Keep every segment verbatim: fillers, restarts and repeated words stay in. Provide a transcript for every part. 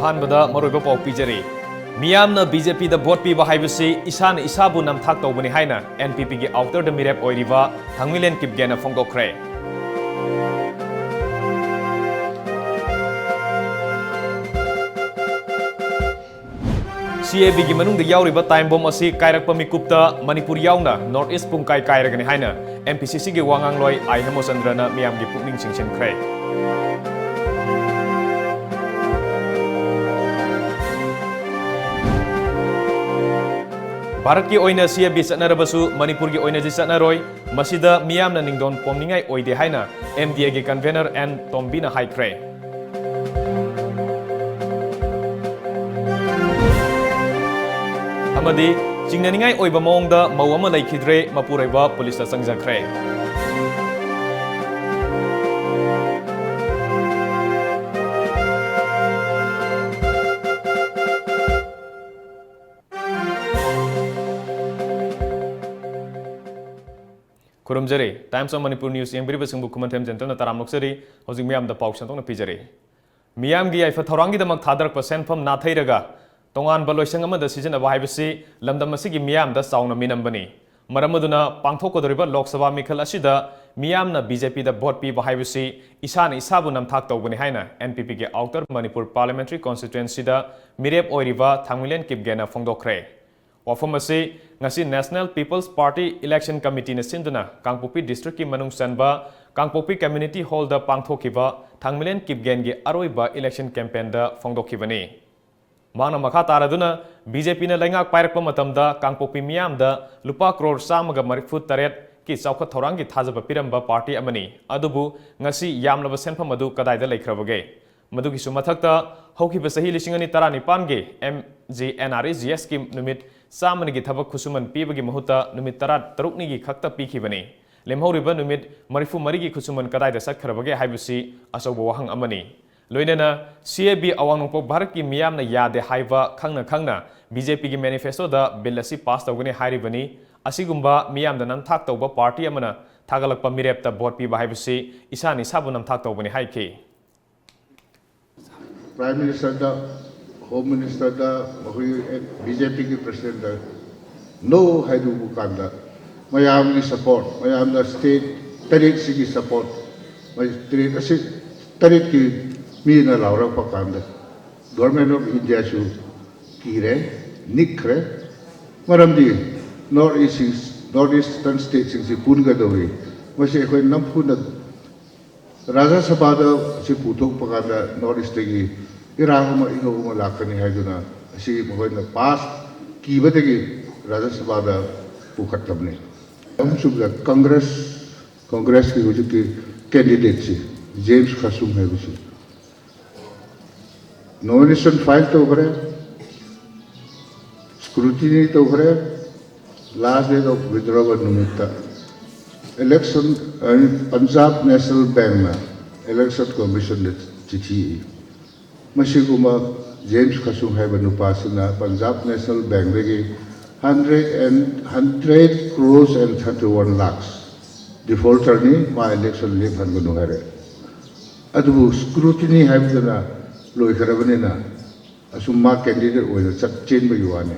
ꯑꯍꯥꯟꯕꯗ ꯃꯔꯨꯑꯣꯏꯕ ꯄꯥꯎ ꯄꯤꯖꯔꯤ꯫ ꯃꯤꯌꯥꯝꯅ ꯕꯤ ꯖꯦ ꯄꯤꯗ ꯚꯣꯠ ꯄꯤꯕ ꯍꯥꯏꯕꯁꯤ ꯏꯁꯥꯅ ꯏꯁꯥꯕꯨ ꯅꯝꯊꯥꯛ ꯇꯧꯕꯅꯤ ꯍꯥꯏꯅ ꯑꯦꯟ ꯄꯤ ꯄꯤꯒꯤ ꯑꯥꯎꯇꯔꯗ ꯃꯤꯔꯦꯞ ꯑꯣꯏꯔꯤꯕ ꯊꯥꯡꯃꯩꯂꯦꯟ ꯀꯤꯞꯒꯦꯟꯅ ꯐꯣꯡꯗꯣꯛꯈ꯭ꯔꯦ꯫ ꯁꯤ ꯑꯦ ꯕꯤꯒꯤ ꯃꯅꯨꯡꯗ ꯌꯥꯎꯔꯤꯕ ꯇꯥꯏꯝ ꯕꯣꯝ ꯑꯁꯤ ꯀꯥꯏꯔꯛꯄ ꯃꯤꯀꯨꯞꯇ ꯃꯅꯤꯄꯨꯔ ꯌꯥꯎꯅ ꯅꯣꯔꯠ ꯏꯁ ꯄꯨꯡꯀꯥꯏ ꯀꯥꯏꯔꯒꯅꯤ ꯍꯥꯏꯅ ꯑꯦꯝ ꯄꯤ ꯁꯤ ꯁꯤꯒꯤ ꯋꯥꯉꯥꯡꯂꯣꯏ ꯑꯥꯏ ꯍꯦꯃꯆꯟꯗ꯭ꯔꯅ ꯃꯤꯌꯥꯝꯒꯤ ꯄꯨꯛꯅꯤꯡ ꯆꯤꯡꯁꯤꯟꯈ꯭ꯔꯦ꯫ ꯚꯥꯔꯠꯀꯤ ꯑꯣꯏꯅ ꯁꯤ ꯑꯦ ꯕꯤ ꯆꯠꯅꯔꯕꯁꯨ ꯃꯅꯤꯄꯨꯔꯒꯤ ꯑꯣꯏꯅꯗꯤ ꯆꯠꯅꯔꯣꯏ꯫ ꯃꯁꯤꯗ ꯃꯤꯌꯥꯝꯅ ꯅꯤꯡꯗꯣꯟ ꯄꯣꯝꯅꯤꯡꯉꯥꯏ ꯑꯣꯏꯗꯦ ꯍꯥꯏꯅ ꯑꯦꯝ ꯗꯤ ꯑꯦꯒꯤ ꯀꯟꯚꯦꯅꯔ ꯑꯦꯟ ꯇꯣꯝꯕꯤꯅ ꯍꯥꯏꯈ꯭ꯔꯦ꯫ ꯑꯃꯗꯤ ꯆꯤꯡꯅꯅꯤꯡꯉꯥꯏ ꯑꯣꯏꯕ ꯃꯑꯣꯡꯗ ꯃꯧ ꯑꯃ ꯂꯩꯈꯤꯗ꯭ꯔꯦ, ꯃꯄꯨꯔꯣꯏꯕ ꯄꯨꯂꯤꯁꯇ ꯆꯪꯖꯈ꯭ꯔꯦ꯫ ꯈꯨꯔꯨꯝꯖꯔꯤ꯫ Times of Manipur News ꯌꯦꯡꯕꯤꯔꯤꯕꯁꯤꯡꯕꯨ ꯈꯨꯃꯟꯊꯦꯝ ꯖꯦꯟꯇꯜꯅ ꯇꯔꯥꯝꯅ ꯑꯣꯛꯆꯔꯤ꯫ ꯍꯧꯖꯤꯛ ꯃꯤꯌꯥꯝꯗ ꯄꯥꯎ ꯁꯟꯗꯣꯛꯅ ꯄꯤꯖꯔꯤ꯫ ꯃꯤꯌꯥꯝꯒꯤ ꯌꯥꯏꯐ ꯊꯧꯔꯥꯡꯒꯤꯗꯃꯛ ꯊꯥꯗꯔꯛꯄ ꯁꯦꯟꯐꯝ ꯅꯥꯊꯩꯔꯒ ꯇꯣꯉꯥꯟꯕ ꯂꯣꯏꯁꯪ ꯑꯃꯗ ꯁꯤꯖꯤꯟꯅꯕ ꯍꯥꯏꯕꯁꯤ ꯂꯝꯗꯝ ꯑꯁꯤꯒꯤ ꯃꯤꯌꯥꯝꯗ ꯆꯥꯎꯅ ꯃꯤꯅꯝꯕꯅꯤ꯫ ꯃꯔꯝ ꯑꯗꯨꯅ ꯄꯥꯡꯊꯣꯛꯀꯗꯧꯔꯤꯕ ꯂꯣꯛ ꯁꯚꯥ ꯃꯤꯈꯜ ꯑꯁꯤꯗ ꯃꯤꯌꯥꯝꯅ ꯕꯤ ꯖꯦ ꯄꯤꯗ ꯚꯣꯠ ꯄꯤꯕ ꯍꯥꯏꯕꯁꯤ ꯏꯁꯥꯅ ꯏꯁꯥꯕꯨ ꯅꯝꯊꯥꯛ ꯇꯧꯕꯅꯤ ꯍꯥꯏꯅ ꯑꯦꯟ ꯄꯤ ꯄꯤꯒꯤ ꯑꯥꯎꯇꯔ ꯃꯅꯤꯄꯨꯔ ꯄꯥꯔꯂꯤꯌꯥꯃꯦꯟꯇꯔꯤ ꯀꯣꯟꯁꯇꯤꯇ꯭ꯋꯦꯟꯁꯤꯗ ꯃꯤꯔꯦꯞ ꯑꯣꯏꯔꯤꯕ ꯊꯥꯡꯃꯩꯂꯦꯟ ꯀꯤꯞꯒꯦꯟꯅ ꯐꯣꯡꯗꯣꯛꯈ꯭ꯔꯦ꯫ ꯋꯥꯐꯝ ꯑꯁꯤ ꯉꯁꯤ National People's Party Election Committeeꯅ ꯁꯤꯟꯗꯨꯅ ꯀꯥꯡꯄꯣꯛꯄꯤ ꯗꯤꯁꯇ꯭ꯔꯤꯛꯀꯤ ꯃꯅꯨꯡ ꯆꯟꯕ ꯀꯥꯡꯄꯣꯛꯄꯤ Community Hallꯗ ꯄꯥꯡꯊꯣꯛꯈꯤꯕ ꯊꯥꯡꯃꯩꯂꯦꯟ ꯀꯤꯞꯒꯦꯟꯒꯤ ꯑꯔꯣꯏꯕ election campaignꯗ ꯐꯣꯡꯗꯣꯛꯈꯤꯕꯅꯤ꯫ ꯃꯍꯥꯛꯅ ꯃꯈꯥ ꯇꯥꯔꯗꯨꯅ, ꯕꯤ ꯖꯦ ꯄꯤꯅ ꯂꯩꯉꯥꯛ ꯄꯥꯏꯔꯛꯄ ꯃꯇꯝꯗ ꯀꯥꯡꯄꯣꯛꯄꯤ ꯃꯤꯌꯥꯝꯗ ꯂꯨꯄꯥ ꯀ꯭ꯔꯣꯔ ꯆꯥꯝꯃꯒ ꯃꯔꯤꯐꯨ ꯇꯔꯦꯠꯀꯤ ꯆꯥꯎꯈꯠ ꯊꯧꯔꯥꯡꯒꯤ ꯊꯥꯖꯕ ꯄꯤꯔꯝꯕ ꯄꯥꯔꯇꯤ ꯑꯃꯅꯤ꯫ ꯑꯗꯨꯕꯨ ꯉꯁꯤ ꯌꯥꯝꯂꯕ ꯁꯦꯟꯐꯝ ꯑꯗꯨ ꯀꯗꯥꯏꯗ ꯂꯩꯈ꯭ꯔꯕꯒꯦ? ꯃꯗꯨꯒꯤꯁꯨ ꯃꯊꯛꯇ, ꯍꯧꯈꯤꯕ ꯆꯍꯤ ꯂꯤꯁꯤꯡ ꯑꯅꯤ ꯇꯔꯥꯅꯤꯄꯥꯟꯒꯤ M G N R E G ꯑꯦꯁꯀꯤ ꯅꯨꯃꯤꯠ ꯆꯥꯝꯃꯅꯤꯒꯤ ꯊꯕꯛ ꯈꯨꯠꯁꯨꯃꯟ ꯄꯤꯕꯒꯤ ꯃꯍꯨꯠꯇ ꯅꯨꯃꯤꯠ ꯇꯔꯥꯇꯔꯨꯛꯅꯤꯒꯤ ꯈꯛꯇ ꯄꯤꯈꯤꯕꯅꯤ꯫ ꯂꯦꯝꯍꯧꯔꯤꯕ ꯅꯨꯃꯤꯠ ꯃꯔꯤꯐꯨꯃꯔꯤꯒꯤ ꯈꯨꯠꯁꯨꯃꯟ ꯀꯗꯥꯏꯗ ꯆꯠꯈ꯭ꯔꯕꯒꯦ ꯍꯥꯏꯕꯁꯤ ꯑꯆꯧꯕ ꯋꯥꯍꯪ ꯑꯃꯅꯤ꯫ ꯂꯣꯏꯅꯅ ꯁꯤ ꯑꯦ ꯕꯤ ꯑꯋꯥꯡ ꯅꯣꯡꯄꯣꯛ ꯚꯥꯔꯠꯀꯤ ꯃꯤꯌꯥꯝꯅ ꯌꯥꯗꯦ ꯍꯥꯏꯕ ꯈꯪꯅ ꯈꯪꯅ ꯕꯤ ꯖꯦ ꯄꯤꯒꯤ ꯃꯦꯅꯤꯐꯦꯁꯇꯣꯗ ꯕꯤꯜ ꯑꯁꯤ ꯄꯥꯁ ꯇꯧꯒꯅꯤ ꯍꯥꯏꯔꯤꯕꯅꯤ꯫ ꯑꯁꯤꯒꯨꯝꯕ ꯃꯤꯌꯥꯝꯗ ꯅꯝꯊꯥꯛ ꯇꯧꯕ ꯄꯥꯔꯇꯤ ꯑꯃꯅ ꯊꯥꯒꯠꯂꯛꯄ ꯃꯤꯔꯦꯞꯇ ꯚꯣꯠ ꯄꯤꯕ ꯍꯥꯏꯕꯁꯤ ꯏꯁꯥꯅ ꯏꯁꯥꯕꯨ ꯅꯝꯊꯥꯛ ꯇꯧꯕꯅꯤ ꯍꯥꯏꯈꯤ꯫ Prime Ministerꯗ, Home Ministerꯗ, ꯃꯈꯣꯏꯒꯤ BJPꯒꯤ Presidentꯗ no ꯍꯥꯏꯗꯣꯛꯄ ꯀꯥꯟꯗ ꯃꯌꯥꯝꯒꯤ support, ꯃꯌꯥꯝꯗ state ꯇꯔꯦꯠꯁꯤꯒꯤ support, ꯃꯣꯏ ꯇꯔꯦꯠ ꯑꯁꯤ, ꯇꯔꯦꯠꯀꯤ ꯃꯤꯅ ꯂꯥꯎꯔꯛꯄ ꯀꯥꯟꯗ Government of Indiaꯁꯨ ꯀꯤꯔꯦ, ꯅꯤꯛꯈ꯭ꯔꯦ꯫ ꯃꯔꯝꯗꯤ North East, North Eastern stateꯁꯤꯡꯁꯤ ꯄꯨꯟꯒꯗꯧꯔꯤ꯫ ꯃꯁꯤ ꯑꯩꯈꯣꯏ ꯅꯝꯐꯨꯅ ꯔꯥꯖ꯭ꯌ ꯁꯚꯥꯗ ꯁꯤ ꯄꯨꯊꯣꯛꯄ ꯀꯥꯟꯗ North Eastꯇꯒꯤ ꯏꯔꯥꯡ ꯑꯃ, ꯏꯍꯧ ꯑꯃ ꯂꯥꯛꯀꯅꯤ ꯍꯥꯏꯗꯨꯅ ꯑꯁꯤ ꯃꯈꯣꯏꯅ pass ꯀꯤꯕꯗꯒꯤ ꯔꯥꯖ꯭ꯌ ꯁꯚꯥꯗ ꯄꯨꯈꯠꯂꯕꯅꯤ꯫ ꯑꯍꯨꯝꯁꯨꯕꯗ Congress, Congressꯀꯤ ꯍꯧꯖꯤꯛꯀꯤ candidateꯁꯤ, James Khashung ꯍꯥꯏꯕꯁꯤ, nomination file ꯇꯧꯈ꯭ꯔꯦ, scrutiny ꯇꯧꯈ꯭ꯔꯦ, last date of withdrawal ꯅꯨꯃꯤꯠꯇ election, I mean, Punjab National Bankꯅ Election Commissionꯗ ꯆꯤꯊꯤ ꯏ꯫ ꯃꯁꯤꯒꯨꯝꯕ James Khashung ꯍꯥꯏꯕ ꯅꯨꯄꯥꯁꯤꯅ Punjab National Bankꯗꯒꯤ hundred and, hundred crores and thirty-one lakhs defaulterꯅꯤ, ꯃꯥ election ꯂꯦꯞꯍꯟꯒꯅꯨ ꯍꯥꯏꯔꯦ꯫ ꯑꯗꯨꯕꯨ scrutiny ꯍꯥꯏꯕꯗꯨꯅ ꯂꯣꯏꯈ꯭ꯔꯕꯅꯤꯅ ꯑꯁꯨꯝ ꯃꯥ candidate ꯑꯣꯏꯅ ꯆꯠ, ꯆꯦꯟꯕꯒꯤ ꯋꯥꯅꯤ꯫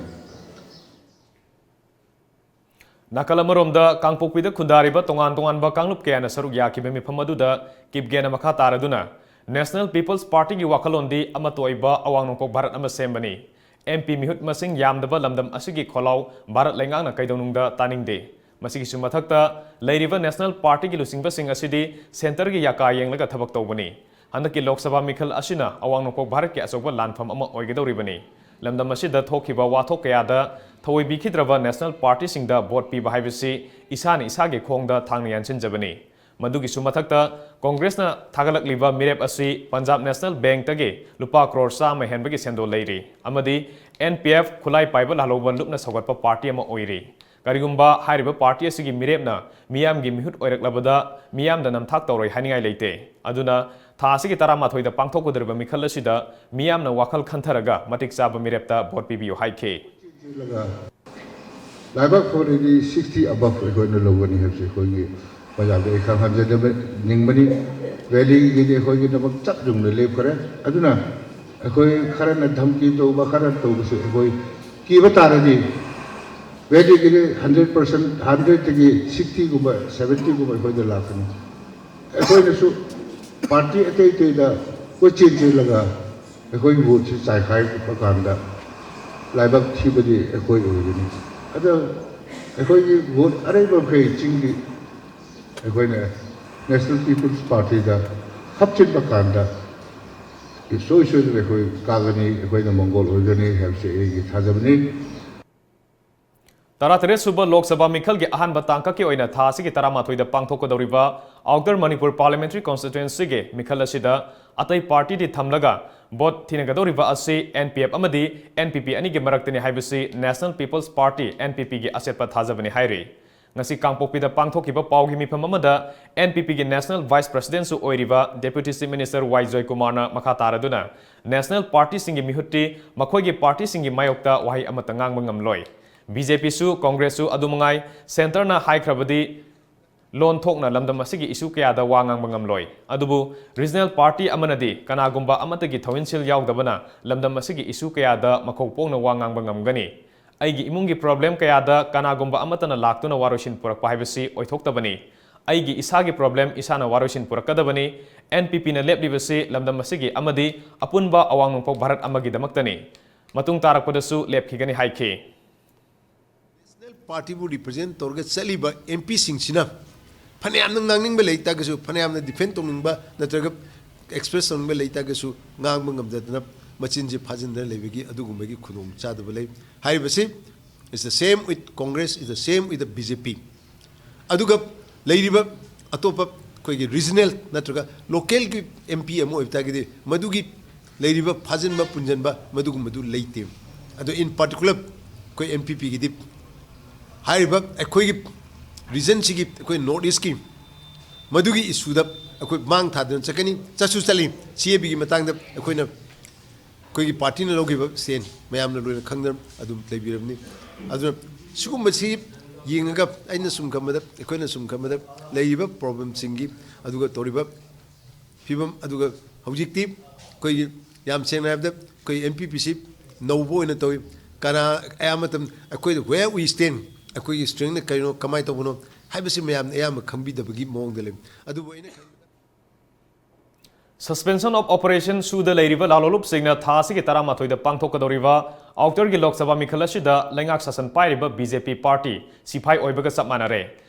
ꯅꯥꯀꯜ ꯑꯃꯔꯣꯝꯗ ꯀꯥꯡꯄꯣꯛꯄꯤꯗ ꯈꯨꯟꯗꯥꯔꯤꯕ ꯇꯣꯉꯥꯟ ꯇꯣꯉꯥꯟꯕ ꯀꯥꯡꯂꯨꯞ ꯀꯌꯥꯅ ꯁꯔꯨꯛ ꯌꯥꯈꯤꯕ ꯃꯤꯐꯝ ꯑꯗꯨꯗ ꯀꯤꯞꯒꯦꯅ ꯃꯈꯥ ꯇꯥꯔꯗꯨꯅ National People's Partyꯒꯤ ꯋꯥꯈꯜꯂꯣꯟꯗꯤ ꯑꯃꯠꯇ ꯑꯣꯏꯕ ꯑꯋꯥꯡ ꯅꯣꯡꯄꯣꯛ ꯚꯥꯔꯠ ꯑꯃ ꯁꯦꯝꯕꯅꯤ꯫ MP ꯃꯤꯍꯨꯠ ꯃꯁꯤꯡ ꯌꯥꯝꯗꯕ ꯂꯝꯗꯝ ꯑꯁꯤꯒꯤ ꯈꯣꯜꯂꯥꯎ ꯚꯥꯔꯠ ꯂꯩꯉꯥꯛꯅ ꯀꯩꯗꯧꯅꯨꯡꯗ ꯇꯥꯅꯤꯡꯗꯦ꯫ ꯃꯁꯤꯒꯤꯁꯨ ꯃꯊꯛꯇ ꯂꯩꯔꯤꯕ National Partyꯒꯤ ꯂꯨꯆꯤꯡꯕꯁꯤꯡ ꯑꯁꯤꯗꯤ centreꯒꯤ ꯌꯥꯀꯥ ꯌꯦꯡꯂꯒ ꯊꯕꯛ ꯇꯧꯕꯅꯤ꯫ ꯍꯟꯗꯛꯀꯤ ꯂꯣꯛ ꯁꯚꯥ ꯃꯤꯈꯜ ꯑꯁꯤꯅ ꯑꯋꯥꯡ ꯅꯣꯡꯄꯣꯛ ꯚꯥꯔꯠꯀꯤ ꯑꯆꯧꯕ ꯂꯥꯟꯐꯝ ꯑꯃ ꯑꯣꯏꯒꯗꯧꯔꯤꯕꯅꯤ꯫ ꯂꯝꯗꯝ ꯑꯁꯤꯗ ꯊꯣꯛꯈꯤꯕ ꯋꯥꯊꯣꯛ ꯀꯌꯥꯗ ꯊꯑꯣꯏꯕꯤꯈꯤꯗ꯭ꯔꯕ National Partyꯁꯤꯡꯗ vote ꯄꯤꯕ ꯍꯥꯏꯕꯁꯤ ꯏꯁꯥꯅ ꯏꯁꯥꯒꯤ ꯈꯣꯡꯗ ꯊꯥꯡꯅ ꯌꯥꯟꯁꯤꯟꯖꯕꯅꯤ꯫ ꯃꯗꯨꯒꯤꯁꯨ ꯃꯊꯛꯇ Congressꯅ ꯊꯥꯒꯠꯂꯛꯂꯤꯕ ꯃꯤꯔꯦꯞ ꯑꯁꯤ Punjab National Bankꯇꯒꯤ ꯂꯨꯄꯥ ꯀ꯭ꯔꯣꯔ ꯆꯥꯝꯃ ꯍꯦꯟꯕꯒꯤ ꯁꯦꯟꯗꯣꯜ ꯂꯩꯔꯤ ꯑꯃꯗꯤ NPF ꯈꯨꯠꯂꯥꯏ ꯄꯥꯏꯕ ꯂꯥꯜꯍꯧꯕ ꯂꯨꯞꯅ ꯁꯧꯒꯠꯄ party ꯑꯃ ꯑꯣꯏꯔꯤ꯫ ꯀꯔꯤꯒꯨꯝꯕ ꯍꯥꯏꯔꯤꯕ party ꯑꯁꯤꯒꯤ ꯃꯤꯔꯦꯞꯅ ꯃꯤꯌꯥꯝꯒꯤ ꯃꯤꯍꯨꯠ ꯑꯣꯏꯔꯛꯂꯕꯗ ꯃꯤꯌꯥꯝꯗ ꯅꯝꯊꯥꯛ ꯇꯧꯔꯣꯏ ꯍꯥꯏꯅꯤꯡꯉꯥꯏ ꯂꯩꯇꯦ꯫ ꯑꯗꯨꯅ ꯊꯥ ꯑꯁꯤꯒꯤ ꯇꯔꯥꯃꯥꯊꯣꯏꯗ ꯄꯥꯡꯊꯣꯛꯀꯗꯧꯔꯤꯕ ꯃꯤꯈꯜ ꯑꯁꯤꯗ ꯃꯤꯌꯥꯝꯅ ꯋꯥꯈꯜ ꯈꯟꯊꯔꯒ ꯃꯇꯤꯛ ꯆꯥꯕ ꯃꯤꯔꯦꯞꯇ vote ꯄꯤꯕꯤꯌꯨ ꯍꯥꯏꯈꯤ꯫ ꯂꯥꯏꯕꯛ ꯐꯔꯗꯤ sixty above ꯑꯩꯈꯣꯏꯅ ꯂꯧꯒꯅꯤ ꯍꯥꯏꯕꯁꯤ ꯑꯩꯈꯣꯏꯒꯤ ꯃꯌꯥꯝꯗ ꯑꯩ ꯈꯪꯍꯟꯖꯅꯤꯡꯕꯅꯤ꯫ Valleyꯒꯤꯗꯤ ꯑꯩꯈꯣꯏꯒꯤꯗꯃꯛ ꯆꯞ ꯌꯨꯡꯅ ꯂꯦꯞꯈ꯭ꯔꯦ꯫ ꯑꯗꯨꯅ ꯑꯩꯈꯣꯏ ꯈꯔꯅ ꯙꯝꯀꯤ ꯇꯧꯕ, ꯈꯔꯅ ꯇꯧꯕꯁꯨ ꯑꯩꯈꯣꯏ ꯀꯤꯕ ꯇꯥꯔꯗꯤ ꯚꯦꯂꯤꯗꯒꯤ ꯍꯟꯗ꯭ꯔꯦꯠ ꯄꯥꯔꯁꯦꯟ, ꯍꯟꯗ꯭ꯔꯦꯠꯇꯒꯤ ꯁꯤꯛꯁꯇꯤꯒꯨꯝꯕ, ꯁꯕꯦꯟꯇꯤꯒꯨꯝꯕ ꯑꯩꯈꯣꯏꯗ ꯂꯥꯛꯀꯅꯤ꯫ ꯑꯩꯈꯣꯏꯅꯁꯨ ꯄꯥꯔꯇꯤ ꯑꯇꯩ ꯑꯇꯩꯗ ꯀꯣꯏꯆꯦꯟ ꯆꯦꯜꯂꯒ ꯑꯩꯈꯣꯏꯒꯤ ꯚꯣꯠꯁꯤ ꯆꯥꯏꯈꯥꯏꯕ ꯀꯥꯟꯗ ꯂꯥꯏꯕꯛ ꯊꯤꯕꯗꯤ ꯑꯩꯈꯣꯏ ꯑꯣꯏꯒꯅꯤ꯫ ꯑꯗꯣ ꯑꯩꯈꯣꯏꯒꯤ ꯚꯣꯠ ꯑꯔꯩꯕ ꯃꯈꯩ ꯆꯤꯡꯒꯤ ꯑꯩꯈꯣꯏꯅ National People's Partyꯗ ꯍꯥꯞꯆꯤꯟꯕ ꯀꯥꯟꯗ ꯁꯨꯡꯁꯣꯏ ꯁꯣꯏꯗꯅ ꯑꯩꯈꯣꯏ ꯀꯥꯒꯅꯤ, ꯑꯩꯈꯣꯏꯅ ꯃꯪꯒꯣꯜ ꯑꯣꯏꯒꯅꯤ ꯍꯥꯏꯕꯁꯤ ꯑꯩꯒꯤ ꯊꯥꯖꯕꯅꯤ꯫ ꯇꯔꯥꯇꯔꯦꯠ ꯁꯨꯕ ꯂꯣꯛ ꯁꯚꯥ ꯃꯤꯈꯜꯒꯤ ꯑꯍꯥꯟꯕ ꯇꯥꯡꯀꯛꯀꯤ ꯑꯣꯏꯅ ꯊꯥ ꯑꯁꯤꯒꯤ ꯇꯔꯥꯃꯥꯊꯣꯏꯗ ꯄꯥꯡꯊꯣꯛꯀꯗꯧꯔꯤꯕ Outer Manipur Parliamentary Constituencyꯒꯤ ꯃꯤꯈꯜ ꯑꯁꯤꯗ ꯑꯇꯩ ꯄꯥꯔꯇꯤꯗꯤ ꯊꯝꯂꯒ ꯚꯣꯠ ꯊꯤꯅꯒꯗꯧꯔꯤꯕ ꯑꯁꯤ N P F ꯑꯃꯗꯤ N P P ꯑꯅꯤꯒꯤ ꯃꯔꯛꯇꯅꯤ ꯍꯥꯏꯕꯁꯤ National People's Party, N P Pꯒꯤ ꯑꯆꯦꯠꯄ ꯊꯥꯖꯕꯅꯤ ꯍꯥꯏꯔꯤ꯫ ꯉꯁꯤ ꯀꯥꯡꯄꯣꯛꯄꯤꯗ ꯄꯥꯡꯊꯣꯛꯈꯤꯕ ꯄꯥꯎꯒꯤ ꯃꯤꯐꯝ ꯑꯃꯗ N P Pꯒꯤ National Vice Presidentꯁꯨ ꯑꯣꯏꯔꯤꯕ Deputy Chief Minister Y Joykumar ꯃꯈꯥ ꯇꯥꯔꯗꯨꯅ National Partyꯁꯤꯡꯒꯤ ꯃꯤꯍꯨꯠꯇꯤ ꯃꯈꯣꯏꯒꯤ ꯄꯥꯔꯇꯤꯁꯤꯡꯒꯤ ꯃꯥꯌꯣꯛꯇ ꯋꯥꯍꯩ ꯑꯃꯠꯇ ꯉꯥꯡꯕ ꯉꯝꯂꯣꯏ꯫ B J Pꯁꯨ, Congressꯁꯨ ꯑꯗꯨꯃꯉꯥꯏ, Centreꯅ ꯍꯥꯏꯈ꯭ꯔꯕꯗꯤ ꯂꯣꯟ ꯊꯣꯛꯅ ꯂꯝꯗꯝ ꯑꯁꯤꯒꯤ issue ꯀꯌꯥꯗ ꯋꯥ ꯉꯥꯡꯕ ꯉꯝꯂꯣꯏ꯫ ꯑꯗꯨꯕꯨ regional party ꯑꯃꯅꯗꯤ ꯀꯅꯥꯒꯨꯝꯕ ꯑꯃꯠꯇꯒꯤ ꯊꯧꯏꯟꯁꯤꯜ ꯌꯥꯎꯗꯕꯅ ꯂꯝꯗꯝ ꯑꯁꯤꯒꯤ issue ꯀꯌꯥꯗ ꯃꯈꯧ ꯄꯣꯛꯅ ꯋꯥ ꯉꯥꯡꯕ ꯉꯝꯒꯅꯤ꯫ ꯑꯩꯒꯤ ꯏꯃꯨꯡꯒꯤ problem ꯀꯌꯥꯗ ꯀꯅꯥꯒꯨꯝꯕ ꯑꯃꯠꯇꯅ ꯂꯥꯛꯇꯨꯅ ꯋꯥꯔꯣꯏꯁꯤꯟ ꯄꯨꯔꯛꯄ ꯍꯥꯏꯕꯁꯤ ꯑꯣꯏꯊꯣꯛꯇꯕꯅꯤ꯫ ꯑꯩꯒꯤ ꯏꯁꯥꯒꯤ problem ꯏꯁꯥꯅ ꯋꯥꯔꯣꯏꯁꯤꯟ ꯄꯨꯔꯛꯀꯗꯕꯅꯤ꯫ N P Pꯅ ꯂꯦꯞꯂꯤꯕꯁꯤ ꯂꯝꯗꯝ ꯑꯁꯤꯒꯤ ꯑꯃꯗꯤ ꯑꯄꯨꯟꯕ ꯑꯋꯥꯡ ꯅꯣꯡꯄꯣꯛ ꯚꯥꯔꯠ ꯑꯃꯒꯤꯗꯃꯛꯇꯅꯤ꯫ ꯃꯇꯨꯡ ꯇꯥꯔꯛꯄꯗꯁꯨ ꯂꯦꯞꯈꯤꯒꯅꯤ ꯍꯥꯏꯈꯤ꯫ National Partyꯕꯨ represent ꯇꯧꯔꯒ ꯆꯠꯂꯤꯕ M Pꯁꯤꯡꯁꯤꯅ ꯐꯅꯌꯥꯝꯅ ꯉꯥꯡꯅꯤꯡꯕ ꯂꯩ ꯇꯥꯔꯒꯁꯨ, ꯐꯅꯌꯥꯝꯅ defend ꯇꯧꯅꯤꯡꯕ ꯅꯠꯇ꯭ꯔꯒ express ꯇꯧꯅꯤꯡꯕ ꯂꯩ ꯇꯥꯔꯒꯁꯨ, ꯉꯥꯡꯕ ꯉꯝꯗꯗꯅ ꯃꯆꯤꯟꯁꯦ ꯐꯥꯖꯤꯟꯗꯅ ꯂꯩꯕꯒꯤ ꯑꯗꯨꯒꯨꯝꯕꯒꯤ ꯈꯨꯗꯣꯡꯆꯥꯗꯕ ꯂꯩ꯫ ꯍꯥꯏꯔꯤꯕꯁꯤ is the same with Congress, is the same with the B J P꯫ ꯑꯗꯨꯒ ꯂꯩꯔꯤꯕ ꯑꯇꯣꯞꯄ ꯑꯩꯈꯣꯏꯒꯤ regional ꯅꯠꯇ꯭ꯔꯒ localꯒꯤ M P ꯑꯃ ꯑꯣꯏꯕ ꯇꯥꯔꯒꯗꯤ ꯃꯗꯨꯒꯤ ꯂꯩꯔꯤꯕ ꯐꯥꯖꯤꯟꯕ ꯄꯨꯟꯁꯤꯟꯕ ꯃꯗꯨꯒꯨꯝꯕꯗꯨ ꯂꯩꯇꯦ꯫ ꯑꯗꯣ in particular ꯑꯩꯈꯣꯏ N P Pꯒꯤꯗꯤ ꯍꯥꯏꯔꯤꯕ ꯑꯩꯈꯣꯏꯒꯤ regionꯁꯤꯒꯤ, ꯑꯩꯈꯣꯏ North Eastꯀꯤ ꯃꯗꯨꯒꯤ issueꯗ ꯑꯩꯈꯣꯏ ꯃꯥꯡ ꯊꯥꯗꯨꯅ ꯆꯠꯀꯅꯤ, ꯆꯠꯁꯨ ꯆꯠꯂꯤ꯫ C A Bꯒꯤ ꯃꯇꯥꯡꯗ ꯑꯩꯈꯣꯏꯅ ꯑꯩꯈꯣꯏꯒꯤ partyꯅ ꯂꯧꯈꯤꯕ stand ꯃꯌꯥꯝꯅ ꯂꯣꯏꯅ ꯈꯪꯗꯅ ꯑꯗꯨꯝ ꯂꯩꯕꯤꯔꯕꯅꯤ꯫ ꯑꯗꯨꯅ ꯁꯤꯒꯨꯝꯕꯁꯤ ꯌꯦꯡꯉꯒ ꯑꯩꯅ ꯁꯨꯝ ꯈꯟꯕꯗ, ꯑꯩꯈꯣꯏꯅ ꯁꯨꯝ ꯈꯟꯕꯗ ꯂꯩꯔꯤꯕ problemꯁꯤꯡꯒꯤ ꯑꯗꯨꯒ ꯇꯧꯔꯤꯕ ꯐꯤꯕꯝ ꯑꯗꯨꯒ ꯍꯧꯖꯤꯛꯇꯤ ꯑꯩꯈꯣꯏꯒꯤ ꯌꯥꯝ ꯁꯦꯡꯅ ꯍꯥꯏꯕꯗ ꯑꯩꯈꯣꯏ ꯑꯦꯟ ꯄꯤ ꯄꯤ ꯁꯤ ꯅꯧꯕ ꯑꯣꯏꯅ ꯇꯧꯏ꯫ ꯀꯅꯥ ꯑꯌꯥꯝꯕ ꯃꯇꯝ ꯑꯩꯈꯣꯏꯗ where we stand, ꯑꯩꯈꯣꯏꯒꯤ strengthꯅ ꯀꯩꯅꯣ, ꯀꯃꯥꯏꯅ ꯇꯧꯕꯅꯣ ꯍꯥꯏꯕꯁꯤ ꯃꯌꯥꯝꯅ ꯑꯌꯥꯝꯕ ꯈꯪꯕꯤꯗꯕꯒꯤ ꯃꯑꯣꯡꯗ ꯂꯩ꯫ ꯑꯗꯨꯕꯨ ꯑꯩꯅ ꯈꯟꯕꯗ Suspension of Operation ꯁꯨꯗ ꯂꯩꯔꯤꯕ ꯂꯥꯂꯣꯡꯂꯨꯞꯁꯤꯡꯅ ꯊꯥ ꯑꯁꯤꯒꯤ ꯇꯔꯥꯃꯥꯊꯣꯏꯗ ꯄꯥꯡꯊꯣꯛꯀꯗꯧꯔꯤꯕ outerꯒꯤ ꯂꯣꯛ ꯁꯚꯥ ꯃꯤꯈꯜ ꯑꯁꯤꯗ ꯂꯩꯉꯥꯛ ꯁꯥꯁꯟ ꯄꯥꯏꯔꯤꯕ ꯕꯤ ꯖꯦ ꯄꯤ ꯄꯥꯔꯇꯤ ꯁꯤꯐꯥꯏ ꯑꯣꯏꯕꯒ ꯆꯞ ꯃꯥꯟꯅꯔꯦ꯫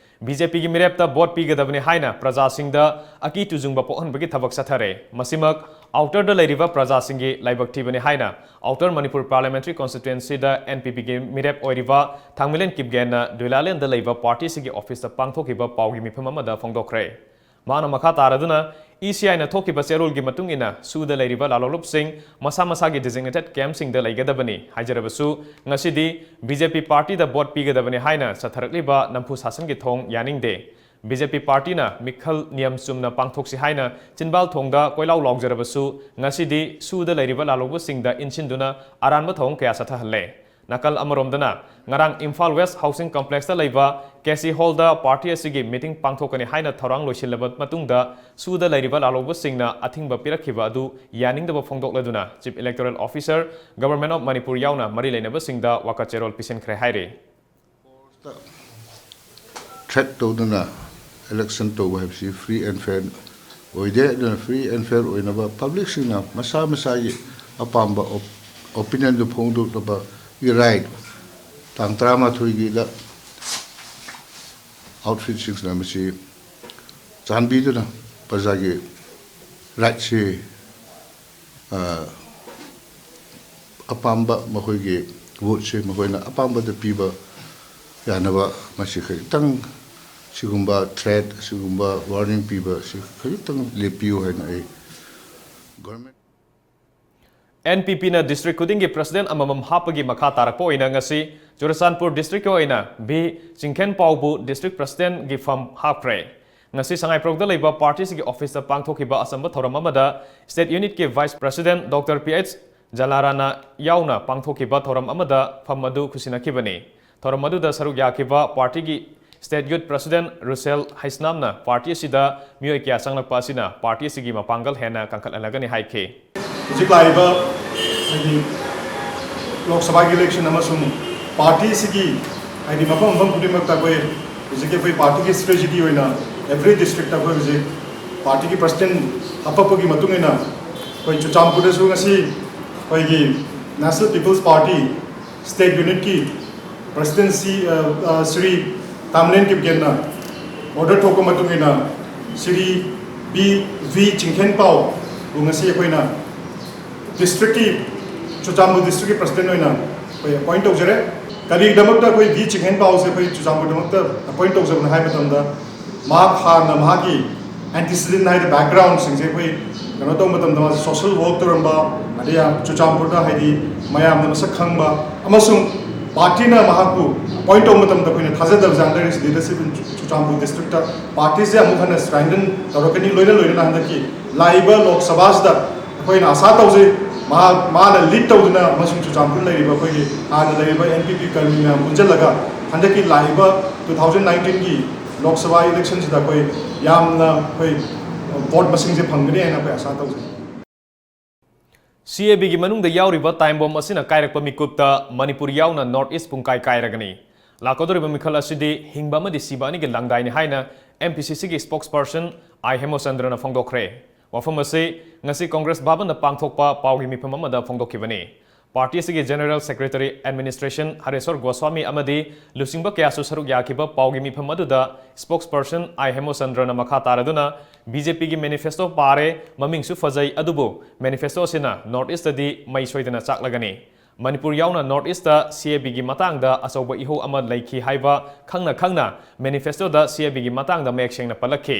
ꯕꯤ ꯖꯦ ꯄꯤꯒꯤ ꯃꯤꯔꯦꯞꯇ ꯚꯣꯠ ꯄꯤꯒꯗꯕꯅꯤ ꯍꯥꯏꯅ ꯄ꯭ꯔꯖꯥꯁꯤꯡꯗ ꯑꯀꯤ ꯇꯨꯖꯨꯡꯕ ꯄꯣꯛꯍꯟꯕꯒꯤ ꯊꯕꯛ ꯆꯠꯊꯔꯦ꯫ ꯃꯁꯤꯃꯛ outerꯗ ꯂꯩꯔꯤꯕ ꯄ꯭ꯔꯖꯥꯁꯤꯡꯒꯤ ꯂꯥꯏꯕꯛ ꯊꯤꯕꯅꯤ ꯍꯥꯏꯅ Outer Manipur Parliamentary Constituencyꯗ ꯑꯦꯟ ꯄꯤ ꯄꯤꯒꯤ ꯃꯤꯔꯦꯞ ꯑꯣꯏꯔꯤꯕ ꯊꯥꯡꯃꯩꯂꯦꯟ ꯀꯤꯞꯒꯦꯟꯅ ꯗꯨꯏꯂꯥꯂꯦꯟꯗ ꯂꯩꯕ ꯄꯥꯔꯇꯤꯁꯤꯒꯤ ꯑꯣꯐꯤꯁꯇ ꯄꯥꯡꯊꯣꯛꯈꯤꯕ ꯄꯥꯎꯒꯤ ꯃꯤꯐꯝ ꯑꯃꯗ ꯐꯣꯡꯗꯣꯛꯈ꯭ꯔꯦ꯫ ꯃꯍꯥꯛꯅ ꯃꯈꯥ ꯇꯥꯔꯗꯨꯅ ꯏ ꯁꯤ ꯑꯥꯏꯅ ꯊꯣꯛꯈꯤꯕ ꯆꯦꯔꯣꯜꯒꯤ ꯃꯇꯨꯡ ꯏꯟꯅ ꯁꯨꯗ ꯂꯩꯔꯤꯕ ꯂꯥꯂꯣꯡꯂꯨꯞꯁꯤꯡ ꯃꯁꯥ ꯃꯁꯥꯒꯤ designated campꯁꯤꯡꯗ ꯂꯩꯒꯗꯕꯅꯤ ꯍꯥꯏꯖꯔꯕꯁꯨ, ꯉꯁꯤꯗꯤ ꯕꯤ ꯖꯦ ꯄꯤ ꯄꯥꯔꯇꯤꯗ ꯚꯣꯠ ꯄꯤꯒꯗꯕꯅꯤ ꯍꯥꯏꯅ ꯆꯠꯊꯔꯛꯂꯤꯕ ꯅꯝꯐꯨ ꯁꯥꯁꯟꯒꯤ ꯊꯧꯑꯣꯡ ꯌꯥꯅꯤꯡꯗꯦ꯫ ꯕꯤ ꯖꯦ ꯄꯤ ꯄꯥꯔꯇꯤꯅ ꯃꯤꯈꯜ ꯅꯤꯌꯝ ꯆꯨꯝꯅ ꯄꯥꯡꯊꯣꯛꯁꯤ ꯍꯥꯏꯅ ꯆꯤꯟꯕꯥꯜ ꯊꯣꯡꯗ ꯀꯣꯏꯂꯥꯎ ꯂꯥꯎꯖꯔꯕꯁꯨ, ꯉꯁꯤꯗꯤ ꯁꯨꯗ ꯂꯩꯔꯤꯕ ꯂꯥꯂꯣꯡꯕꯁꯤꯡꯗ ꯏꯟꯁꯤꯟꯗꯨꯅ ꯑꯔꯥꯟꯕ ꯊꯧꯑꯣꯡ ꯀꯌꯥ ꯆꯠꯊꯍꯜꯂꯦ꯫ ꯅꯥꯀꯜ ꯑꯃꯔꯣꯝꯗꯅ, ꯉꯔꯥꯡ ꯏꯝꯐꯥꯜ ꯋꯦꯁ ꯍꯥꯎꯁꯤꯡ ꯀꯝꯄ꯭ꯂꯦꯛꯁꯇ ꯂꯩꯕ ꯀꯦ ꯁꯤ ꯍꯣꯜꯗ ꯄꯥꯔꯇꯤ ꯑꯁꯤꯒꯤ ꯃꯤꯇꯤꯡ ꯄꯥꯡꯊꯣꯛꯀꯅꯤ ꯍꯥꯏꯅ ꯊꯧꯔꯥꯡ ꯂꯣꯏꯁꯤꯜꯂꯕ ꯃꯇꯨꯡꯗ, ꯁꯨꯗ ꯂꯩꯔꯤꯕ ꯂꯥꯂꯣꯡꯕꯁꯤꯡꯅ ꯑꯊꯤꯡꯕ ꯄꯤꯔꯛꯈꯤꯕ ꯑꯗꯨ ꯌꯥꯅꯤꯡꯗꯕ ꯐꯣꯡꯗꯣꯛꯂꯗꯨꯅ Chief Electoral Officer, Government of Manipur ꯌꯥꯎꯅ ꯃꯔꯤ ꯂꯩꯅꯕꯁꯤꯡꯗ ꯋꯥꯀꯠ ꯆꯦꯔꯣꯜ ꯄꯤꯁꯤꯟꯈ꯭ꯔꯦ ꯍꯥꯏꯔꯤ꯫ Threat ꯇꯧꯗꯨꯅ election ꯇꯧꯕ ꯍꯥꯏꯕꯁꯤ free and fair ꯑꯣꯏꯗꯦ꯫ ꯑꯗꯨꯅ free and fair ꯑꯣꯏꯅꯕ publicꯁꯤꯡꯅ ꯃꯁꯥ ꯃꯁꯥꯒꯤ ꯑꯄꯥꯝꯕ op-, opinionꯗꯨ ꯐꯣꯡꯗꯣꯛꯅꯕꯒꯤ right ꯇꯥꯡ ꯇꯔꯥꯃꯥꯊꯣꯏꯒꯤꯗ outfitꯁꯤꯡꯁꯤꯅ ꯃꯁꯤ ꯆꯥꯟꯕꯤꯗꯨꯅ ꯄ꯭ꯔꯖꯥꯒꯤ rightꯁꯤ, ꯑ, ꯑꯄꯥꯝꯕ ꯃꯈꯣꯏꯒꯤ voteꯁꯤ ꯃꯈꯣꯏꯅ ꯑꯄꯥꯝꯕꯗ ꯄꯤꯕ ꯌꯥꯅꯕ ꯃꯁꯤ ꯈꯖꯤꯛꯇꯪ ꯁꯤꯒꯨꯝꯕ threat, ꯁꯤꯒꯨꯝꯕ warning ꯄꯤꯕꯁꯤ ꯈꯖꯤꯛꯇꯪ ꯂꯦꯞꯄꯤꯌꯨ ꯍꯥꯏꯅ ꯑꯩ government ꯑꯦꯟ ꯄꯤ ꯄꯤꯅ district ꯈꯨꯗꯤꯡꯒꯤ president ꯑꯃꯃꯝ ꯍꯥꯞꯄꯒꯤ ꯃꯈꯥ ꯇꯥꯔꯛꯄ ꯑꯣꯏꯅ ꯉꯁꯤ ꯆꯨꯔꯆꯥꯟꯄꯨꯔ districtꯀꯤ ꯑꯣꯏꯅ ꯚꯤ ꯆꯤꯡꯈꯦꯟꯄꯥꯎꯕꯨ district presidentꯒꯤ ꯐꯝ ꯍꯥꯞꯈ꯭ꯔꯦ꯫ ꯉꯁꯤ ꯁꯉꯥꯏꯄ꯭ꯔꯧꯗ ꯂꯩꯕ ꯄꯥꯔꯇꯤꯁꯤꯒꯤ ꯑꯣꯐꯤꯁꯇ ꯄꯥꯡꯊꯣꯛꯈꯤꯕ ꯑꯆꯝꯕ ꯊꯧꯔꯝ ꯑꯃꯗ state unitꯀꯤ vice president Doctor P H ꯖꯂꯥꯔꯥꯅ ꯌꯥꯎꯅ ꯄꯥꯡꯊꯣꯛꯈꯤꯕ ꯊꯧꯔꯝ ꯑꯃꯗ ꯐꯝ ꯑꯗꯨ ꯈꯨꯠꯁꯤꯟꯅꯈꯤꯕꯅꯤ꯫ ꯊꯧꯔꯝ ꯑꯗꯨꯗ ꯁꯔꯨꯛ ꯌꯥꯈꯤꯕ ꯄꯥꯔꯇꯤꯒꯤ state youth president ꯔꯨꯁꯦꯜ ꯍꯩꯁꯅꯥꯝꯅ ꯄꯥꯔꯇꯤ ꯑꯁꯤꯗ ꯃꯤꯑꯣꯏ ꯀꯌꯥ ꯆꯪꯂꯛꯄ ꯑꯁꯤꯅ ꯄꯥꯔꯇꯤ ꯑꯁꯤꯒꯤ ꯃꯄꯥꯡꯒꯜ ꯍꯦꯟꯅ ꯀꯟꯈꯠꯍꯜꯂꯒꯅꯤ ꯍꯥꯏꯈꯤ꯫ ꯍꯧꯖꯤꯛ ꯂꯥꯛꯏꯕ ꯍꯥꯏꯗꯤ ꯂꯣꯛ ꯁꯚꯥꯒꯤ ꯏꯂꯦꯛꯁꯟ ꯑꯃꯁꯨꯡ ꯄꯥꯔꯇꯤꯁꯤꯒꯤ ꯍꯥꯏꯗꯤ ꯃꯐꯝ ꯃꯐꯝ ꯈꯨꯗꯤꯡꯃꯛꯇ ꯑꯩꯈꯣꯏ ꯍꯧꯖꯤꯛꯀꯤ ꯑꯩꯈꯣꯏ ꯄꯥꯔꯇꯤꯒꯤ ꯁ꯭ꯇ꯭ꯔꯦꯇꯦꯖꯤ ꯑꯣꯏꯅ ꯑꯦꯚ꯭ꯔꯤ ꯗꯤꯁꯇ꯭ꯔꯤꯛꯇ ꯑꯩꯈꯣꯏ ꯍꯧꯖꯤꯛ ꯄꯥꯔꯇꯤꯒꯤ ꯄ꯭ꯔꯁꯤꯗꯦꯟ ꯍꯥꯄꯛꯄꯒꯤ ꯃꯇꯨꯡ ꯏꯟꯅ ꯑꯩꯈꯣꯏ ꯆꯨꯔꯆꯥꯟꯄꯨꯔꯗꯁꯨ ꯉꯁꯤ ꯑꯩꯈꯣꯏꯒꯤ ꯅꯦꯁꯅꯦꯜ ꯄꯤꯄꯜꯁ ꯄꯥꯔꯇꯤ ꯁ꯭ꯇꯦꯠ ꯌꯨꯅꯤꯠꯀꯤ ꯄ꯭ꯔꯁꯤꯗꯦꯟꯁꯤ ꯁ꯭ꯔꯤ ꯇꯥꯝꯂꯦꯟ ꯀꯤꯞꯒꯦꯟꯅ ꯑꯣꯔꯗꯔ ꯊꯣꯛꯄ ꯃꯇꯨꯡ ꯏꯟꯅ ꯁ꯭ꯔꯤ ꯕꯤ ꯚꯤ ꯆꯤꯡꯈꯦꯟꯄꯥꯎꯕꯨ ꯉꯁꯤ ꯑꯩꯈꯣꯏꯅ ꯗꯤꯁꯇ꯭ꯔꯤꯛꯀꯤ ꯆꯨꯔꯆꯥꯟꯄꯨꯔ ꯗꯤꯁꯇ꯭ꯔꯤꯛꯀꯤ ꯄ꯭ꯔꯁꯤꯗꯦꯟ ꯑꯣꯏꯅ ꯑꯩꯈꯣꯏ ꯑꯦꯄꯣꯏꯟ ꯇꯧꯖꯔꯦ꯫ ꯀꯔꯤꯒꯤꯗꯃꯛꯇ ꯑꯩꯈꯣꯏ ꯚꯤ ꯆꯤꯡꯈꯦꯟꯄꯥꯎꯁꯦ ꯑꯩꯈꯣꯏ ꯆꯨꯔꯆꯥꯟꯄꯨꯔꯗꯃꯛꯇ ꯑꯦꯄꯣꯏꯟ ꯇꯧꯖꯕꯅꯣ ꯍꯥꯏꯕ ꯃꯇꯝꯗ ꯃꯍꯥꯛ ꯍꯥꯟꯅ ꯃꯍꯥꯛꯀꯤ ꯑꯦꯟꯇꯤꯁꯤꯗꯦꯟ ꯍꯥꯏꯗꯤ ꯕꯦꯛꯒ꯭ꯔꯥꯎꯟꯁꯤꯡꯁꯦ ꯑꯩꯈꯣꯏ ꯀꯩꯅꯣ ꯇꯧꯕ ꯃꯇꯝꯗ ꯃꯥꯁꯦ ꯁꯣꯁꯦꯜ ꯋꯥꯔꯛ ꯇꯧꯔꯝꯕ, ꯑꯗꯩ ꯌꯥꯝ ꯆꯨꯔꯆꯥꯟꯄꯨꯔꯗ ꯍꯥꯏꯗꯤ ꯃꯌꯥꯝꯅ ꯃꯁꯛ ꯈꯪꯕ ꯑꯃꯁꯨꯡ ꯄꯥꯔꯇꯤꯅ ꯃꯍꯥꯛꯄꯨ ꯑꯦꯄꯣꯏꯟ ꯇꯧꯕ ꯃꯇꯝꯗ ꯑꯩꯈꯣꯏꯅ ꯊꯥꯖꯗꯕꯁꯦ under his leadership in Churachandpur district ꯄꯥꯔꯇꯤꯁꯦ ꯑꯃꯨꯛ ꯍꯟꯅ ꯁ꯭ꯇ꯭ꯔꯦꯡꯊꯟ ꯇꯧꯔꯛꯀꯅꯤ꯫ ꯂꯣꯏꯅ ꯂꯣꯏꯅꯅ ꯍꯟꯗꯛꯀꯤ ꯂꯥꯛꯏꯕ ꯂꯣꯛ ꯁꯚꯥꯁꯤꯗ ꯑꯩꯈꯣꯏꯅ ꯑꯥꯁꯥ ꯇꯧꯖꯩ, ꯃꯍꯥꯛ, ꯃꯥꯅ ꯂꯤꯗ ꯇꯧꯗꯨꯅ ꯑꯃꯁꯨꯡ ꯆꯨꯔꯆꯥꯟꯄꯨꯔ ꯂꯩꯔꯤꯕ ꯑꯩꯈꯣꯏꯒꯤ ꯍꯥꯟꯅ ꯂꯩꯔꯤꯕ ꯑꯦꯟ ꯄꯤ ꯄꯤ ꯀꯔꯃꯤ ꯃꯌꯥꯝ ꯄꯨꯟꯁꯤꯜꯂꯒ ꯍꯟꯗꯛꯀꯤ ꯂꯥꯛꯏꯕ ꯇꯨ ꯊꯥꯎꯖꯟ ꯅꯥꯏꯟꯇꯤꯟꯒꯤ ꯂꯣꯛ ꯁꯚꯥ ꯏꯂꯦꯛꯁꯟꯁꯤꯗ ꯑꯩꯈꯣꯏ ꯌꯥꯝꯅ ꯑꯩꯈꯣꯏ ꯚꯣꯠ ꯃꯁꯤꯡꯁꯦ ꯐꯪꯒꯅꯤ ꯍꯥꯏꯅ ꯑꯩꯈꯣꯏ ꯑꯥꯁꯥ ꯇꯧꯖꯩ꯫ ꯁꯤ ꯑꯦ ꯕꯤꯒꯤ ꯃꯅꯨꯡꯗ ꯌꯥꯎꯔꯤꯕ ꯇꯥꯏꯝ ꯕꯣꯝ ꯑꯁꯤꯅ ꯀꯥꯏꯔꯛꯄ ꯃꯤꯀꯨꯞꯇ ꯃꯅꯤꯄꯨꯔ ꯌꯥꯎꯅ ꯅꯣꯔꯠ ꯏꯁ ꯄꯨꯡꯀꯥꯏ ꯀꯥꯏꯔꯒꯅꯤ꯫ ꯂꯥꯛꯀꯗꯧꯔꯤꯕ ꯃꯤꯈꯜ ꯑꯁꯤꯗꯤ ꯍꯤꯡꯕ ꯑꯃꯗꯤ ꯁꯤꯕ ꯑꯅꯤꯒꯤ ꯂꯥꯡꯗꯥꯏꯅꯤ ꯍꯥꯏꯅ ꯑꯦꯝ ꯄꯤ ꯁꯤ ꯁꯤꯒꯤ ꯁ꯭ꯄꯣꯛꯁ ꯄꯔꯁꯟ ꯑꯥꯏ ꯍꯦꯃꯣꯆꯟꯗ꯭ꯔꯅ ꯐꯣꯡꯗꯣꯛꯈ꯭ꯔꯦ꯫ ꯋꯥꯐꯝ ꯑꯁꯤ ꯉꯁꯤ ꯀꯣꯡꯒ꯭ꯔꯦꯁ ꯚꯕꯟꯗ ꯄꯥꯡꯊꯣꯛꯄ ꯄꯥꯎꯒꯤ ꯃꯤꯐꯝ ꯑꯃꯗ ꯐꯣꯡꯗꯣꯛꯈꯤꯕꯅꯤ꯫ ꯄꯥꯔꯇꯤ ꯑꯁꯤꯒꯤ ꯖꯦꯅꯔꯦꯜ ꯁꯦꯀ꯭ꯔꯦꯇꯔꯤ ꯑꯦꯗꯃꯤꯅꯤꯁꯇ꯭ꯔꯦꯁꯟ ꯍꯔꯦꯁ꯭ꯋꯔ ꯒꯣꯁ꯭ꯋꯥꯃꯤ ꯑꯃꯗꯤ ꯂꯨꯆꯤꯡꯕ ꯀꯌꯥꯁꯨ ꯁꯔꯨꯛ ꯌꯥꯈꯤꯕ ꯄꯥꯎꯒꯤ ꯃꯤꯐꯝ ꯑꯗꯨꯗ ꯁ꯭ꯄꯣꯛꯁ ꯄꯔꯁꯟ ꯑꯥꯏ ꯍꯦꯃꯣꯆꯟꯗ꯭ꯔꯅ ꯃꯈꯥ ꯇꯥꯔꯗꯨꯅ ꯕꯤ ꯖꯦ ꯄꯤꯒꯤ ꯃꯦꯅꯤꯐꯦꯁꯇꯣ ꯄꯥꯔꯦ, ꯃꯃꯤꯡꯁꯨ ꯐꯖꯩ, ꯑꯗꯨꯕꯨ ꯃꯦꯅꯤꯐꯦꯁꯇꯣ ꯑꯁꯤꯅ ꯅꯣꯔꯠ ꯏꯁꯇꯗꯤ ꯃꯩ ꯁꯣꯏꯗꯅ ꯆꯥꯛꯂꯒꯅꯤ꯫ ꯃꯅꯤꯄꯨꯔ ꯌꯥꯎꯅ ꯅꯣꯔꯠ ꯏꯁꯇ ꯁꯤ ꯑꯦ ꯕꯤꯒꯤ ꯃꯇꯥꯡꯗ ꯑꯆꯧꯕ ꯏꯍꯧ ꯑꯃ ꯂꯩꯈꯤ ꯍꯥꯏꯕ ꯈꯪꯅ ꯈꯪꯅ ꯃꯦꯅꯤꯐꯦꯁꯇꯣꯗ ꯁꯤ ꯑꯦ ꯕꯤꯒꯤ ꯃꯇꯥꯡꯗ ꯃꯌꯦꯛ ꯁꯦꯡꯅ ꯄꯜꯂꯛꯈꯤ꯫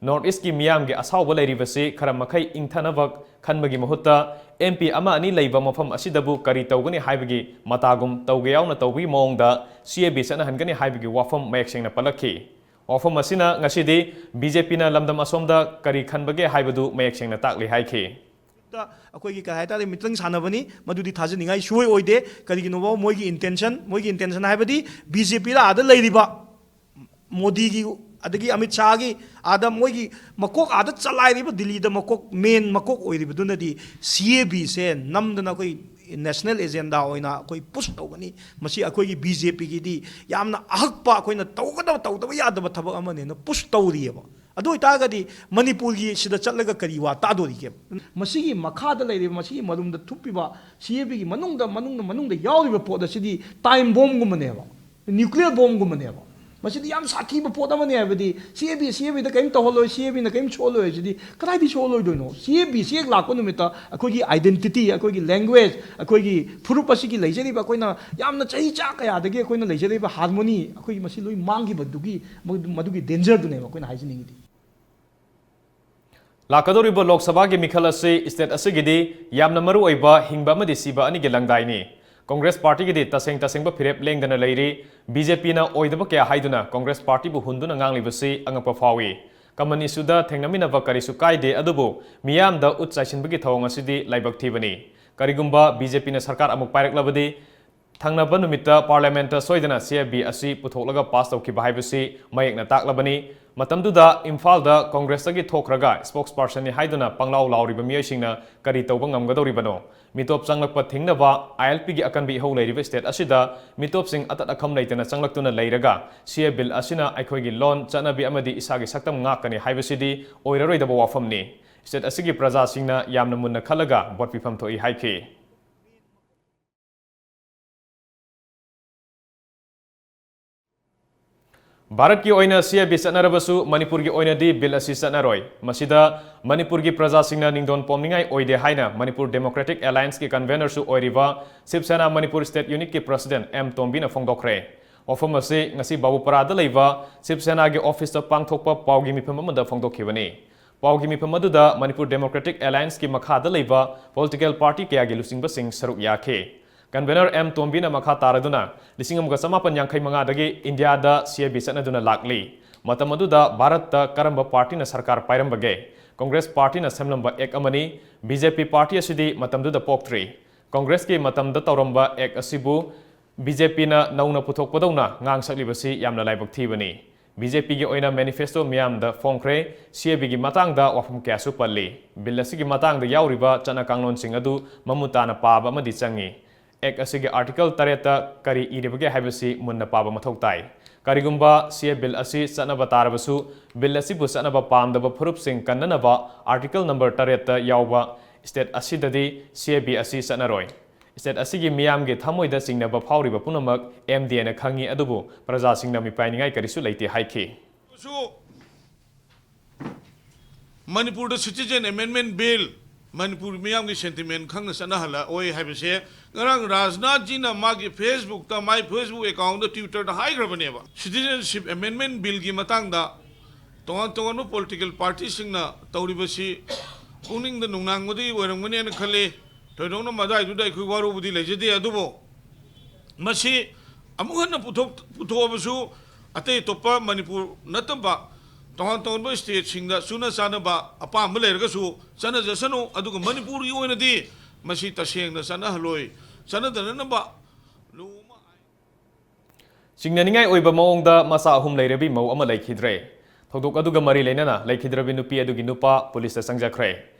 ꯅꯣꯔꯠ ꯏꯁꯀꯤ ꯃꯤꯌꯥꯝꯒꯤ ꯑꯁꯥꯎꯕ ꯂꯩꯔꯤꯕꯁꯤ ꯈꯔ ꯃꯈꯩ ꯏꯪꯊꯅꯕ ꯈꯟꯕꯒꯤ ꯃꯍꯨꯠꯇ ꯑꯦꯝ ꯄꯤ ꯑꯃ ꯑꯅꯤ ꯂꯩꯕ ꯃꯐꯝ ꯑꯁꯤꯗꯕꯨ ꯀꯔꯤ ꯇꯧꯒꯅꯤ ꯍꯥꯏꯕꯒꯤ ꯃꯇꯥꯒꯨꯝ ꯇꯧꯒꯦ ꯌꯥꯎꯅ ꯇꯧꯕꯒꯤ ꯃꯑꯣꯡꯗ ꯁꯤ ꯑꯦ ꯕꯤ ꯆꯠꯅꯍꯟꯒꯅꯤ ꯍꯥꯏꯕꯒꯤ ꯋꯥꯐꯝ ꯃꯌꯦꯛ ꯁꯦꯡꯅ ꯄꯜꯂꯛꯈꯤ꯫ ꯋꯥꯐꯝ ꯑꯁꯤꯅ ꯉꯁꯤꯗꯤ ꯕꯤ ꯖꯦ ꯄꯤꯅ ꯂꯝꯗꯝ ꯑꯁꯣꯝꯗ ꯀꯔꯤ ꯈꯟꯕꯒꯦ ꯍꯥꯏꯕꯗꯨ ꯃꯌꯦꯛ ꯁꯦꯡꯅ ꯇꯥꯛꯂꯤ ꯍꯥꯏꯈꯤ꯫ ꯑꯩꯈꯣꯏꯒꯤ ꯀꯩ ꯍꯥꯏꯇꯥꯔꯦ, ꯃꯤꯇ꯭ꯔꯪ ꯁꯥꯟꯅꯕꯅꯤ, ꯃꯗꯨꯗꯤ ꯊꯥꯖꯅꯤꯡꯉꯥꯏ ꯁꯨꯡꯑꯣꯏ ꯑꯣꯏꯗꯦ꯫ ꯀꯔꯤꯒꯤꯅꯣꯕ, ꯃꯣꯏꯒꯤ intention, ꯃꯣꯏꯒꯤ intention ꯍꯥꯏꯕꯗꯤ ꯕꯤ ꯖꯦ ꯄꯤꯗ ꯑꯥꯗ ꯂꯩꯔꯤꯕ ꯃꯣꯗꯤꯒꯤ ꯑꯗꯒꯤ ꯑꯃꯤꯠ ꯁꯥꯍꯒꯤ ꯑꯥꯗ ꯃꯣꯏꯒꯤ ꯃꯀꯣꯛ ꯑꯥꯗ ꯆꯂꯥꯏꯔꯤꯕ, ꯗꯤꯜꯂꯤꯗ ꯃꯀꯣꯛ, ꯃꯦꯟ ꯃꯀꯣꯛ ꯑꯣꯏꯔꯤꯕꯗꯨꯅꯗꯤ ꯁꯤ ꯑꯦ ꯕꯤꯁꯦ ꯅꯝꯗꯅ ꯑꯩꯈꯣꯏ ꯅꯦꯁꯅꯦꯜ ꯑꯦꯖꯦꯟꯗꯥ ꯑꯣꯏꯅ ꯑꯩꯈꯣꯏ ꯄꯨꯁ ꯇꯧꯒꯅꯤ꯫ ꯃꯁꯤ ꯑꯩꯈꯣꯏꯒꯤ ꯕꯤ ꯖꯦ ꯄꯤꯒꯤꯗꯤ ꯌꯥꯝꯅ ꯑꯍꯛꯄ, ꯑꯩꯈꯣꯏꯅ ꯇꯧꯒꯗꯕ, ꯇꯧꯗꯕ ꯌꯥꯗꯕ ꯊꯕꯛ ꯑꯃꯅꯦꯅ ꯄꯨꯁ ꯇꯧꯔꯤꯑꯕ꯫ ꯑꯗꯨ ꯑꯣꯏꯇꯥꯔꯒꯗꯤ ꯃꯅꯤꯄꯨꯔꯒꯤ ꯁꯤꯗ ꯆꯠꯂꯒ ꯀꯔꯤ ꯋꯥ ꯇꯥꯗꯣꯔꯤꯒꯦ? ꯃꯁꯤꯒꯤ ꯃꯈꯥꯗ ꯂꯩꯔꯤꯕ, ꯃꯁꯤꯒꯤ ꯃꯔꯨꯝꯗ ꯊꯨꯞꯄꯤꯕ ꯁꯤ ꯑꯦ ꯕꯤꯒꯤ ꯃꯅꯨꯡꯗ, ꯃꯅꯨꯡꯗ, ꯃꯅꯨꯡꯗ ꯌꯥꯎꯔꯤꯕ ꯄꯣꯠ ꯑꯁꯤꯗꯤ ꯇꯥꯏꯝ ꯕꯣꯝꯒꯨꯝꯕꯅꯦꯕ, ꯅ꯭ꯌꯨꯀ꯭ꯂꯤꯌꯔ ꯕꯣꯝꯒꯨꯝꯕꯅꯦꯕ꯫ ꯃꯁꯤꯗꯤ ꯌꯥꯝ ꯁꯥꯊꯤꯕ ꯄꯣꯠ ꯑꯃꯅꯦ ꯍꯥꯏꯕꯗꯤ, ꯁꯤ ꯑꯦ ꯕꯤ, ꯁꯤ ꯑꯦ ꯕꯤꯗ ꯀꯔꯤꯝ ꯇꯧꯍꯜꯂꯣꯏ, ꯁꯤ ꯑꯦ ꯕꯤꯅ ꯀꯔꯤꯝ ꯁꯣꯛꯍꯜꯂꯣꯏ ꯍꯥꯏꯁꯤꯗꯤ ꯀꯗꯥꯏꯗꯒꯤ ꯁꯣꯛꯍꯜꯂꯣꯏꯗꯣꯏꯅꯣ? ꯁꯤ ꯑꯦ ꯕꯤ ꯁꯤ ꯍꯦꯛ ꯂꯥꯛꯄ ꯅꯨꯃꯤꯠꯇ ꯑꯩꯈꯣꯏꯒꯤ identity, ꯑꯩꯈꯣꯏꯒꯤ language, ꯑꯩꯈꯣꯏꯒꯤ ꯐꯨꯔꯨꯞ ꯑꯁꯤꯒꯤ ꯂꯩꯖꯔꯤꯕ, ꯑꯩꯈꯣꯏꯅ ꯌꯥꯝꯅ ꯆꯍꯤ ꯆꯥ ꯀꯌꯥꯗꯒꯤ ꯑꯩꯈꯣꯏꯅ ꯂꯩꯖꯔꯤꯕ harmony, ꯑꯩꯈꯣꯏꯒꯤ ꯃꯁꯤ ꯂꯣꯏ ꯃꯥꯡꯈꯤꯕꯗꯨꯒꯤ, ꯃꯗꯨ-, ꯃꯗꯨꯒꯤ dangerꯗꯨꯅꯦꯕ ꯑꯩꯈꯣꯏꯅ ꯍꯥꯏꯖꯅꯤꯡꯉꯤꯗꯤ꯫ ꯂꯥꯛꯀꯗꯧꯔꯤꯕ ꯂꯣꯛ ꯁꯚꯥꯒꯤ ꯃꯤꯈꯜ ꯑꯁꯤ state ꯑꯁꯤꯒꯤꯗꯤ ꯌꯥꯝꯅ ꯃꯔꯨ ꯑꯣꯏꯕ ꯍꯤꯡꯕ ꯑꯃꯗꯤ ꯁꯤꯕ ꯑꯅꯤꯒꯤ ꯂꯪꯗꯥꯏꯅꯤ꯫ ꯀꯣꯡꯒ꯭ꯔꯦꯁ ꯄꯥꯔꯇꯤꯒꯤꯗꯤ ꯇꯁꯦꯡ ꯇꯁꯦꯡꯕ ꯐꯤꯔꯦꯞ ꯂꯦꯡꯗꯅ ꯂꯩꯔꯤ꯫ ꯕꯤ ꯖꯦ ꯄꯤꯅ ꯑꯣꯏꯗꯕ ꯀꯌꯥ ꯍꯥꯏꯗꯨꯅ ꯀꯣꯡꯒ꯭ꯔꯦꯁ ꯄꯥꯔꯇꯤꯕꯨ ꯍꯨꯟꯗꯨꯅ ꯉꯥꯡꯂꯤꯕꯁꯤ ꯑꯉꯛꯄ ꯐꯥꯎꯏ꯫ Common issueꯗ ꯊꯦꯡꯅꯃꯤꯟꯅꯕ ꯀꯔꯤꯁꯨ ꯀꯥꯏꯗꯦ, ꯑꯗꯨꯕꯨ ꯃꯤꯌꯥꯝꯗ ꯎꯠ ꯆꯥꯏꯁꯤꯟꯕꯒꯤ ꯊꯧꯑꯣꯡ ꯑꯁꯤꯗꯤ ꯂꯥꯏꯕꯛ ꯊꯤꯕꯅꯤ꯫ ꯀꯔꯤꯒꯨꯝꯕ ꯕꯤ ꯖꯦ ꯄꯤꯅ ꯁꯔꯀꯥꯔ ꯑꯃꯨꯛ ꯄꯥꯏꯔꯛꯂꯕꯗꯤ, ꯊꯪꯅꯕ ꯅꯨꯃꯤꯠꯇ ꯄꯥꯔꯂꯤꯌꯥꯃꯦꯟꯠꯇ ꯁꯣꯏꯗꯅ ꯁꯤ ꯑꯦ ꯕꯤ ꯑꯁꯤ ꯄꯨꯊꯣꯛꯂꯒ ꯄꯥꯁ ꯇꯧꯈꯤꯕ ꯍꯥꯏꯕꯁꯤ ꯃꯌꯦꯛꯅ ꯇꯥꯛꯂꯕꯅꯤ꯫ ꯃꯇꯝꯗꯨꯗ ꯏꯝꯐꯥꯜꯗ ꯀꯣꯡꯒ꯭ꯔꯦꯁꯇꯒꯤ ꯊꯣꯛꯈ꯭ꯔꯒ spokespersonꯅꯤ ꯍꯥꯏꯗꯨꯅ ꯄꯪꯂꯥꯎ ꯂꯥꯎꯔꯤꯕ ꯃꯤꯑꯣꯏꯁꯤꯡꯅ ꯀꯔꯤ ꯇꯧꯕ ꯉꯝꯒꯗꯧꯔꯤꯕꯅꯣ? ꯃꯤꯇꯣꯞ ꯆꯪꯂꯛꯄ ꯊꯤꯡꯅꯕ ꯑꯥꯏ ꯑꯦꯜ ꯄꯤꯒꯤ ꯑꯀꯟꯕ ꯏꯍꯧ ꯂꯩꯔꯤꯕ state ꯑꯁꯤꯗ ꯃꯤꯇꯣꯞꯁꯤꯡ ꯑꯇꯠ ꯑꯈꯝ ꯂꯩꯇꯅ ꯆꯪꯂꯛꯇꯨꯅ ꯂꯩꯔꯒ, ꯁꯤ ꯑꯦ ꯕꯤꯜ ꯑꯁꯤꯅ ꯑꯩꯈꯣꯏꯒꯤ ꯂꯣꯟ, ꯆꯠꯅꯕꯤ ꯑꯃꯗꯤ ꯏꯁꯥꯒꯤ ꯁꯛꯇꯝ ꯉꯥꯛꯀꯅꯤ ꯍꯥꯏꯕꯁꯤꯗꯤ ꯑꯣꯏꯔꯔꯣꯏꯗꯕ ꯋꯥꯐꯝꯅꯤ꯫ State ꯑꯁꯤꯒꯤ ꯄ꯭ꯔꯖꯥꯁꯤꯡꯅ ꯌꯥꯝꯅ ꯃꯨꯟꯅ ꯈꯜꯂꯒ ꯚꯣꯠ ꯄꯤꯐꯝ ꯊꯣꯛꯏ ꯍꯥꯏꯈꯤ꯫ ꯚꯥꯔꯠꯀꯤ ꯑꯣꯏꯅ ꯁꯤ ꯑꯦ ꯕꯤ ꯆꯠꯅꯔꯕꯁꯨ ꯃꯅꯤꯄꯨꯔꯒꯤ ꯑꯣꯏꯅꯗꯤ ꯕꯤꯜ ꯑꯁꯤ ꯆꯠꯅꯔꯣꯏ꯫ ꯃꯁꯤꯗ ꯃꯅꯤꯄꯨꯔꯒꯤ ꯄ꯭ꯔꯖꯥꯁꯤꯡꯅ ꯅꯤꯡꯗꯣꯟ ꯄꯣꯝꯅꯤꯡꯉꯥꯏ ꯑꯣꯏꯗꯦ ꯍꯥꯏꯅ ꯃꯅꯤꯄꯨꯔ Democratic Allianceꯀꯤ convenorꯁꯨ ꯑꯣꯏꯔꯤꯕ ꯁꯤꯕ ꯁꯦꯅꯥ ꯃꯅꯤꯄꯨꯔ state unitꯀꯤ president ꯑꯦꯝ ꯇꯣꯝꯕꯤꯅ ꯐꯣꯡꯗꯣꯛꯈ꯭ꯔꯦ꯫ ꯋꯥꯐꯝ ꯑꯁꯤ ꯉꯁꯤ ꯕꯥꯕꯨꯄꯥꯔꯥꯗ ꯂꯩꯕ ꯁꯤꯕ ꯁꯦꯅꯥꯒꯤ officeꯇ ꯄꯥꯡꯊꯣꯛꯄ ꯄꯥꯎꯒꯤ ꯃꯤꯐꯝ ꯑꯃꯗ ꯐꯣꯡꯗꯣꯛꯈꯤꯕꯅꯤ꯫ ꯄꯥꯎꯒꯤ ꯃꯤꯐꯝ ꯑꯗꯨꯗ ꯃꯅꯤꯄꯨꯔ Democratic Allianceꯀꯤ ꯃꯈꯥꯗ ꯂꯩꯕ political party ꯀꯌꯥꯒꯤ ꯂꯨꯆꯤꯡꯕꯁꯤꯡ ꯁꯔꯨꯛ ꯌꯥꯈꯤ꯫ Convener ꯑꯦꯝ ꯇꯣꯝꯕꯤꯅ ꯃꯈꯥ ꯇꯥꯔꯗꯨꯅ, ꯂꯤꯁꯤꯡ ꯑꯃꯒ ꯆꯃꯥꯄꯟ ꯌꯥꯡꯈꯩ ꯃꯉꯥꯗꯒꯤ ꯏꯟꯗꯤꯌꯥꯗ ꯁꯤ ꯑꯦ ꯕꯤ ꯆꯠꯅꯗꯨꯅ ꯂꯥꯛꯂꯤ꯫ ꯃꯇꯝ ꯑꯗꯨꯗ ꯚꯥꯔꯠꯇ ꯀꯔꯝꯕ partyꯅ ꯁꯔꯀꯥꯔ ꯄꯥꯏꯔꯝꯕꯒꯦ? ꯀꯣꯡꯒ꯭ꯔꯦꯁ partyꯅ ꯁꯦꯝꯂꯝꯕ act ꯑꯃꯅꯤ꯫ ꯕꯤ ꯖꯦ ꯄꯤ party ꯑꯁꯤꯗꯤ ꯃꯇꯝꯗꯨꯗ ꯄꯣꯛꯇ꯭ꯔꯤ꯫ ꯀꯣꯡꯒ꯭ꯔꯦꯁꯀꯤ ꯃꯇꯝꯗ ꯇꯧꯔꯝꯕ act ꯑꯁꯤꯕꯨ ꯕꯤ ꯖꯦ ꯄꯤꯅ ꯅꯧꯅ ꯄꯨꯊꯣꯛꯄꯗꯧꯅ ꯉꯥꯡ ꯁꯛꯂꯤꯕꯁꯤ ꯌꯥꯝꯅ ꯂꯥꯏꯕꯛ ꯊꯤꯕꯅꯤ꯫ ꯕꯤ ꯖꯦ ꯄꯤꯒꯤ ꯑꯣꯏꯅ ꯃꯦꯅꯤꯐꯦꯁꯇꯣ ꯃꯤꯌꯥꯝꯗ ꯐꯣꯡꯈ꯭ꯔꯦ꯫ ꯁꯤ ꯑꯦ ꯕꯤꯒꯤ ꯃꯇꯥꯡꯗ ꯋꯥꯐꯝ ꯀꯌꯥꯁꯨ ꯄꯜꯂꯤ꯫ ꯕꯤꯜ ꯑꯁꯤꯒꯤ ꯃꯇꯥꯡꯗ ꯌꯥꯎꯔꯤꯕ ꯆꯠꯅ ꯀꯥꯡꯂꯣꯟꯁꯤꯡ ꯑꯗꯨ ꯃꯃꯨꯠ ꯇꯥꯅ ꯄꯥꯕ ꯑꯃꯗꯤ ꯆꯪꯏ꯫ ꯑꯦꯛ ꯑꯁꯤꯒꯤ ꯑꯥꯔꯇꯤꯀꯜ ꯇꯔꯦꯠꯇ ꯀꯔꯤ ꯏꯔꯤꯕꯒꯦ ꯍꯥꯏꯕꯁꯤ ꯃꯨꯟꯅ ꯄꯥꯕ ꯃꯊꯧ ꯇꯥꯏ꯫ ꯀꯔꯤꯒꯨꯝꯕ ꯁꯤ ꯑꯦ ꯕꯤꯜ ꯑꯁꯤ ꯆꯠꯅꯕ ꯇꯥꯔꯕꯁꯨ, ꯕꯤꯜ ꯑꯁꯤꯕꯨ ꯆꯠꯅꯕ ꯄꯥꯝꯗꯕ ꯐꯨꯔꯨꯞꯁꯤꯡ ꯀꯟꯅꯅꯕ ꯑꯥꯔꯇꯤꯀꯜ ꯅꯝꯕꯔ ꯇꯔꯦꯠꯇ ꯌꯥꯎꯕ ꯁ꯭ꯇꯦꯠ ꯑꯁꯤꯗꯗꯤ ꯁꯤ ꯑꯦ ꯕꯤ ꯑꯁꯤ ꯆꯠꯅꯔꯣꯏ꯫ ꯁ꯭ꯇꯦꯠ ꯑꯁꯤꯒꯤ ꯃꯤꯌꯥꯝꯒꯤ ꯊꯃꯣꯏꯗ ꯆꯤꯡꯅꯕ ꯐꯥꯎꯔꯤꯕ ꯄꯨꯝꯅꯃꯛ ꯑꯦꯝ ꯗꯤ ꯑꯦꯅ ꯈꯪꯏ, ꯑꯗꯨꯕꯨ ꯄ꯭ꯔꯖꯥꯁꯤꯡꯅ ꯃꯤꯄꯥꯏꯅꯤꯡꯉꯥꯏ ꯀꯔꯤꯁꯨ ꯂꯩꯇꯦ ꯍꯥꯏꯈꯤ꯫ ꯃꯅꯤꯄꯨꯔꯗ Citizen Amendment Bill, ꯃꯅꯤꯄꯨꯔ ꯃꯤꯌꯥꯝꯒꯤ sentiment ꯈꯪꯅ ꯆꯠꯅꯍꯜꯂꯛꯑꯣꯏ ꯍꯥꯏꯕꯁꯦ ꯉꯔꯥꯡ ꯔꯥꯖꯅꯥꯊꯖꯤꯅ ꯃꯥꯒꯤ Facebook-ꯇ, ꯃꯥꯏ Facebook account-ꯇ, Twitter-ꯗ ꯍꯥꯏꯈ꯭ꯔꯕꯅꯦꯕ꯫ Citizenship Amendment Bill-ꯒꯤ ꯃꯇꯥꯡꯗ ꯇꯣꯉꯥꯟ ꯇꯣꯉꯥꯟꯕ political party-ꯁꯤꯡꯅ ꯇꯧꯔꯤꯕꯁꯤ ꯄꯨꯛꯅꯤꯡꯗ ꯅꯨꯡꯅꯥꯡꯕꯗꯒꯤ ꯑꯣꯏꯔꯝꯒꯅꯦꯅ ꯈꯜꯂꯤ꯫ ꯊꯣꯏꯗꯣꯛꯅ ꯃꯗꯥꯏꯗꯨꯗ ꯑꯩꯈꯣꯏ ꯋꯥꯔꯧꯕꯗꯤ ꯂꯩꯖꯗꯦ, ꯑꯗꯨꯕꯨ ꯃꯁꯤ ꯑꯃꯨꯛ ꯍꯟꯅ ꯄꯨꯊꯣꯛ-, ꯄꯨꯊꯣꯛꯑꯕꯁꯨ ꯑꯇꯩ ꯑꯇꯣꯞꯄ ꯃꯅꯤꯄꯨꯔ ꯅꯠꯇꯕ ꯇꯣꯉꯥꯟ ꯇꯣꯉꯥꯟꯕ state-ꯁꯤꯡꯗ ꯆꯨꯅ ꯆꯥꯅꯕ ꯑꯄꯥꯝꯕ ꯂꯩꯔꯒꯁꯨ ꯆꯠꯅꯖꯁꯅꯨ, ꯑꯗꯨꯒ ꯃꯅꯤꯄꯨꯔꯒꯤ ꯑꯣꯏꯅꯗꯤ ꯃꯁꯤ ꯇꯁꯦꯡꯅ ꯆꯠꯅꯍꯜꯂꯣꯏ꯫ ꯆꯠꯅꯗꯅꯕ ꯂꯨ ꯑꯃ ꯆꯤꯡꯅꯅꯤꯡꯉꯥꯏ ꯑꯣꯏꯕ ꯃꯑꯣꯡꯗ ꯃꯆꯥ ꯑꯍꯨꯝ ꯂꯩꯔꯕꯤ ꯃꯧ ꯑꯃ ꯂꯩꯈꯤꯗ꯭ꯔꯦ꯫ ꯊꯧꯗꯣꯛ ꯑꯗꯨꯒ ꯃꯔꯤ ꯂꯩꯅꯅ ꯂꯩꯈꯤꯗ꯭ꯔꯕꯤ ꯅꯨꯄꯤ ꯑꯗꯨꯒꯤ ꯅꯨꯄꯥ ꯄꯨꯂꯤꯁꯇ ꯆꯪꯖꯈ꯭ꯔꯦ꯫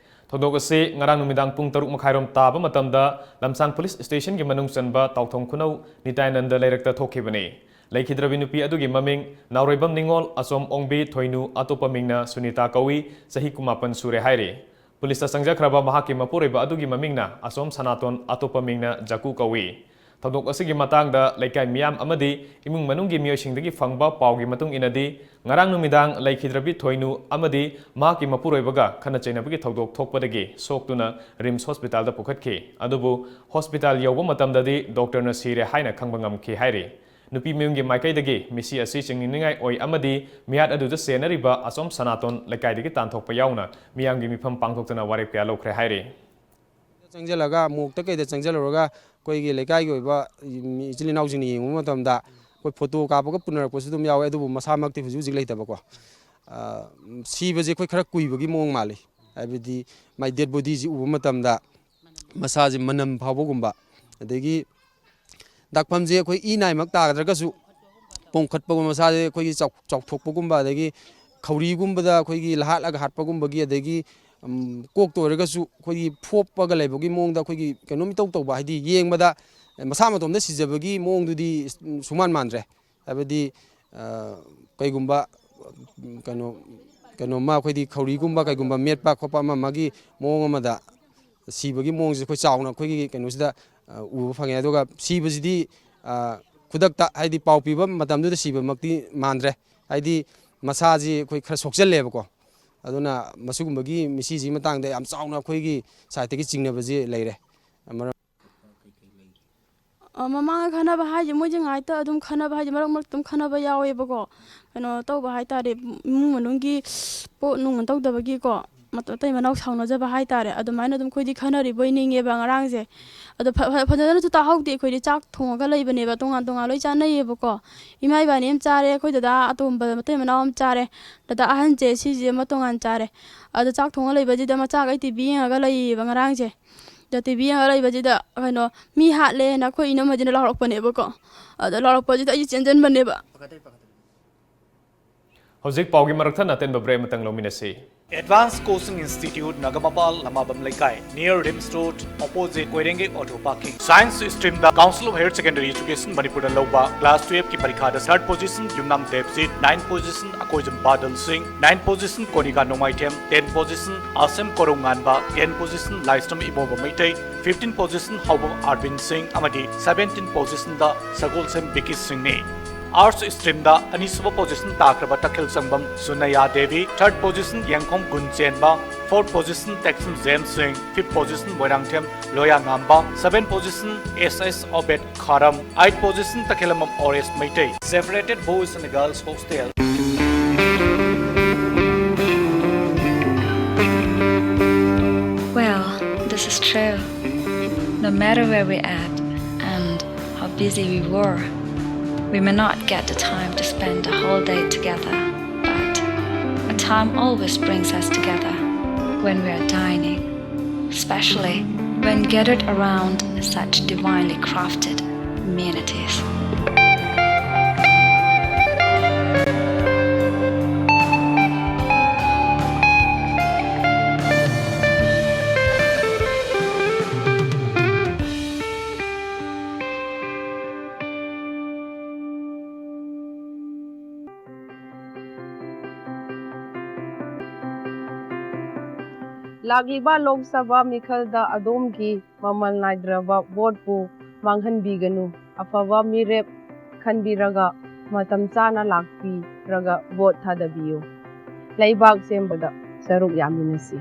ꯊꯧꯗꯣꯛ ꯑꯁꯤ ꯉꯔꯥꯡ ꯅꯨꯃꯤꯗꯥꯡ ꯄꯨꯡ ꯇꯔꯨꯛ ꯃꯈꯥꯏꯔꯣꯝ ꯇꯥꯕ ꯃꯇꯝꯗ ꯂꯝꯁꯥꯡ ꯄꯨꯂꯤꯁ ꯁ꯭ꯇꯦꯁꯟꯒꯤ ꯃꯅꯨꯡ ꯆꯟꯕ ꯇꯥꯎꯊꯣꯡ ꯈꯨꯅꯧ ꯅꯤꯇꯥꯌꯥꯅꯟꯗ ꯂꯩꯔꯛꯇ ꯊꯣꯛꯈꯤꯕꯅꯤ꯫ ꯂꯩꯈꯤꯗ꯭ꯔꯕꯤ ꯅꯨꯄꯤ ꯑꯗꯨꯒꯤ ꯃꯃꯤꯡ ꯅꯥꯎꯔꯩꯕꯝ ꯅꯤꯉꯣꯜ, ꯑꯆꯣꯝ ꯑꯣꯡꯕꯤ ꯊꯣꯏꯅꯨ, ꯑꯇꯣꯞꯄ ꯃꯤꯡꯅ ꯁꯨꯅꯤꯇꯥ ꯀꯧꯏ, ꯆꯍꯤ ꯀꯨꯟꯃꯥꯄꯟ ꯁꯨꯔꯦ ꯍꯥꯏꯔꯤ꯫ ꯄꯨꯂꯤꯁꯇ ꯆꯪꯖꯈ꯭ꯔꯕ ꯃꯍꯥꯛꯀꯤ ꯃꯄꯨꯔꯣꯏꯕ ꯑꯗꯨꯒꯤ ꯃꯃꯤꯡꯅ ꯑꯆꯣꯝ ꯁꯅꯥꯇꯣꯟ, ꯑꯇꯣꯞꯄ ꯃꯤꯡꯅ ꯖꯀꯨ ꯀꯧꯏ꯫ ꯊꯧꯗꯣꯛ ꯑꯁꯤꯒꯤ ꯃꯇꯥꯡꯗ ꯂꯩꯀꯥꯏ ꯃꯤꯌꯥꯝ ꯑꯃꯗꯤ ꯏꯃꯨꯡ ꯃꯅꯨꯡꯒꯤ ꯃꯤꯑꯣꯏꯁꯤꯡꯗꯒꯤ ꯐꯪꯕ ꯄꯥꯎꯒꯤ ꯃꯇꯨꯡ ꯏꯟꯅꯗꯤ, ꯉꯔꯥꯡ ꯅꯨꯃꯤꯗꯥꯡ ꯂꯩꯈꯤꯗ꯭ꯔꯕꯤ ꯊꯣꯏꯅꯨ ꯑꯃꯗꯤ ꯃꯍꯥꯛꯀꯤ ꯃꯄꯨꯔꯣꯏꯕꯒ ꯈꯠꯅ ꯆꯩꯅꯕꯒꯤ ꯊꯧꯗꯣꯛ ꯊꯣꯛꯄꯗꯒꯤ ꯁꯣꯛꯇꯨꯅ ꯔꯤꯝꯁ ꯍꯣꯁꯄꯤꯇꯥꯜꯗ ꯄꯨꯈꯠꯈꯤ꯫ ꯑꯗꯨꯕꯨ ꯍꯣꯁꯄꯤꯇꯥꯜ ꯌꯧꯕ ꯃꯇꯝꯗꯗꯤ ꯗꯣꯛꯇꯔꯅ ꯁꯤꯔꯦ ꯍꯥꯏꯅ ꯈꯪꯕ ꯉꯝꯈꯤ ꯍꯥꯏꯔꯤ꯫ ꯅꯨꯄꯤ ꯃꯌꯨꯝꯒꯤ ꯃꯥꯏꯀꯩꯗꯒꯤ ꯃꯤꯁꯤ ꯑꯁꯤ ꯆꯤꯡꯅꯅꯤꯡꯉꯥꯏ ꯑꯣꯏ ꯑꯃꯗꯤ ꯃꯤꯍꯥꯠ ꯑꯗꯨꯗ ꯆꯦꯟꯅꯔꯤꯕ ꯑꯆꯣꯝ ꯁꯅꯥꯇꯣꯟ ꯂꯩꯀꯥꯏꯗꯒꯤ ꯇꯥꯟꯊꯣꯛꯄ ꯌꯥꯎꯅ ꯃꯤꯌꯥꯝꯒꯤ ꯃꯤꯐꯝ ꯄꯥꯡꯊꯣꯛꯇꯨꯅ ꯋꯥꯔꯦꯞ ꯀꯌꯥ ꯂꯧꯈ꯭ꯔꯦ ꯍꯥꯏꯔꯤ꯫ ꯆꯪꯁꯤꯜꯂꯒ, ꯃꯣꯛꯇ ꯀꯩꯗ ꯆꯪꯁꯤꯜꯂꯨꯔꯒ, ꯑꯩꯈꯣꯏꯒꯤ ꯂꯩꯀꯥꯏꯒꯤ ꯑꯣꯏꯕ ꯏꯆꯤꯜ ꯏꯅꯥꯎꯁꯤꯡꯅ ꯌꯦꯡꯉꯨꯕ ꯃꯇꯝꯗ, ꯑꯩꯈꯣꯏ ꯐꯣꯇꯣ ꯀꯥꯞꯄꯒ ꯄꯨꯅꯔꯛꯄꯁꯨ ꯑꯗꯨꯝ ꯌꯥꯎꯋꯦ, ꯑꯗꯨꯕꯨ ꯃꯁꯥꯃꯛꯇꯤ ꯍꯧꯖꯤꯛ ꯍꯧꯖꯤꯛ ꯂꯩꯇꯕꯀꯣ꯫ ꯑ, ꯁꯤꯕꯁꯦ ꯑꯩꯈꯣꯏ ꯈꯔ ꯀꯨꯏꯕꯒꯤ ꯃꯑꯣꯡ ꯃꯥꯜꯂꯤ, ꯍꯥꯏꯕꯗꯤ ꯃꯥꯏ dead body-ꯁꯤ ꯎꯕ ꯃꯇꯝꯗ ꯃꯁꯥꯁꯦ ꯃꯅꯝ ꯐꯥꯎꯕꯒꯨꯝꯕ, ꯑꯗꯒꯤ ꯗꯥꯛꯐꯝꯁꯦ ꯑꯩꯈꯣꯏ ꯏ ꯅꯥꯏꯃꯛ ꯇꯥꯒꯗ꯭ꯔꯒꯁꯨ, ꯄꯣꯝꯈꯠꯄꯒꯨꯝꯕ, ꯃꯁꯥꯁꯦ ꯑꯩꯈꯣꯏꯒꯤ ꯆꯥꯎ-, ꯆꯥꯎꯊꯣꯛꯄꯒꯨꯝꯕ, ꯑꯗꯒꯤ ꯈꯧꯔꯤꯒꯨꯝꯕꯗ ꯑꯩꯈꯣꯏꯒꯤ ꯂꯍꯥꯠꯂꯒ ꯍꯥꯠꯄꯒꯨꯝꯕꯒꯤ, ꯑꯗꯒꯤ, ꯎꯝ, ꯀꯣꯛꯇ ꯑꯣꯏꯔꯒꯁꯨ ꯑꯩꯈꯣꯏꯒꯤ ꯐꯣꯞꯄꯒ ꯂꯩꯕꯒꯤ ꯃꯑꯣꯡꯗ ꯑꯩꯈꯣꯏꯒꯤ ꯀꯩꯅꯣꯝ ꯏꯇꯧ ꯇꯧꯕ, ꯍꯥꯏꯗꯤ ꯌꯦꯡꯕꯗ ꯃꯁꯥ ꯃꯇꯣꯝꯗ ꯁꯤꯖꯕꯒꯤ ꯃꯑꯣꯡꯗꯨꯗꯤ ꯁꯨꯃꯥꯟ ꯃꯥꯟꯗ꯭ꯔꯦ꯫ ꯍꯥꯏꯕꯗꯤ, ꯑ, ꯀꯩꯒꯨꯝꯕ, ꯎꯝ, ꯀꯩꯅꯣ, ꯀꯩꯅꯣꯝꯃ ꯑꯩꯈꯣꯏꯗꯤ ꯈꯧꯔꯤꯒꯨꯝꯕ ꯀꯩꯒꯨꯝꯕ ꯃꯦꯠꯄ ꯈꯣꯠꯄ ꯑꯃ ꯑꯃꯒꯤ ꯃꯑꯣꯡ ꯑꯃꯗ ꯁꯤꯕꯒꯤ ꯃꯑꯣꯡꯁꯦ ꯑꯩꯈꯣꯏ ꯆꯥꯎꯅ ꯑꯩꯈꯣꯏꯒꯤ ꯀꯩꯅꯣꯁꯤꯗ, ꯑ, ꯎꯕ ꯐꯪꯉꯦ꯫ ꯑꯗꯨꯒ ꯁꯤꯕꯁꯤꯗꯤ, ꯑ, ꯈꯨꯗꯛꯇ, ꯍꯥꯏꯗꯤ ꯄꯥꯎ ꯄꯤꯕ ꯃꯇꯝꯗꯨꯗ ꯁꯤꯕꯃꯛꯇꯤ ꯃꯥꯟꯗ꯭ꯔꯦ꯫ ꯍꯥꯏꯗꯤ ꯃꯁꯥꯁꯤ ꯑꯩꯈꯣꯏ ꯈꯔ ꯁꯣꯛꯆꯜꯂꯦꯕꯀꯣ꯫ ꯑꯗꯨꯅ ꯃꯁꯤꯒꯨꯝꯕꯒꯤ ꯃꯤꯁꯤꯁꯤꯒꯤ ꯃꯇꯥꯡꯗ ꯌꯥꯝ ꯆꯥꯎꯅ ꯑꯩꯈꯣꯏꯒꯤ ꯁꯥꯏꯠꯇꯒꯤ ꯆꯤꯡꯅꯕꯁꯤ ꯂꯩꯔꯦ꯫ ꯃꯔꯝ ꯑ, ꯃꯃꯥꯡꯗ ꯈꯟꯅꯕ ꯍꯥꯏꯁꯦ, ꯃꯣꯏꯁꯦ ꯉꯥꯏꯇ ꯑꯗꯨꯝ ꯈꯟꯅꯕ ꯍꯥꯏꯁꯦ, ꯃꯔꯛ ꯃꯔꯛꯇ ꯑꯗꯨꯝ ꯈꯟꯅꯕ ꯌꯥꯎꯋꯦꯕꯀꯣ꯫ ꯀꯩꯅꯣ ꯇꯧꯕ ꯍꯥꯏꯇꯥꯔꯦ, ꯏꯃꯨꯡ ꯃꯅꯨꯡꯒꯤ ꯄꯣꯠ ꯅꯨꯡ ꯇꯧꯗꯕꯒꯤꯀꯣ, ꯃꯇ-, ꯃꯇꯩ ꯃꯅꯥꯎ ꯁꯥꯎꯅꯖꯕ ꯍꯥꯏꯇꯥꯔꯦ, ꯑꯗꯨꯃꯥꯏꯅ ꯑꯗꯨꯝ ꯑꯩꯈꯣꯏꯗꯤ ꯈꯟꯅꯔꯤꯕꯣꯏ ꯅꯤꯡꯉꯦꯕ ꯉꯔꯥꯡꯁꯦ꯫ ꯑꯗꯣ ꯐ-, ꯐ-, ꯐꯖꯅꯁꯨ ꯇꯥꯍꯧꯗꯦ꯫ ꯑꯩꯈꯣꯏꯗꯤ ꯆꯥꯛ ꯊꯣꯡꯉꯒ ꯂꯩꯕꯅꯦꯕ, ꯇꯣꯉꯥꯟ ꯇꯣꯉꯥꯟ ꯂꯣꯏ ꯆꯥꯅꯩꯌꯦꯕꯀꯣ꯫ ꯏꯃꯥ ꯏꯕꯥꯅꯤ ꯑꯃ ꯆꯥꯔꯦ, ꯑꯩꯈꯣꯏ ꯗꯗꯥ ꯑꯇꯣꯝꯕ ꯃꯇꯩ ꯃꯅꯥꯎ ꯑꯃ ꯆꯥꯔꯦ, ꯗꯗꯥ ꯑꯍꯟꯁꯦ ꯁꯤꯁꯦ ꯑꯃ ꯇꯣꯉꯥꯟ ꯆꯥꯔꯦ꯫ ꯑꯗꯣ ꯆꯥꯛ ꯊꯣꯡꯉ ꯂꯩꯕꯁꯤꯗ ꯃꯆꯥꯈꯩ ꯇꯤ ꯚꯤ ꯌꯦꯡꯉꯒ ꯂꯩꯌꯦꯕ ꯉꯔꯥꯡꯁꯦ꯫ ꯑꯗ ꯇꯤ ꯚꯤ ꯌꯦꯡꯉ ꯂꯩꯕꯁꯤꯗ, ꯀꯩꯅꯣ, "ꯃꯤ ꯍꯥꯠꯂꯦꯅ" ꯑꯩꯈꯣꯏ ꯏꯅꯝꯃꯁꯤꯅ ꯂꯥꯎꯔꯛꯄꯅꯦꯕꯀꯣ꯫ ꯑꯗ ꯂꯥꯎꯔꯛꯄꯁꯤꯗ ꯑꯩꯁꯦ ꯆꯦꯟꯁꯤꯟꯕꯅꯦꯕ꯫ ꯍꯧꯖꯤꯛ ꯄꯥꯎꯒꯤ ꯃꯔꯛ ꯊꯠꯅ ꯑꯇꯦꯟꯕ ꯕ꯭ꯔꯦꯛ ꯑꯃꯇꯪ ꯂꯧꯃꯤꯟꯅꯁꯤ꯫ Advanced Coaching Institute, ꯅꯒꯃꯄꯥꯜ, ꯂꯃꯥꯕꯝ ꯂꯩꯀꯥꯏ, near RIMS Road, opposite ꯀꯣꯏꯔꯦꯡꯒꯩ auto parking. Science streamꯗ Council of Higher Secondary Education ꯃꯅꯤꯄꯨꯔꯅ ꯂꯧꯕ class twelveꯀꯤ ꯄꯔꯤꯈꯥꯗ third position ꯌꯨꯝꯅꯥꯝ ꯗꯦꯕꯖꯤꯠ, ninth position ꯑꯀꯣꯏꯖꯝ ꯕꯥꯗꯜ ꯁꯤꯡ, ninth position ꯀꯣꯅꯤꯀꯥ ꯅꯣꯡꯃꯥꯏꯊꯦꯝ, tenth position ꯑꯁꯦꯝ ꯀꯣꯔꯧ ꯉꯥꯟꯕ, tenth position ꯂꯥꯏꯁ꯭ꯔꯝ ꯏꯕꯣꯝꯕ ꯃꯩꯇꯩ, fifteen position ꯍꯥꯎꯕꯝ ꯑꯥꯔꯕꯤꯟ ꯁꯤꯡ ꯑꯃꯗꯤ seventeen positionꯗ ꯁꯒꯣꯜꯁꯦꯝ ꯕꯤꯀꯤ ꯁꯤꯡꯅꯤ꯫ Arts streamꯗ ꯑꯅꯤꯁꯨꯕ position ꯇꯥꯈ꯭ꯔꯕ ꯇꯈꯦꯜ ꯆꯪꯕꯝ ꯁꯨꯅꯌꯥ Devi, third position Yengkhom Gunchenba, fourth position Tekcham James Singh, fifth position Moirangthem Loya Ngamba, seventh position S S Obed Kharam, eighth position Takhellambam Oresh Meitei. Separated boys and girls hostel. Well, this is true. No matter where we at and how busy we were, we may not get the time to spend the whole day together. But a time always brings us together when we are dining, especially when gathered around such divinely crafted amenities. ꯂꯥꯛꯂꯤꯕ ꯂꯣꯛ ꯁꯚꯥ ꯃꯤꯈꯜꯗ ꯑꯗꯣꯝꯒꯤ ꯃꯃꯜ ꯅꯥꯏꯗ꯭ꯔꯕ ꯚꯣꯠꯄꯨ ꯃꯥꯡꯍꯟꯕꯤꯒꯅꯨ꯫ ꯑꯐꯕ ꯃꯤꯔꯦꯞ ꯈꯟꯕꯤꯔꯒ ꯃꯇꯝ ꯆꯥꯅ ꯂꯥꯛꯄꯤꯔꯒ vote ꯊꯥꯗꯕꯤꯌꯨ꯫ ꯂꯩꯕꯥꯛ ꯁꯦꯝꯕꯗ ꯁꯔꯨꯛ ꯌꯥꯃꯤꯟꯅꯁꯤ꯫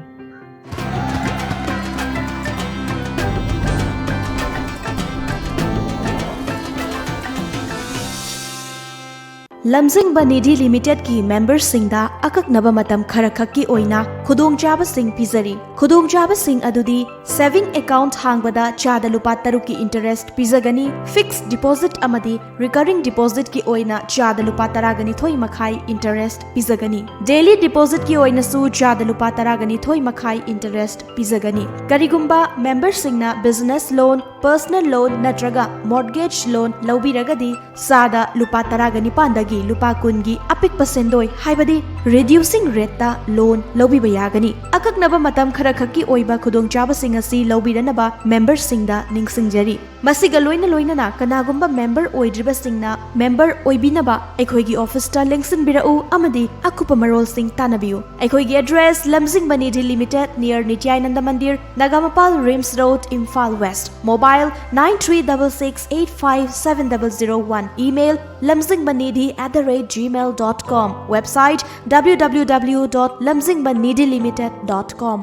ꯂꯝꯖꯤꯡꯕ ꯅꯤꯙꯤ ꯂꯤꯃꯤꯇꯦꯗꯀꯤ ꯃꯦꯝꯕꯔꯁꯤꯡꯗ ꯑꯀꯛꯅꯕ ꯃꯇꯝ ꯈꯔꯈꯛꯀꯤ ꯑꯣꯏꯅ ꯈꯨꯗꯣꯡꯆꯥꯕꯁꯤꯡ ꯄꯤꯖꯔꯤ꯫ ꯈꯨꯗꯣꯡꯆꯥꯕꯁꯤꯡ ꯑꯗꯨꯗꯤ saving account ꯍꯥꯡꯕꯗ ꯆꯥꯗ ꯂꯨꯄꯥ ꯇꯔꯨꯛꯀꯤ interest ꯄꯤꯖꯒꯅꯤ, fixed deposit ꯑꯃꯗꯤ recurring depositꯀꯤ ꯑꯣꯏꯅ ꯆꯥꯗ ꯂꯨꯄꯥ ꯇꯔꯥꯒꯅꯤꯊꯣꯏ ꯃꯈꯥꯏ interest ꯄꯤꯖꯒꯅꯤ꯫ Daily depositꯀꯤ ꯑꯣꯏꯅꯁꯨ ꯆꯥꯗ ꯂꯨꯄꯥ ꯇꯔꯥꯒꯅꯤꯊꯣꯏ ꯃꯈꯥꯏ interest ꯄꯤꯖꯒꯅꯤ꯫ ꯀꯔꯤꯒꯨꯝꯕ ꯃꯦꯝꯕꯔꯁꯤꯡꯅ business loan, personal loan ꯅꯠꯇ꯭ꯔꯒ mortgage loan ꯂꯧꯕꯤꯔꯒꯗꯤ ꯆꯥꯗ ꯂꯨꯄꯥ ꯇꯔꯥꯒ ꯅꯤꯄꯥꯟꯗꯒꯤ ꯂꯨꯄꯥ ꯀꯨꯟꯒꯤ ꯑꯄꯤꯛꯄ ꯁꯦꯟꯗꯣꯏ, ꯍꯥꯏꯕꯗꯤ reducing rateꯇ loan ꯂꯧꯕꯤꯕ ꯌꯥꯒꯅꯤ꯫ ꯑꯀꯛꯅꯕ ꯃꯇꯝ ꯈꯔꯈꯛꯀꯤ ꯑꯣꯏꯕ ꯈꯨꯗꯣꯡꯆꯥꯕꯁꯤꯡ ꯑꯁꯤ ꯂꯧꯕꯤꯔꯅꯕ ꯃꯦꯝꯕꯔꯁꯤꯡꯗ ꯅꯤꯡꯁꯤꯡꯖꯔꯤ꯫ ꯃꯁꯤꯒ ꯂꯣꯏꯅ ꯂꯣꯏꯅꯅ ꯀꯅꯥꯒꯨꯝꯕ ꯃꯦꯝꯕꯔ ꯑꯣꯏꯗ꯭ꯔꯤꯕꯁꯤꯡꯅ ꯃꯦꯝꯕꯔ ꯑꯣꯏꯕꯤꯅꯕ ꯑꯩꯈꯣꯏꯒꯤ ꯑꯣꯐꯤꯁꯇ ꯂꯦꯡꯁꯤꯟꯕꯤꯔꯛꯎ ꯑꯃꯗꯤ ꯑꯀꯨꯞꯄ ꯃꯔꯣꯜꯁꯤꯡ ꯇꯥꯟꯅꯕꯤꯌꯨ꯫ ꯑꯩꯈꯣꯏꯒꯤ address: Lamjingba Nidhi limited, near Nityanand Mandir, Nagamapal, RIMS road, Imphal west. Mobile: nine three double six eight five seven double zero one. Email: lamjingbanidhi at the rate gmail dot com. Website: W W W dot lamjingbanidhilimited dot com.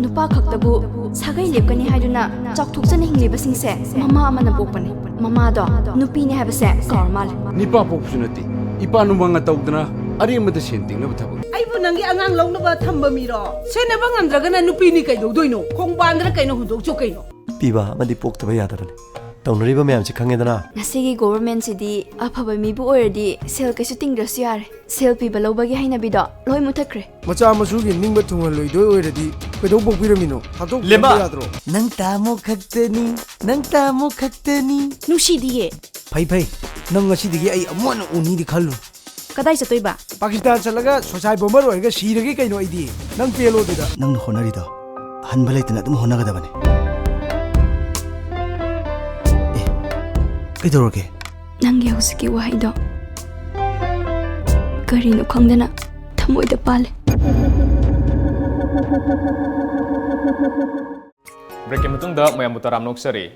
ꯅꯨꯄꯥ ꯈꯛꯇꯕꯨ ꯁꯥꯒꯩ ꯂꯦꯞꯀꯅꯤ ꯍꯥꯏꯗꯨꯅ ꯆꯥꯎꯊꯣꯛꯆꯅ ꯍꯤꯡꯂꯤꯕꯁꯤꯡꯁꯦ ꯃꯃꯥ ꯑꯃꯅ ꯄꯣꯛꯄꯅꯤ꯫ ꯃꯃꯥꯗꯣ ꯅꯨꯄꯤꯅꯤ ꯍꯥꯏꯕꯁꯦ ꯀꯥꯎꯔ ꯃꯥꯜꯂꯦ꯫ ꯅꯤꯄꯥ ꯄꯣꯛꯄꯁꯨ ꯅꯠꯇꯦ, ꯏꯄꯥ ꯅꯨꯡꯃꯥꯡꯅ ꯇꯧꯗꯅ ꯑꯔꯦꯝꯕꯗ ꯁꯦꯟ ꯇꯤꯡꯅꯕ ꯊꯕꯛ꯫ ꯑꯩꯕꯨ ꯅꯪꯒꯤ ꯑꯉꯥꯡ ꯂꯧꯅꯕ ꯊꯝꯕ ꯃꯤꯔꯣ? ꯁꯦꯟꯅꯕ ꯉꯝꯗ꯭ꯔꯒꯅ ꯅꯨꯄꯤꯅꯤ ꯀꯩꯗꯧꯗꯣꯏꯅꯣ? ꯈꯣꯡꯕꯥꯟꯗꯔ ꯀꯩꯅꯣ ꯍꯨꯟꯗꯣꯛꯆꯣ ꯀꯩꯅꯣ꯫ ꯄꯤꯕ ꯑꯃꯗꯤ ꯄꯣꯛꯇꯕ ꯌꯥꯗꯕꯅꯤ꯫ ꯇꯧꯅꯔꯤꯕ ꯃꯌꯥꯝꯁꯤ ꯈꯪꯉꯦꯗꯅ꯫ ꯉꯁꯤꯒꯤ ꯒꯣꯚꯔꯟꯃꯦꯟꯠꯁꯤꯗꯤ ꯑꯐꯕ ꯃꯤꯕꯨ ꯑꯣꯏꯔꯗꯤ ꯁꯦꯜ ꯀꯩꯁꯨ ꯇꯤꯡꯗ꯭ꯔꯁꯨ ꯌꯥꯔꯦ꯫ ꯁꯦꯜ ꯄꯤꯕ ꯂꯧꯕꯒꯤ ꯍꯩꯅꯕꯤꯗꯣ ꯂꯣꯏ ꯃꯨꯊꯠꯈ꯭ꯔꯦ꯫ ꯃꯆꯥ ꯃꯁꯨꯒꯤ ꯅꯤꯡꯕ ꯊꯨꯡꯍꯜꯂꯣꯏꯗꯣꯏ ꯑꯣꯏꯔꯗꯤ ꯀꯩꯗꯧ ꯄꯣꯛꯄꯤꯔꯝꯃꯤꯅꯣ? ꯊꯥꯗꯣꯛꯄꯤꯔꯝꯕ ꯂꯦꯝꯕ! ꯌꯥꯗ꯭ꯔꯣ? ꯅꯪ ꯇꯥꯃꯣ ꯈꯛꯇꯅꯤ, ꯅꯪ ꯇꯥꯃꯣ ꯈꯛꯇꯅꯤ꯫ ꯅꯨꯡꯁꯤꯗꯤꯌꯦ꯫ ꯐꯩ ꯐꯩ, ꯅꯪ ꯉꯁꯤꯗꯒꯤ ꯑꯩ ꯑꯃꯨꯛ ꯍꯟꯅ ꯎꯅꯤꯗꯤ ꯈꯜꯂꯨ꯫ ꯀꯗꯥꯏ ꯆꯠꯇꯣꯏꯕ? ꯄꯥꯀꯤꯁꯇꯥꯟ ꯆꯠꯂꯒ suicide bomber ꯑꯣꯏꯔꯒ ꯁꯤꯔꯒꯦ ꯀꯩꯅꯣ ꯑꯩꯗꯤ꯫ ꯅꯪ ꯄꯦꯜꯂꯣ ꯑꯗꯨꯗ꯫ ꯅꯪꯅ ꯍꯣꯠꯅꯔꯤꯗꯣ ꯍꯟꯕ ꯂꯩꯇꯅ ꯑꯗꯨꯝ ꯍꯣꯠꯅꯒꯗꯕꯅꯤ꯫ ꯑꯦ, ꯀꯩꯗꯧꯔꯒꯦ? ꯅꯪꯒꯤ ꯍꯧꯖꯤꯛꯀꯤ ꯋꯥꯍꯩꯗꯣ ꯀꯔꯤꯅꯣ ꯈꯪꯗꯅ ꯊꯃꯣꯏꯗ ꯄꯥꯜꯂꯦ꯫ ꯕ꯭ꯔꯦꯛꯀꯤ ꯃꯇꯨꯡꯗ ꯃꯌꯥꯝꯕꯨ ꯇꯔꯥꯝꯅ ꯑꯣꯛꯆꯔꯤ꯫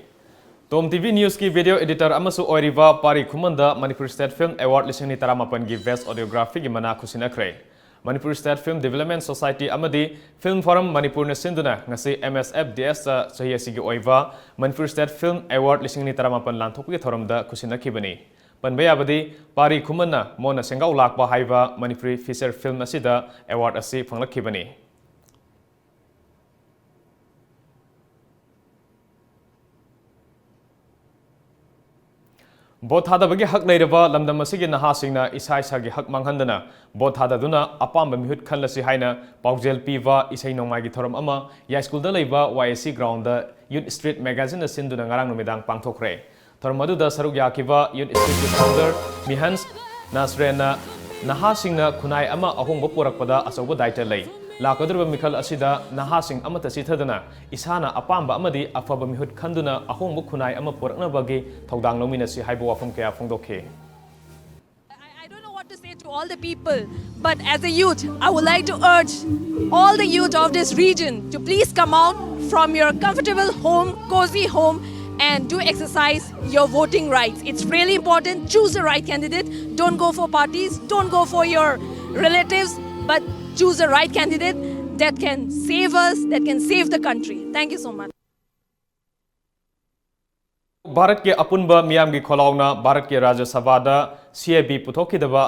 ꯇꯣꯝ ꯇꯤ ꯚꯤ ꯅ꯭ꯌꯨꯁꯀꯤ ꯚꯤꯗꯤꯑꯣ ꯑꯦꯗꯤꯇꯔ ꯑꯃꯁꯨ ꯑꯣꯏꯔꯤꯕ ꯄꯥꯔꯤ ꯈꯨꯃꯟꯗ ꯃꯅꯤꯄꯨꯔ ꯁ꯭ꯇꯦꯠ ꯐꯤꯜꯝ ꯑꯦꯋꯥꯔꯗ ꯂꯤꯁꯤꯡ ꯑꯅꯤ ꯇꯔꯥꯃꯥꯄꯟꯒꯤ ꯕꯦꯁ ꯑꯣꯗꯤꯑꯣꯒ꯭ꯔꯥꯐꯤꯒꯤ ꯃꯅꯥ ꯈꯨꯁꯤꯟꯅꯈ꯭ꯔꯦ꯫ Manipur state film development society ꯑꯃꯗꯤ ꯐꯤꯜꯝ ꯐꯣꯔꯝ ꯃꯅꯤꯄꯨꯔꯅ ꯁꯤꯟꯗꯨꯅ ꯉꯁꯤ ꯑꯦꯝ ꯑꯦꯁ ꯑꯦꯐ ꯗꯤ ꯑꯦꯁꯇ ꯆꯍꯤ ꯑꯁꯤꯒꯤ ꯑꯣꯏꯕ ꯃꯅꯤꯄꯨꯔ ꯁ꯭ꯇꯦꯠ ꯐꯤꯜꯝ ꯑꯦꯋꯥꯔꯗ ꯂꯤꯁꯤꯡ ꯑꯅꯤ ꯇꯔꯥꯃꯥꯄꯟ ꯂꯥꯟꯊꯣꯛꯄꯒꯤ ꯊꯧꯔꯝꯗ ꯈꯨꯁꯤꯟꯅꯈꯤꯕꯅꯤ꯫ ꯄꯟꯕ ꯌꯥꯕꯗꯤ, ꯄꯥꯔꯤ ꯈꯨꯃꯟꯅ ꯃꯣꯟꯅ ꯁꯦꯡꯒꯥꯎ ꯂꯥꯛꯄ ꯍꯥꯏꯕ ꯃꯅꯤꯄꯨꯔꯤ ꯐꯤꯆꯔ ꯐꯤꯜꯝ ꯑꯁꯤꯗ ꯑꯦꯋꯥꯔꯗ ꯑꯁꯤ ꯐꯪꯂꯛꯈꯤꯕꯅꯤ꯫ ꯚꯣꯠ ꯊꯥꯗꯕꯒꯤ ꯍꯛ ꯂꯩꯔꯕ ꯂꯝꯗꯝ ꯑꯁꯤꯒꯤ ꯅꯍꯥꯁꯤꯡꯅ ꯏꯁꯥ ꯏꯁꯥꯒꯤ ꯍꯛ ꯃꯥꯡꯍꯟꯗꯅ ꯚꯣꯠ ꯊꯥꯗꯗꯨꯅ ꯑꯄꯥꯝꯕ ꯃꯤꯍꯨꯠ ꯈꯜꯂꯁꯤ ꯍꯥꯏꯅ ꯄꯥꯎꯖꯦꯜ ꯄꯤꯕ ꯏꯁꯩ ꯅꯣꯡꯃꯥꯏꯒꯤ ꯊꯧꯔꯝ ꯑꯃ ꯌꯥꯏꯁ꯭ꯀꯨꯜꯗ ꯂꯩꯕ ꯋꯥꯏ ꯑꯦꯁ ꯁꯤ ꯒ꯭ꯔꯥꯎꯟꯗ ꯌꯨꯠ ꯁ꯭ꯇ꯭ꯔꯤꯠ ꯃꯦꯒꯥꯖꯤꯟꯅ ꯁꯤꯟꯗꯨꯅ ꯉꯔꯥꯡ ꯅꯨꯃꯤꯗꯥꯡ ꯄꯥꯡꯊꯣꯛꯈ꯭ꯔꯦ꯫ ꯊꯧꯔꯝ ꯑꯗꯨꯗ ꯁꯔꯨꯛ ꯌꯥꯈꯤꯕ ꯌꯨꯠ ꯁ꯭ꯇ꯭ꯔꯤꯠꯀꯤ ꯐꯥꯎꯟꯗꯔ ꯃꯤꯍꯟꯁ ꯅꯥꯁꯔꯦꯟꯅ ꯅꯍꯥꯁꯤꯡꯅ ꯈꯨꯟꯅꯥꯏ ꯑꯃ ꯑꯍꯣꯡꯕ ꯄꯨꯔꯛꯄꯗ ꯑꯆꯧꯕ ꯗꯥꯏꯇ ꯂꯩ꯫ ꯂꯥꯛꯀꯗꯧꯔꯤꯕ ꯃꯤꯈꯜ ꯑꯁꯤꯗ ꯅꯍꯥꯁꯤꯡ ꯑꯃꯠꯇ ꯆꯤꯊꯗꯅ ꯏꯁꯥꯅ ꯑꯄꯥꯝꯕ ꯑꯃꯗꯤ ꯑꯐꯕ ꯃꯤꯍꯨꯠ ꯈꯟꯗꯨꯅ ꯑꯍꯣꯡꯕ ꯈꯨꯟꯅꯥꯏ ꯑꯃ ꯄꯨꯔꯛꯅꯕꯒꯤ ꯊꯧꯗꯥꯡ ꯂꯧꯃꯤꯟꯅꯁꯤ ꯍꯥꯏꯕ ꯋꯥꯐꯝ ꯀꯌꯥ ꯐꯣꯡꯗꯣꯛꯈꯤ꯫ I don't know what to say to all the people, but as a youth, I would like to urge all the youth of this region to please come out from your comfortable home, cozy home, and do exercise your voting rights. It's really important. Choose the right candidate. Don't go for parties. Don't go for your relatives, but choose the right candidate that can save us, that can save the country. Thank you so much. ꯚꯥꯔꯠꯀꯤ ꯑꯄꯨꯟꯕ ꯃꯤꯌꯥꯝꯒꯤ ꯈꯣꯜꯂꯥꯎꯅ ꯚꯥꯔꯠꯀꯤ ꯔꯥꯖ꯭ꯌ ꯁꯚꯥꯗ ꯁꯤ A B ꯄꯨꯊꯣꯛꯈꯤꯗꯕ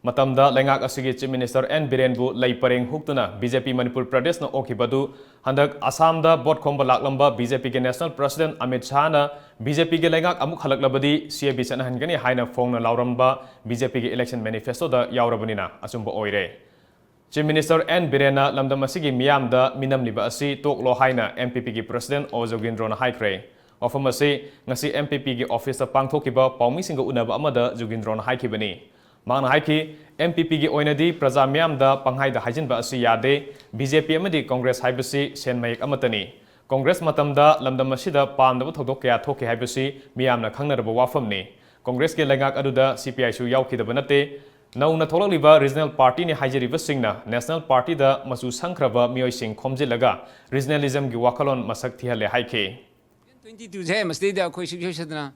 ꯃꯇꯝꯗ ꯂꯩꯉꯥꯛ ꯑꯁꯤꯒꯤ ꯆꯤꯐ ꯃꯤꯅꯤꯁꯇꯔ ꯑꯦꯟ ꯕꯤꯔꯦꯟꯕꯨ ꯂꯩ ꯄꯔꯦꯡ ꯍꯨꯛꯇꯨꯅ ꯕꯤ ꯖꯦ ꯄꯤ ꯃꯅꯤꯄꯨꯔ ꯄ꯭ꯔꯗꯦꯁꯅ ꯑꯣꯛꯈꯤꯕ ꯑꯗꯨ ꯍꯟꯗꯛ ꯑꯁꯥꯝꯗ ꯚꯣꯠ ꯈꯣꯝꯕ ꯂꯥꯛꯂꯝꯕ ꯕꯤ ꯖꯦ ꯄꯤꯒꯤ ꯅꯦꯁꯅꯦꯜ ꯄ꯭ꯔꯁꯤꯗꯦꯟꯠ ꯑꯃꯤꯠ ꯁꯥꯍꯅ ꯕꯤ ꯖꯦ ꯄꯤꯒꯤ ꯂꯩꯉꯥꯛ ꯑꯃꯨꯛ ꯍꯜꯂꯛꯂꯕꯗꯤ ꯁꯤ ꯑꯦ ꯕꯤ ꯆꯠꯅꯍꯟꯒꯅꯤ ꯍꯥꯏꯅ ꯐꯣꯡꯅ ꯂꯥꯎꯔꯝꯕ ꯕꯤ ꯖꯦ ꯄꯤꯒꯤ ꯏꯂꯦꯛꯁꯟ ꯃꯦꯅꯤꯐꯦꯁꯇꯣꯗ ꯌꯥꯎꯔꯕꯅꯤꯅ ꯑꯆꯨꯝꯕ ꯑꯣꯏꯔꯦ꯫ ꯆꯤꯐ ꯃꯤꯅꯤꯁꯇꯔ ꯑꯦꯟ ꯕꯤꯔꯦꯟꯅ ꯂꯝꯗꯝ ꯑꯁꯤꯒꯤ ꯃꯤꯌꯥꯝꯗ ꯃꯤꯅꯝꯂꯤꯕ ꯑꯁꯤ ꯇꯣꯛꯂꯣ ꯍꯥꯏꯅ ꯑꯦꯝ ꯄꯤ ꯄꯤꯒꯤ ꯄ꯭ꯔꯁꯤꯗꯦꯟꯠ ꯑꯣ ꯖꯣꯒꯤꯟꯗ꯭ꯔꯣꯅ ꯍꯥꯏꯈ꯭ꯔꯦ꯫ ꯋꯥꯐꯝ ꯑꯁꯤ ꯉꯁꯤ ꯑꯦꯝ ꯄꯤ ꯄꯤꯒꯤ ꯑꯣꯐꯤꯁꯇ ꯄꯥꯡꯊꯣꯛꯈꯤꯕ ꯄꯥꯎꯃꯤꯁꯤꯡꯒ ꯎꯅꯕ ꯑꯃꯗ ꯖꯣꯒꯤꯟꯗ꯭ꯔꯣꯅ ꯍꯥꯏꯈꯤꯕꯅꯤ꯫ ꯃꯍꯥꯛꯅ ꯍꯥꯏꯈꯤ, ꯑꯦꯝ ꯄꯤ ꯄꯤꯒꯤ ꯑꯣꯏꯅꯗꯤ ꯄ꯭ꯔꯖꯥ ꯃꯤꯌꯥꯝꯗ ꯄꯪꯍꯥꯏꯗ ꯍꯥꯏꯖꯤꯟꯕ ꯑꯁꯤ ꯌꯥꯗꯦ꯫ ꯕꯤ ꯖꯦ ꯄꯤ ꯑꯃꯗꯤ ꯀꯣꯡꯒ꯭ꯔꯦꯁ ꯍꯥꯏꯕꯁꯤ ꯁꯦꯟ ꯃꯌꯦꯛ ꯑꯃꯠꯇꯅꯤ꯫ ꯀꯣꯡꯒ꯭ꯔꯦꯁ ꯃꯇꯝꯗ ꯂꯝꯗꯝ ꯑꯁꯤꯗ ꯄꯥꯝꯗꯕ ꯊꯧꯗꯣꯛ ꯀꯌꯥ ꯊꯣꯛꯈꯤ ꯍꯥꯏꯕꯁꯤ ꯃꯤꯌꯥꯝꯅ ꯈꯪꯅꯔꯕ ꯋꯥꯐꯝꯅꯤ꯫ ꯀꯣꯡꯒ꯭ꯔꯦꯁꯀꯤ ꯂꯩꯉꯥꯛ ꯑꯗꯨꯗ ꯁꯤ ꯄꯤ ꯑꯥꯏꯁꯨ ꯌꯥꯎꯈꯤꯗꯕ ꯅꯠꯇꯦ꯫ ꯅꯧꯅ ꯊꯣꯛꯂꯛꯂꯤꯕ ꯔꯤꯖꯅꯦꯜ ꯄꯥꯔꯇꯤꯅꯤ ꯍꯥꯏꯖꯔꯤꯕꯁꯤꯡꯅ ꯅꯦꯁꯅꯦꯜ ꯄꯥꯔꯇꯤꯗ ꯃꯆꯨ ꯁꯪꯈ꯭ꯔꯕ ꯃꯤꯑꯣꯏꯁꯤꯡ ꯈꯣꯝꯖꯤꯜꯂꯒ ꯔꯤꯖꯅꯦꯂꯤꯖꯝꯒꯤ ꯋꯥꯈꯜꯂꯣꯟ ꯃꯁꯛ ꯊꯤꯍꯜꯂꯦ ꯍꯥꯏꯈꯤ꯫ ꯇ꯭ꯋꯦꯟꯇꯤ ꯇꯨꯁꯦ ꯃꯁꯤꯗꯩꯗ ꯑꯩꯈꯣꯏ ꯁꯨꯡꯁꯣꯏ ꯁꯣꯏꯗꯅ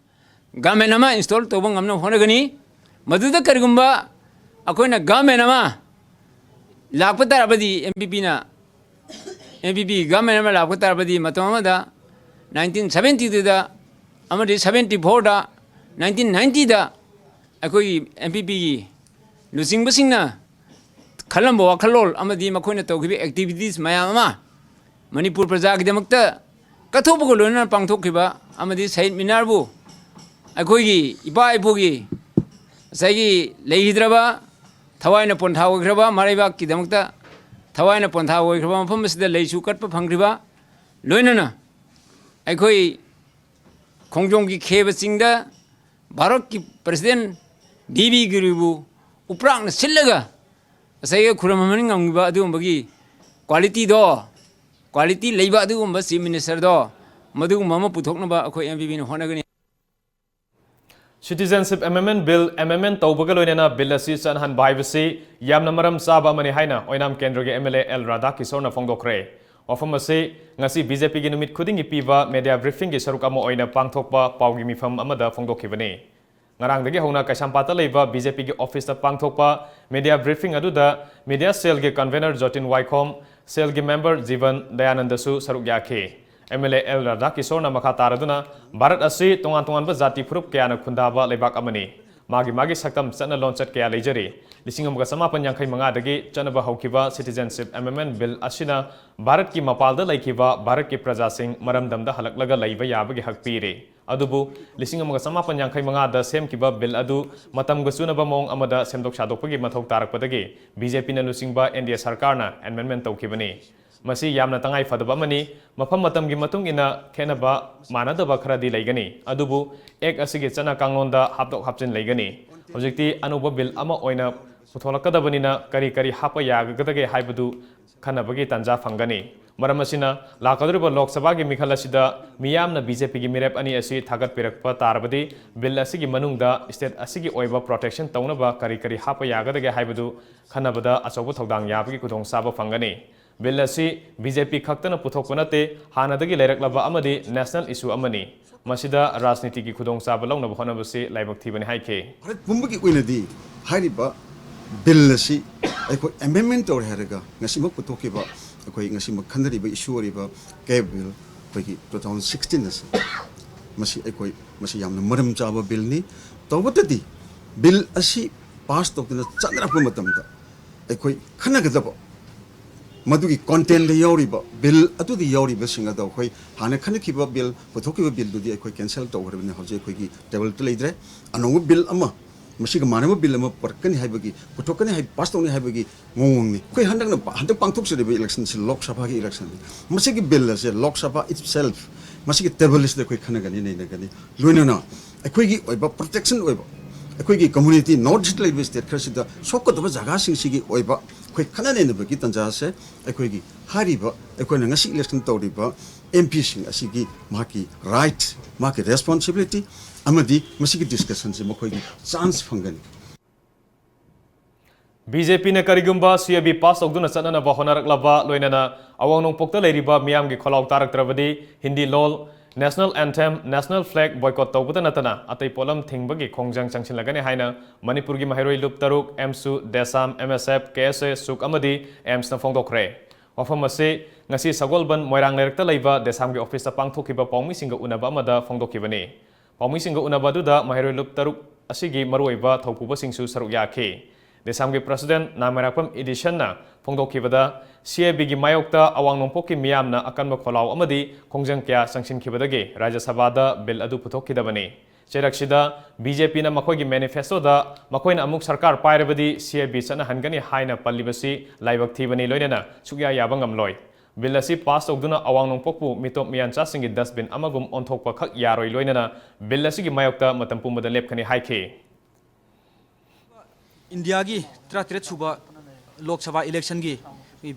ꯒꯃꯦꯟ ꯑꯃ ꯏꯟꯁꯇꯣꯜ ꯇꯧꯕ ꯉꯝꯅꯕ ꯍꯣꯠꯅꯒꯅꯤ꯫ ꯃꯗꯨꯗ ꯀꯔꯤꯒꯨꯝꯕ ꯑꯩꯈꯣꯏꯅ ꯒꯃꯦꯟ ꯑꯃ ꯂꯥꯛꯄ ꯇꯥꯔꯕꯗꯤ, ꯑꯦꯝ ꯄꯤ ꯄꯤꯅ, ꯑꯦꯝ ꯄꯤ ꯄꯤ ꯒꯃꯦꯟ ꯑꯃ ꯂꯥꯛꯄ ꯇꯥꯔꯕꯗꯤ, ꯃꯇꯝ ꯑꯃꯗ ꯅꯥꯏꯟꯇꯤꯟ ꯁꯕꯦꯟꯇꯤꯗꯨꯗ ꯑꯃꯗꯤ ꯁꯕꯦꯟꯇꯤ ꯐꯣꯔꯗ, ꯅꯥꯏꯟꯇꯤꯟ ꯅꯥꯏꯟꯇꯤꯗ ꯑꯩꯈꯣꯏꯒꯤ ꯑꯦꯝ ꯄꯤ ꯄꯤꯒꯤ ꯂꯨꯆꯤꯡꯕꯁꯤꯡꯅ ꯈꯜꯂꯝꯕ ꯋꯥꯈꯜꯂꯣꯟ ꯑꯃꯗꯤ ꯃꯈꯣꯏꯅ ꯇꯧꯈꯤꯕ ꯑꯦꯛꯇꯤꯚꯤꯇꯤꯁ ꯃꯌꯥꯝ ꯑꯃ ꯃꯅꯤꯄꯨꯔ ꯄ꯭ꯔꯖꯥꯒꯤꯗꯃꯛꯇ ꯀꯠꯊꯣꯛꯄꯒ ꯂꯣꯏꯅꯅ ꯄꯥꯡꯊꯣꯛꯈꯤꯕ ꯑꯃꯗꯤ ꯁꯍꯤꯗ ꯃꯤꯅꯥꯔꯕꯨ ꯑꯩꯈꯣꯏꯒꯤ ꯏꯄꯥ ꯏꯄꯨꯒꯤ ꯉꯁꯥꯏꯒꯤ ꯂꯩꯈꯤꯗ꯭ꯔꯕ, ꯊꯋꯥꯏꯅ ꯄꯣꯟꯊꯥ ꯑꯣꯏꯈ꯭ꯔꯕ, ꯃꯔꯩꯕꯥꯛꯀꯤꯗꯃꯛꯇ ꯊꯋꯥꯏꯅ ꯄꯣꯟꯊꯥ ꯑꯣꯏꯈ꯭ꯔꯕ ꯃꯐꯝ ꯑꯁꯤꯗ ꯂꯩꯁꯨ ꯀꯠꯄ ꯐꯪꯈ꯭ꯔꯤꯕ, ꯂꯣꯏꯅꯅ ꯑꯩꯈꯣꯏ ꯈꯣꯡꯖꯣꯝꯒꯤ ꯈꯦꯕ ꯆꯤꯡꯗ ꯚꯥꯔꯠꯀꯤ ꯄ꯭ꯔꯁꯤꯗꯦꯟ ꯕꯤ ꯕꯤ ꯒꯤꯔꯤꯕꯨ ꯎꯄ꯭ꯔꯥꯛꯅ ꯁꯤꯜꯂꯒ ꯉꯁꯥꯏꯒꯤ ꯈꯨꯔꯨꯝꯍꯟꯕ ꯉꯝꯈꯤꯕ ꯑꯗꯨꯒꯨꯝꯕꯒꯤ ꯀ꯭ꯋꯥꯂꯤꯇꯤꯗꯣ, ꯀ꯭ꯋꯥꯂꯤꯇꯤ ꯂꯩꯕ ꯑꯗꯨꯒꯨꯝꯕ ꯆꯤꯐ ꯃꯤꯅꯤꯁꯇꯔꯗꯣ, ꯃꯗꯨꯒꯨꯝꯕ ꯑꯃ ꯄꯨꯊꯣꯛꯅꯕ ꯑꯩꯈꯣꯏ ꯑꯦꯝ ꯄꯤ ꯄꯤꯅ ꯍꯣꯠꯅꯒꯅꯤ꯫ Citizenship Amendment Bill, ꯑꯦꯃꯦꯟꯃꯦꯟ ꯇꯧꯕꯒ ꯂꯣꯏꯅꯅ ꯕꯤꯜ ꯑꯁꯤ ꯆꯠꯅꯍꯟꯕ ꯍꯥꯏꯕꯁꯤ ꯌꯥꯝꯅ ꯃꯔꯝ ꯆꯥꯕ ꯑꯃꯅꯤ ꯍꯥꯏꯅ ꯑꯣꯏꯅꯥꯝ ꯀꯦꯟꯗ꯭ꯔꯒꯤ ꯑꯦꯝ ꯑꯦꯜ ꯑꯦ ꯑꯦꯜ ꯔꯥꯙꯥꯀꯤꯁꯣꯔꯅ ꯐꯣꯡꯗꯣꯛꯈ꯭ꯔꯦ꯫ ꯋꯥꯐꯝ ꯑꯁꯤ ꯉꯁꯤ ꯕꯤ ꯖꯦ ꯄꯤꯒꯤ ꯅꯨꯃꯤꯠ ꯈꯨꯗꯤꯡꯒꯤ ꯄꯤꯕ ꯃꯦꯗꯤꯌꯥ ꯕ꯭ꯔꯤꯐꯤꯡꯒꯤ ꯁꯔꯨꯛ ꯑꯃ ꯑꯣꯏꯅ ꯄꯥꯡꯊꯣꯛꯄ ꯄꯥꯎꯒꯤ ꯃꯤꯐꯝ ꯑꯃꯗ ꯐꯣꯡꯗꯣꯛꯈꯤꯕꯅꯤ꯫ ꯉꯔꯥꯡꯗꯒꯤ ꯍꯧꯅ ꯀꯩꯁꯥꯝꯄꯥꯠꯇ ꯂꯩꯕ ꯕꯤ ꯖꯦ ꯄꯤꯒꯤ ꯑꯣꯐꯤꯁꯇ ꯄꯥꯡꯊꯣꯛꯄ ꯃꯦꯗꯤꯌꯥ ꯕ꯭ꯔꯤꯐꯤꯡ ꯑꯗꯨꯗ ꯃꯦꯗꯤꯌꯥ ꯁꯦꯜꯒꯤ ꯀꯟꯚꯦꯅꯔ ꯖꯣꯇꯤꯟ ꯋꯥꯏꯈꯣꯝ, ꯁꯦꯜꯒꯤ ꯃꯦꯝꯕꯔ ꯖꯤꯕꯟ ꯗꯌꯥꯅꯟꯗꯁꯨ ꯁꯔꯨꯛ ꯌꯥꯈꯤ꯫ ꯑꯦꯝ ꯑꯦꯜ ꯑꯦ ꯑꯦꯜ ꯔꯥꯙꯥꯀꯤꯁꯣꯔꯅ ꯃꯈꯥ ꯇꯥꯔꯗꯨꯅ ꯚꯥꯔꯠ ꯑꯁꯤ ꯇꯣꯉꯥꯟ ꯇꯣꯉꯥꯟꯕ ꯖꯥꯇꯤ ꯐꯨꯔꯨꯞ ꯀꯌꯥꯅ ꯈꯨꯟꯗꯥꯕ ꯂꯩꯕꯥꯛ ꯑꯃꯅꯤ꯫ ꯃꯥꯒꯤ ꯃꯥꯒꯤ ꯁꯛꯇꯝ ꯆꯠꯅ ꯂꯣꯟꯆꯠ ꯀꯌꯥ ꯂꯩꯖꯔꯤ꯫ ꯂꯤꯁꯤꯡ ꯑꯃꯒ ꯆꯃꯥꯄꯟ ꯌꯥꯡꯈꯩ ꯃꯉꯥꯗꯒꯤ ꯆꯠꯅꯕ ꯍꯧꯈꯤꯕ Citizenship Amendment Bill ꯑꯁꯤꯅ ꯚꯥꯔꯠꯀꯤ ꯃꯄꯥꯜꯗ ꯂꯩꯈꯤꯕ ꯚꯥꯔꯠꯀꯤ ꯄ꯭ꯔꯖꯥꯁꯤꯡ ꯃꯔꯝꯗꯝꯗ ꯍꯜꯂꯛꯂꯒ ꯂꯩꯕ ꯌꯥꯕꯒꯤ ꯍꯛ ꯄꯤꯔꯤ꯫ ꯑꯗꯨꯕꯨ ꯂꯤꯁꯤꯡ ꯑꯃꯒ ꯆꯃꯥꯄꯟ ꯌꯥꯡꯈꯩ ꯃꯉꯥꯗ ꯁꯦꯝꯈꯤꯕ ꯕꯤꯜ ꯑꯗꯨ ꯃꯇꯝꯒ ꯆꯨꯅꯕ ꯃꯑꯣꯡ ꯑꯃꯗ ꯁꯦꯝꯗꯣꯛ ꯁꯥꯗꯣꯛꯄꯒꯤ ꯃꯊꯧ ꯇꯥꯔꯛꯄꯗꯒꯤ ꯕꯤ ꯖꯦ ꯄꯤꯅ ꯂꯨꯆꯤꯡꯕ ꯑꯦꯟ ꯗꯤ ꯑꯦ ꯁꯔꯀꯥꯔꯅ ꯑꯦꯃꯦꯟꯃꯦꯟ ꯇꯧꯈꯤꯕꯅꯤ꯫ ꯃꯁꯤ ꯌꯥꯝꯅ ꯇꯉꯥꯏ ꯐꯗꯕ ꯑꯃꯅꯤ꯫ ꯃꯐꯝ ꯃꯇꯝꯒꯤ ꯃꯇꯨꯡ ꯏꯟꯅ ꯈꯦꯠꯅꯕ ꯃꯥꯟꯅꯗꯕ ꯈꯔꯗꯤ ꯂꯩꯒꯅꯤ, ꯑꯗꯨꯕꯨ ꯑꯦꯛ ꯑꯁꯤꯒꯤ ꯆꯠꯅ ꯀꯥꯡꯂꯣꯟꯗ ꯍꯥꯞꯇꯣꯛ ꯍꯥꯞꯆꯤꯟ ꯂꯩꯒꯅꯤ꯫ ꯍꯧꯖꯤꯛꯇꯤ ꯑꯅꯧꯕ ꯕꯤꯜ ꯑꯃ ꯑꯣꯏꯅ ꯄꯨꯊꯣꯛꯂꯛꯀꯗꯕꯅꯤꯅ ꯀꯔꯤ ꯀꯔꯤ ꯍꯥꯞꯄ ꯌꯥꯒꯗꯒꯦ ꯍꯥꯏꯕꯗꯨ ꯈꯟꯅꯕꯒꯤ ꯇꯥꯟꯖꯥ ꯐꯪꯒꯅꯤ꯫ ꯃꯔꯝ ꯑꯁꯤꯅ, ꯂꯥꯛꯀꯗꯧꯔꯤꯕ ꯂꯣꯛ ꯁꯚꯥꯒꯤ ꯃꯤꯈꯜ ꯑꯁꯤꯗ ꯃꯤꯌꯥꯝꯅ ꯕꯤ ꯖꯦ ꯄꯤꯒꯤ ꯃꯤꯔꯦꯞ ꯑꯅꯤ ꯑꯁꯤ ꯊꯥꯒꯠꯄꯤꯔꯛꯄ ꯇꯥꯔꯕꯗꯤ, ꯕꯤꯜ ꯑꯁꯤꯒꯤ ꯃꯅꯨꯡꯗ ꯁ꯭ꯇꯦꯠ ꯑꯁꯤꯒꯤ ꯑꯣꯏꯕ ꯄ꯭ꯔꯣꯇꯦꯛꯁꯟ ꯇꯧꯅꯕ ꯀꯔꯤ ꯀꯔꯤ ꯍꯥꯞꯄ ꯌꯥꯒꯗꯒꯦ ꯍꯥꯏꯕꯗꯨ ꯈꯟꯅꯕꯗ ꯑꯆꯧꯕ ꯊꯧꯗꯥꯡ ꯌꯥꯕꯒꯤ ꯈꯨꯗꯣꯡꯆꯥꯕ ꯐꯪꯒꯅꯤ꯫ ꯕꯤꯜ ꯑꯁꯤ ꯕꯤ ꯖꯦ ꯄꯤ ꯈꯛꯇꯅ ꯄꯨꯊꯣꯛꯄ ꯅꯠꯇꯦ, ꯍꯥꯟꯅꯗꯒꯤ ꯂꯩꯔꯛꯂꯕ ꯑꯃꯗꯤ ꯅꯦꯁꯅꯦꯜ ꯏꯁꯨ ꯑꯃꯅꯤ꯫ ꯃꯁꯤꯗ ꯔꯥꯖꯅꯤꯇꯤꯒꯤ ꯈꯨꯗꯣꯡꯆꯥꯕ ꯂꯧꯅꯕ ꯍꯣꯠꯅꯕꯁꯤ ꯂꯥꯏꯕꯛ ꯊꯤꯕꯅꯤ ꯍꯥꯏꯈꯤ꯫ ꯚꯥꯔꯠ ꯄꯨꯝꯕꯒꯤ ꯑꯣꯏꯅꯗꯤ ꯍꯥꯏꯔꯤꯕ ꯕꯤꯜ ꯑꯁꯤ ꯑꯩꯈꯣꯏ ꯑꯦꯃꯦꯟꯃꯦꯟ ꯇꯧꯔꯦ ꯍꯥꯏꯔꯒ ꯉꯁꯤꯃꯛ ꯄꯨꯊꯣꯛꯈꯤꯕ, ꯑꯩꯈꯣꯏ ꯉꯁꯤꯃꯛ ꯈꯟꯅꯔꯤꯕ ꯏꯁꯨ ꯑꯣꯏꯔꯤꯕ ꯀꯦꯞ ꯕꯤꯜ ꯑꯩꯈꯣꯏꯒꯤ two thousand sixteen ꯑꯁꯤ, ꯃꯁꯤ ꯑꯩꯈꯣꯏ, ꯃꯁꯤ ꯌꯥꯝꯅ ꯃꯔꯝ ꯆꯥꯕ ꯕꯤꯜꯅꯤ꯫ ꯇꯧꯕꯇꯗꯤ ꯕꯤꯜ ꯑꯁꯤ ꯄꯥꯁ ꯇꯧꯗꯨꯅ ꯆꯠꯅꯔꯛꯄ ꯃꯇꯝꯗ ꯑꯩꯈꯣꯏ ꯈꯟꯅꯒꯗꯕ ꯃꯗꯨꯒꯤ ꯀꯣꯟꯇꯦꯟꯗ ꯌꯥꯎꯔꯤꯕ, ꯕꯤꯜ ꯑꯗꯨꯗ ꯌꯥꯎꯔꯤꯕꯁꯤꯡ ꯑꯗꯣ ꯑꯩꯈꯣꯏ ꯍꯥꯟꯅ ꯈꯟꯅꯈꯤꯕ ꯕꯤꯜ, ꯄꯨꯊꯣꯛꯈꯤꯕ ꯕꯤꯜꯗꯨꯗꯤ ꯑꯩꯈꯣꯏ ꯀꯦꯟꯁꯦꯜ ꯇꯧꯈ꯭ꯔꯕꯅꯤ꯫ ꯍꯧꯖꯤꯛ ꯑꯩꯈꯣꯏꯒꯤ ꯇꯦꯕꯜꯗ ꯂꯩꯇ꯭ꯔꯦ꯫ ꯑꯅꯧꯕ ꯕꯤꯜ ꯑꯃ, ꯃꯁꯤꯒ ꯃꯥꯟꯅꯕ ꯕꯤꯜ ꯑꯃ ꯄꯨꯔꯛꯀꯅꯤ ꯍꯥꯏꯕꯒꯤ, ꯄꯨꯊꯣꯛꯀꯅꯤ ꯍꯥꯏ, ꯄꯥꯁ ꯇꯧꯅꯤ ꯍꯥꯏꯕꯒꯤ ꯃꯑꯣꯡꯅꯤ꯫ ꯑꯩꯈꯣꯏ ꯍꯟꯗꯛꯅ, ꯍꯟꯗꯛ ꯄꯥꯡꯊꯣꯛꯆꯔꯤꯕ ꯏꯂꯦꯛꯁꯟꯁꯤ ꯂꯣꯛ ꯁꯚꯥꯒꯤ ꯏꯂꯦꯛꯁꯟꯅꯤ꯫ ꯃꯁꯤꯒꯤ ꯕꯤꯜ ꯑꯁꯦ ꯂꯣꯛ ꯁꯚꯥ itself, ꯃꯁꯤꯒꯤ ꯇꯦꯕꯜ ꯑꯁꯤꯗ ꯑꯩꯈꯣꯏ ꯈꯟꯅꯒꯅꯤ, ꯅꯩꯅꯒꯅꯤ꯫ ꯂꯣꯏꯅꯅ ꯑꯩꯈꯣꯏꯒꯤ ꯑꯣꯏꯕ ꯄ꯭ꯔꯣꯇꯦꯛꯁꯟ ꯑꯣꯏꯕ, ꯑꯩꯈꯣꯏꯒꯤ ꯀꯝꯃꯨꯅꯤꯇꯤ ꯅꯣꯔꯠ ꯏꯁꯇ ꯂꯩꯕ ꯁ꯭ꯇꯦꯠ ꯈꯔꯁꯤꯗ ꯁꯣꯛꯀꯗꯕ ꯖꯒꯥꯁꯤꯡꯁꯤꯒꯤ ꯑꯣꯏꯕ ꯑꯩꯈꯣꯏ ꯈꯟꯅ ꯅꯩꯅꯕꯒꯤ ꯇꯥꯟꯖꯥ ꯑꯁꯦ ꯑꯩꯈꯣꯏꯒꯤ ꯍꯥꯏꯔꯤꯕ, ꯑꯩꯈꯣꯏꯅ ꯉꯁꯤ ꯏꯂꯦꯛꯁꯟ ꯇꯧꯔꯤꯕ ꯑꯦꯝ ꯄꯤꯁꯤꯡ ꯑꯁꯤꯒꯤ ꯃꯍꯥꯛꯀꯤ ꯔꯥꯏꯠ, ꯃꯍꯥꯛꯀꯤ ꯔꯦꯁꯄꯣꯟꯁꯤꯕꯤꯂꯤꯇꯤ ꯑꯃꯗꯤ ꯃꯁꯤꯒꯤ ꯗꯤꯁꯀꯁꯟꯁꯦ ꯃꯈꯣꯏꯒꯤ ꯆꯥꯟꯁ ꯐꯪꯒꯅꯤ꯫ ꯕꯤ ꯖꯦ ꯄꯤꯅ ꯀꯔꯤꯒꯨꯝꯕ ꯁꯤ ꯑꯦ ꯕꯤ ꯄꯥꯁ ꯇꯧꯗꯨꯅ ꯆꯠꯅꯅꯕ ꯍꯣꯠꯅꯔꯛꯂꯕ, ꯂꯣꯏꯅꯅ ꯑꯋꯥꯡ ꯅꯣꯡꯄꯣꯛꯇ ꯂꯩꯔꯤꯕ ꯃꯤꯌꯥꯝꯒꯤ ꯈꯣꯜꯂꯥꯎ ꯇꯥꯔꯛꯇ꯭ꯔꯕꯗꯤ ꯍꯤꯟꯗꯤ ꯂꯣꯜ, national anthem, national flag boycott ꯇꯧꯕꯇ ꯅꯠꯇꯅ ꯑꯇꯩ ꯄꯣꯠꯂꯝ ꯊꯤꯡꯕꯒꯤ ꯈꯣꯡꯖꯪ ꯆꯪꯁꯤꯜꯂꯒꯅꯤ ꯍꯥꯏꯅ ꯃꯅꯤꯄꯨꯔꯒꯤ ꯃꯍꯩꯔꯣꯏ ꯂꯨꯞ ꯇꯔꯨꯛ, ꯑꯦꯝꯁꯨ, ꯗꯦꯁꯥꯝ, ꯑꯦꯝ ꯑꯦꯁ ꯑꯦꯐ, ꯀꯦ ꯑꯦꯁ ꯑꯦ, ꯁꯨꯛ ꯑꯃꯗꯤ ꯑꯦꯝꯁꯅ ꯐꯣꯡꯗꯣꯛꯈ꯭ꯔꯦ꯫ ꯋꯥꯐꯝ ꯑꯁꯤ ꯉꯁꯤ ꯁꯒꯣꯜꯕꯟ ꯃꯣꯏꯔꯥꯡ ꯂꯩꯔꯛꯇ ꯂꯩꯕ ꯗꯦꯁꯥꯝꯒꯤ ꯑꯣꯐꯤꯁꯇ ꯄꯥꯡꯊꯣꯛꯈꯤꯕ ꯄꯥꯎꯃꯤꯁꯤꯡꯒ ꯎꯅꯕ ꯑꯃꯗ ꯐꯣꯡꯗꯣꯛꯈꯤꯕꯅꯤ꯫ ꯄꯥꯎꯃꯤꯁꯤꯡꯒ ꯎꯅꯕ ꯑꯗꯨꯗ ꯃꯍꯩꯔꯣꯏ ꯂꯨꯞ ꯇꯔꯨꯛ ꯑꯁꯤꯒꯤ ꯃꯔꯨꯑꯣꯏꯕ ꯊꯧꯄꯨꯕꯁꯤꯡꯁꯨ ꯁꯔꯨꯛ ꯌꯥꯈꯤ꯫ ꯗꯦꯁꯥꯝꯒꯤ ꯄ꯭ꯔꯁꯤꯗꯦꯟꯠ ꯅꯥꯃꯩꯔꯥꯛꯄꯝ ꯏꯗꯤꯁꯟꯅ ꯐꯣꯡꯗꯣꯛꯈꯤꯕꯗ, ꯁꯤ ꯑꯦ ꯕꯤꯒꯤ ꯃꯥꯌꯣꯛꯇ ꯑꯋꯥꯡ ꯅꯣꯡꯄꯣꯛꯀꯤ ꯃꯤꯌꯥꯝꯅ ꯑꯀꯟꯕ ꯈꯣꯜꯂꯥꯎ ꯑꯃꯗꯤ ꯈꯣꯡꯖꯪ ꯀꯌꯥ ꯆꯪꯁꯤꯟꯈꯤꯕꯗꯒꯤ ꯔꯥꯖ꯭ꯌ ꯁꯚꯥꯗ ꯕꯤꯜ ꯑꯗꯨ ꯄꯨꯊꯣꯛꯈꯤꯗꯕꯅꯤ꯫ ꯆꯩꯔꯛꯁꯤꯗ ꯕꯤ ꯖꯦ ꯄꯤꯅ ꯃꯈꯣꯏꯒꯤ ꯃꯦꯅꯤꯐꯦꯁꯇꯣꯗ ꯃꯈꯣꯏꯅ ꯑꯃꯨꯛ ꯁꯔꯀꯥꯔ ꯄꯥꯏꯔꯕꯗꯤ ꯁꯤ ꯑꯦ ꯕꯤ ꯆꯠꯅꯍꯟꯒꯅꯤ ꯍꯥꯏꯅ ꯄꯜꯂꯤꯕꯁꯤ ꯂꯥꯏꯕꯛ ꯊꯤꯕꯅꯤ, ꯂꯣꯏꯅꯅ ꯁꯨꯛꯌꯥ ꯌꯥꯕ ꯉꯝꯂꯣꯏ꯫ ꯕꯤꯜ ꯑꯁꯤ ꯄꯥꯁ ꯇꯧꯗꯨꯅ ꯑꯋꯥꯡ ꯅꯣꯡꯄꯣꯛꯄꯨ ꯃꯤꯇꯣꯞ ꯃꯤꯌꯥꯟꯆꯥꯁꯤꯡꯒꯤ ꯗꯁꯕꯤꯟ ꯑꯃꯒꯨꯝ ꯑꯣꯟꯊꯣꯛꯄ ꯈꯛ ꯌꯥꯔꯣꯏ, ꯂꯣꯏꯅꯅ ꯕꯤꯜ ꯑꯁꯤꯒꯤ ꯃꯥꯌꯣꯛꯇ ꯃꯇꯝ ꯄꯨꯝꯕꯗ ꯂꯦꯞꯀꯅꯤ ꯍꯥꯏꯈꯤ꯫ ꯏꯟꯗꯤꯌꯥꯒꯤ ꯇꯔꯥꯇꯔꯦꯠ ꯁꯨꯕ ꯂꯣꯛ ꯁꯚꯥ ꯏꯂꯦꯛꯁꯟꯒꯤ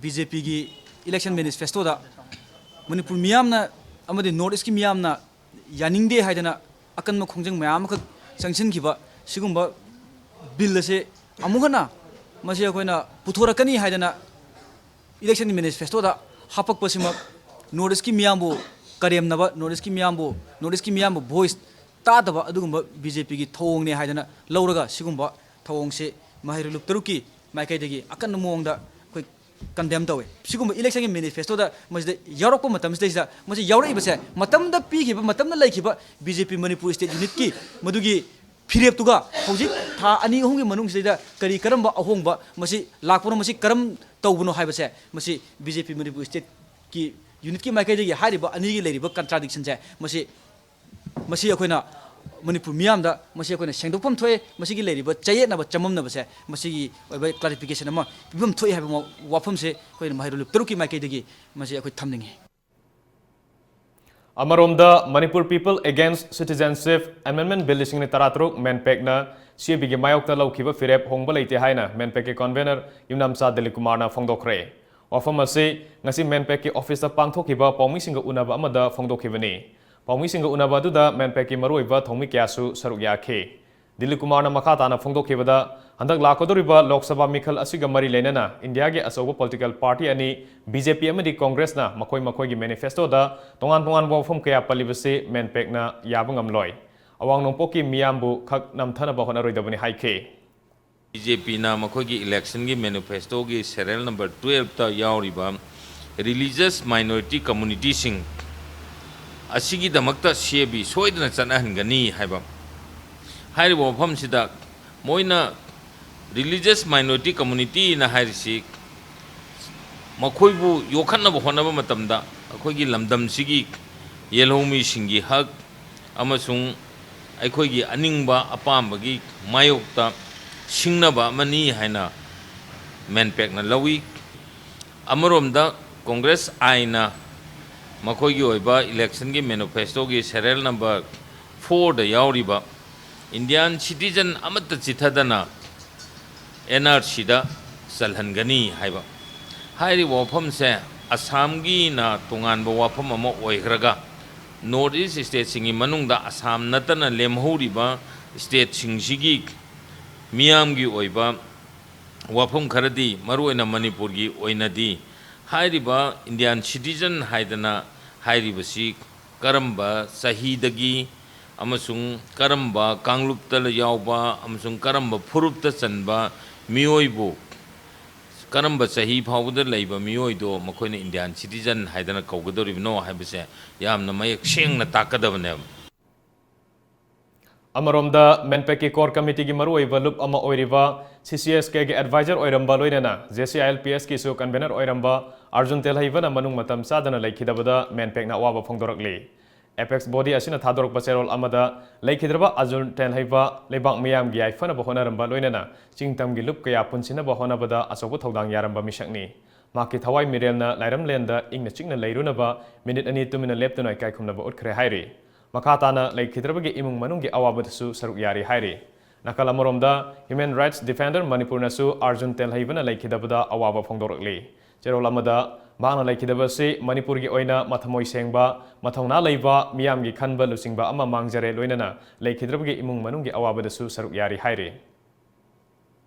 ꯕꯤ ꯖꯦ ꯄꯤꯒꯤ Election manifestoꯗ ꯃꯅꯤꯄꯨꯔ ꯃꯤꯌꯥꯝꯅ ꯑꯃꯗꯤ North Eastꯀꯤ ꯃꯤꯌꯥꯝꯅ ꯌꯥꯅꯤꯡꯗꯦ ꯍꯥꯏꯗꯅ ꯑꯀꯟꯕ ꯈꯣꯡꯖꯪ ꯃꯌꯥꯝ ꯑꯃꯈꯛ ꯆꯪꯁꯤꯟꯈꯤꯕ ꯁꯤꯒꯨꯝꯕ bill ꯑꯁꯦ ꯑꯃꯨꯛ ꯍꯟꯅ ꯃꯁꯤ ꯑꯩꯈꯣꯏꯅ ꯄꯨꯊꯣꯔꯛꯀꯅꯤ ꯍꯥꯏꯗꯅ election manifestoꯗ ꯍꯥꯄꯛꯄꯁꯤꯃꯛ North Eastꯀꯤ ꯃꯤꯌꯥꯝꯕꯨ ꯀꯔꯦꯝꯅꯕ, North Eastꯀꯤ ꯃꯤꯌꯥꯝꯕꯨ, North Eastꯀꯤ ꯃꯤꯌꯥꯝꯕꯨ voice ꯇꯥꯗꯕ ꯑꯗꯨꯒꯨꯝꯕ BJPꯒꯤ ꯊꯧꯑꯣꯡꯅꯦ ꯍꯥꯏꯗꯅ ꯂꯧꯔꯒ ꯁꯤꯒꯨꯝꯕ ꯊꯧꯑꯣꯡꯁꯦ ꯃꯍꯩꯔꯣꯏ ꯂꯨꯞ ꯇꯔꯨꯛꯀꯤ ꯃꯥꯏꯀꯩꯗꯒꯤ ꯑꯀꯟꯕ ꯃꯑꯣꯡꯗ ꯑꯩꯈꯣꯏ condemn ꯇꯧꯋꯦ꯫ ꯁꯤꯒꯨꯝꯕ electionꯒꯤ manifestoꯗ ꯃꯁꯤꯗ ꯌꯥꯎꯔꯛꯄ ꯃꯇꯝꯁꯤꯗꯩꯁꯤꯗ ꯃꯁꯤ ꯌꯥꯎꯔꯛꯏꯕꯁꯦ ꯃꯇꯝꯗ ꯄꯤꯈꯤꯕ, ꯃꯇꯝꯗ ꯂꯩꯈꯤꯕ BJP Manipur State Unitꯀꯤ ꯃꯗꯨꯒꯤ ꯐꯤꯔꯦꯞꯇꯨꯒ ꯍꯧꯖꯤꯛ ꯊꯥ ꯑꯅꯤ ꯑꯍꯨꯝꯒꯤ ꯃꯅꯨꯡꯁꯤꯗꯩꯗ ꯀꯔꯤ ꯀꯔꯝꯕ ꯑꯍꯣꯡꯕ ꯃꯁꯤ ꯂꯥꯛꯄꯅꯣ, ꯃꯁꯤ ꯀꯔꯝ ꯇꯧꯕꯅꯣ ꯍꯥꯏꯕꯁꯦ ꯃꯁꯤ BJP Manipur Stateꯀꯤ unitꯀꯤ ꯃꯥꯏꯀꯩꯗꯒꯤ ꯍꯥꯏꯔꯤꯕ ꯑꯅꯤꯒꯤ ꯂꯩꯔꯤꯕ contradictionꯁꯦ ꯃꯁꯤ ꯃꯁꯤ ꯑꯩꯈꯣꯏꯅ ꯃꯅꯤꯄꯨꯔ ꯃꯤꯌꯥꯝꯗ ꯃꯁꯤ ꯑꯩꯈꯣꯏꯅ ꯁꯦꯡꯗꯣꯛꯐꯝ ꯊꯣꯛꯑꯦ꯫ ꯃꯁꯤꯒꯤ ꯂꯩꯔꯤꯕ ꯆꯌꯦꯠꯅꯕ ꯆꯃꯝꯅꯕꯁꯦ ꯃꯁꯤꯒꯤ ꯑꯣꯏꯕ clarification ꯑꯃ ꯄꯤꯐꯝ ꯊꯣꯛꯏ ꯍꯥꯏꯕ ꯋꯥꯐꯝꯁꯦ ꯑꯩꯈꯣꯏꯅ ꯃꯍꯩꯔꯣꯏ ꯂꯨꯞ ꯇꯔꯨꯛꯀꯤ ꯃꯥꯏꯀꯩꯗꯒꯤ ꯃꯁꯤ ꯑꯩꯈꯣꯏ ꯊꯝꯅꯤꯡꯉꯤ꯫ ꯑꯃꯔꯣꯝꯗ, Manipur People Against Citizenship Amendment Bill ꯂꯤꯁꯤꯡ ꯑꯅꯤ ꯇꯔꯥꯇꯔꯨꯛ, MANPACꯅ CABꯒꯤ ꯃꯥꯌꯣꯛꯇ ꯂꯧꯈꯤꯕ ꯐꯤꯔꯦꯞ ꯍꯣꯡꯕ ꯂꯩꯇꯦ ꯍꯥꯏꯅ MANPACꯀꯤ convener ꯌꯨꯝꯅꯥꯝꯆꯥ ꯗꯤꯂꯤꯞ ꯀꯨꯃꯥꯔꯅ ꯐꯣꯡꯗꯣꯛꯈ꯭ꯔꯦ꯫ ꯋꯥꯐꯝ ꯑꯁꯤ ꯉꯁꯤ MANPACꯀꯤ officeꯇ ꯄꯥꯡꯊꯣꯛꯈꯤꯕ ꯄꯥꯎꯃꯤꯁꯤꯡꯒ ꯎꯅꯕ ꯑꯃꯗ ꯐꯣꯡꯗꯣꯛꯈꯤꯕꯅꯤ꯫ ꯄꯥꯎꯃꯤꯁꯤꯡꯒ ꯎꯅꯕ ꯑꯗꯨꯗ MANPACꯀꯤ ꯃꯔꯨꯑꯣꯏꯕ ꯊꯧꯃꯤ ꯀꯌꯥꯁꯨ ꯁꯔꯨꯛ ꯌꯥꯈꯤ꯫ ꯗꯤꯂꯤꯞ ꯀꯨꯃꯥꯔꯅ ꯃꯈꯥ ꯇꯥꯅ ꯐꯣꯡꯗꯣꯛꯈꯤꯕꯗ, ꯍꯟꯗꯛ ꯂꯥꯛꯀꯗꯧꯔꯤꯕ ꯂꯣꯛ ꯁꯚꯥ ꯃꯤꯈꯜ ꯑꯁꯤꯒ ꯃꯔꯤ ꯂꯩꯅꯅ ꯏꯟꯗꯤꯌꯥꯒꯤ ꯑꯆꯧꯕ political party ꯑꯅꯤ, BJP ꯑꯃꯗꯤ Congressꯅ ꯃꯈꯣꯏ ꯃꯈꯣꯏꯒꯤ manifestoꯗ ꯇꯣꯉꯥꯟ ꯇꯣꯉꯥꯟꯕ ꯋꯥꯐꯝ ꯀꯌꯥ ꯄꯜꯂꯤꯕꯁꯤ MANPACꯅ ꯌꯥꯕ ꯉꯝꯂꯣꯏ꯫ ꯑꯋꯥꯡ ꯅꯣꯡꯄꯣꯛꯀꯤ ꯃꯤꯌꯥꯝꯕꯨ ꯈꯛ ꯅꯝꯊꯅꯕ ꯍꯣꯠꯅꯔꯣꯏꯗꯕꯅꯤ ꯍꯥꯏꯈꯤ꯫ BJPꯅ ꯃꯈꯣꯏꯒꯤ electionꯒꯤ manifestoꯒꯤ serial number twelveꯇ ꯌꯥꯎꯔꯤꯕ religious minority communityꯁꯤꯡ ꯑꯁꯤꯒꯤꯗꯃꯛꯇ CAB ꯁꯣꯏꯗꯅ ꯆꯠꯅꯍꯟꯒꯅꯤ ꯍꯥꯏꯕ꯫ ꯍꯥꯏꯔꯤꯕ ꯋꯥꯐꯝꯁꯤꯗ ꯃꯣꯏꯅ religious minority communityꯅ ꯍꯥꯏꯔꯤꯁꯤ ꯃꯈꯣꯏꯕꯨ ꯌꯣꯛꯈꯠꯅꯕ ꯍꯣꯠꯅꯕ ꯃꯇꯝꯗ ꯑꯩꯈꯣꯏꯒꯤ ꯂꯝꯗꯝꯁꯤꯒꯤ ꯌꯦꯜꯍꯧꯃꯤꯁꯤꯡꯒꯤ ꯍꯛ ꯑꯃꯁꯨꯡ ꯑꯩꯈꯣꯏꯒꯤ ꯑꯅꯤꯡꯕ ꯑꯄꯥꯝꯕꯒꯤ ꯃꯥꯌꯣꯛꯇ ꯁꯤꯡꯅꯕ ꯑꯃꯅꯤ ꯍꯥꯏꯅ MANPACꯅ ꯂꯧꯏ꯫ ꯑꯃꯔꯣꯝꯗ Congress Iꯅ ꯃꯈꯣꯏꯒꯤ ꯑꯣꯏꯕ electionꯒꯤ manifestoꯒꯤ serial number fourꯗ ꯌꯥꯎꯔꯤꯕ Indian citizen ꯑꯃꯠꯇ ꯆꯤꯠꯊꯗꯅ NRCꯗ ꯆꯜꯍꯟꯒꯅꯤ ꯍꯥꯏꯕ꯫ ꯍꯥꯏꯔꯤꯕ ꯋꯥꯐꯝꯁꯦ ꯑꯁꯥꯝꯒꯤꯅ ꯇꯣꯉꯥꯟꯕ ꯋꯥꯐꯝ ꯑꯃ ꯑꯣꯏꯈ꯭ꯔꯒ, North East stateꯁꯤꯡꯒꯤ ꯃꯅꯨꯡꯗ ꯑꯁꯥꯝ ꯅꯠꯇꯅ ꯂꯦꯝꯍꯧꯔꯤꯕ stateꯁꯤꯡꯁꯤꯒꯤ ꯃꯤꯌꯥꯝꯒꯤ ꯑꯣꯏꯕ ꯋꯥꯐꯝ ꯈꯔꯗꯤ, ꯃꯔꯨꯑꯣꯏꯅ ꯃꯅꯤꯄꯨꯔꯒꯤ ꯑꯣꯏꯅꯗꯤ, ꯍꯥꯏꯔꯤꯕ Indian citizen ꯍꯥꯏꯗꯅ ꯍꯥꯏꯔꯤꯕꯁꯤ ꯀꯔꯝꯕ ꯆꯍꯤꯗꯒꯤ ꯑꯃꯁꯨꯡ ꯀꯔꯝꯕ ꯀꯥꯡꯂꯨꯞꯇ ꯌꯥꯎꯕ ꯑꯃꯁꯨꯡ ꯀꯔꯝꯕ ꯐꯨꯔꯨꯞꯇ ꯆꯟꯕ ꯃꯤꯑꯣꯏꯕꯨ, ꯀꯔꯝꯕ ꯆꯍꯤ ꯐꯥꯎꯕꯗ ꯂꯩꯕ ꯃꯤꯑꯣꯏꯗꯣ ꯃꯈꯣꯏꯅ Indian citizen ꯍꯥꯏꯗꯅ ꯀꯧꯒꯗꯧꯔꯤꯕꯅꯣ ꯍꯥꯏꯕꯁꯦ ꯌꯥꯝꯅ ꯃꯌꯦꯛ ꯁꯦꯡꯅ ꯇꯥꯛꯀꯗꯕꯅꯦꯕ꯫ ꯑꯃꯔꯣꯝꯗ, ꯃꯦꯟꯄꯦꯛꯀꯤ core committeeꯒꯤ ꯃꯔꯨꯑꯣꯏꯕ ꯂꯨꯞ ꯑꯃ ꯑꯣꯏꯔꯤꯕ CCSKꯒꯤ advisor ꯑꯣꯏꯔꯝꯕ, ꯂꯣꯏꯅꯅ JCILPSꯀꯤꯁꯨ convener ꯑꯣꯏꯔꯝꯕ ꯑꯥꯔꯖꯨꯟ ꯇꯦꯜꯍꯩꯕꯅ ꯃꯅꯨꯡ ꯃꯇꯝ ꯆꯥꯗꯅ ꯂꯩꯈꯤꯗꯕꯗ ꯃꯦꯟꯄꯦꯛꯅ ꯑꯋꯥꯕ ꯐꯣꯡꯗꯣꯔꯛꯂꯤ꯫ Apex body ꯑꯁꯤꯅ ꯊꯥꯗꯣꯔꯛꯄ ꯆꯦꯔꯣꯜ ꯑꯃꯗ, ꯂꯩꯈꯤꯗ꯭ꯔꯕ ꯑꯥꯔꯖꯨꯟ ꯇꯦꯜꯍꯩꯕ ꯂꯩꯕꯥꯛ ꯃꯤꯌꯥꯝꯒꯤ ꯌꯥꯏꯐꯅꯕ ꯍꯣꯠꯅꯔꯝꯕ, ꯂꯣꯏꯅꯅ ꯆꯤꯡꯇꯝꯒꯤ ꯂꯨꯞ ꯀꯌꯥ ꯄꯨꯟꯁꯤꯟꯅꯕ ꯍꯣꯠꯅꯕꯗ ꯑꯆꯧꯕ ꯊꯧꯗꯥꯡ ꯌꯥꯔꯝꯕ ꯃꯤꯁꯛꯅꯤ꯫ ꯃꯍꯥꯛꯀꯤ ꯊꯋꯥꯏ ꯃꯤꯔꯦꯜꯅ ꯂꯥꯏꯔꯝꯂꯦꯟꯗ ꯏꯪꯅ ꯆꯤꯛꯅ ꯂꯩꯔꯨꯅꯕ ꯃꯤꯅꯤꯠ ꯑꯅꯤ ꯇꯨꯃꯤꯟꯅ ꯂꯦꯞꯇꯨꯅ ꯏꯀꯥꯏ ꯈꯨꯝꯅꯕ ꯎꯠꯈ꯭ꯔꯦ ꯍꯥꯏꯔꯤ꯫ ꯃꯈꯥ ꯇꯥꯅ ꯂꯩꯈꯤꯗ꯭ꯔꯕꯒꯤ ꯏꯃꯨꯡ ꯃꯅꯨꯡꯒꯤ ꯑꯋꯥꯕꯗꯁꯨ ꯁꯔꯨꯛ ꯌꯥꯔꯤ ꯍꯥꯏꯔꯤ꯫ ꯅꯥꯀꯜ ꯑꯃꯔꯣꯝꯗ, Human Rights Defender ꯃꯅꯤꯄꯨꯔꯅꯁꯨ ꯑꯥꯔꯖꯨꯟ ꯇꯦꯜꯍꯩꯕꯅ ꯂꯩꯈꯤꯗꯕꯗ ꯑꯋꯥꯕ ꯐꯣꯡꯗꯣꯔꯛꯂꯤ꯫ ꯆꯦꯔꯣꯜ ꯑꯃꯗ, ꯃꯍꯥꯛꯅ ꯂꯩꯈꯤꯗꯕ ꯑꯁꯤ ꯃꯅꯤꯄꯨꯔꯒꯤ ꯑꯣꯏꯅ ꯃꯊꯃꯣꯏ ꯁꯦꯡꯕ, ꯃꯊꯧꯅꯥ ꯂꯩꯕ, ꯃꯤꯌꯥꯝꯒꯤ ꯈꯟꯕ ꯂꯨꯆꯤꯡꯕ ꯑꯃ ꯃꯥꯡꯖꯔꯦ, ꯂꯣꯏꯅꯅ ꯂꯩꯈꯤꯗ꯭ꯔꯕꯒꯤ ꯏꯃꯨꯡ ꯃꯅꯨꯡꯒꯤ ꯑꯋꯥꯕꯗꯁꯨ ꯁꯔꯨꯛ ꯌꯥꯔꯤ ꯍꯥꯏꯔꯤ꯫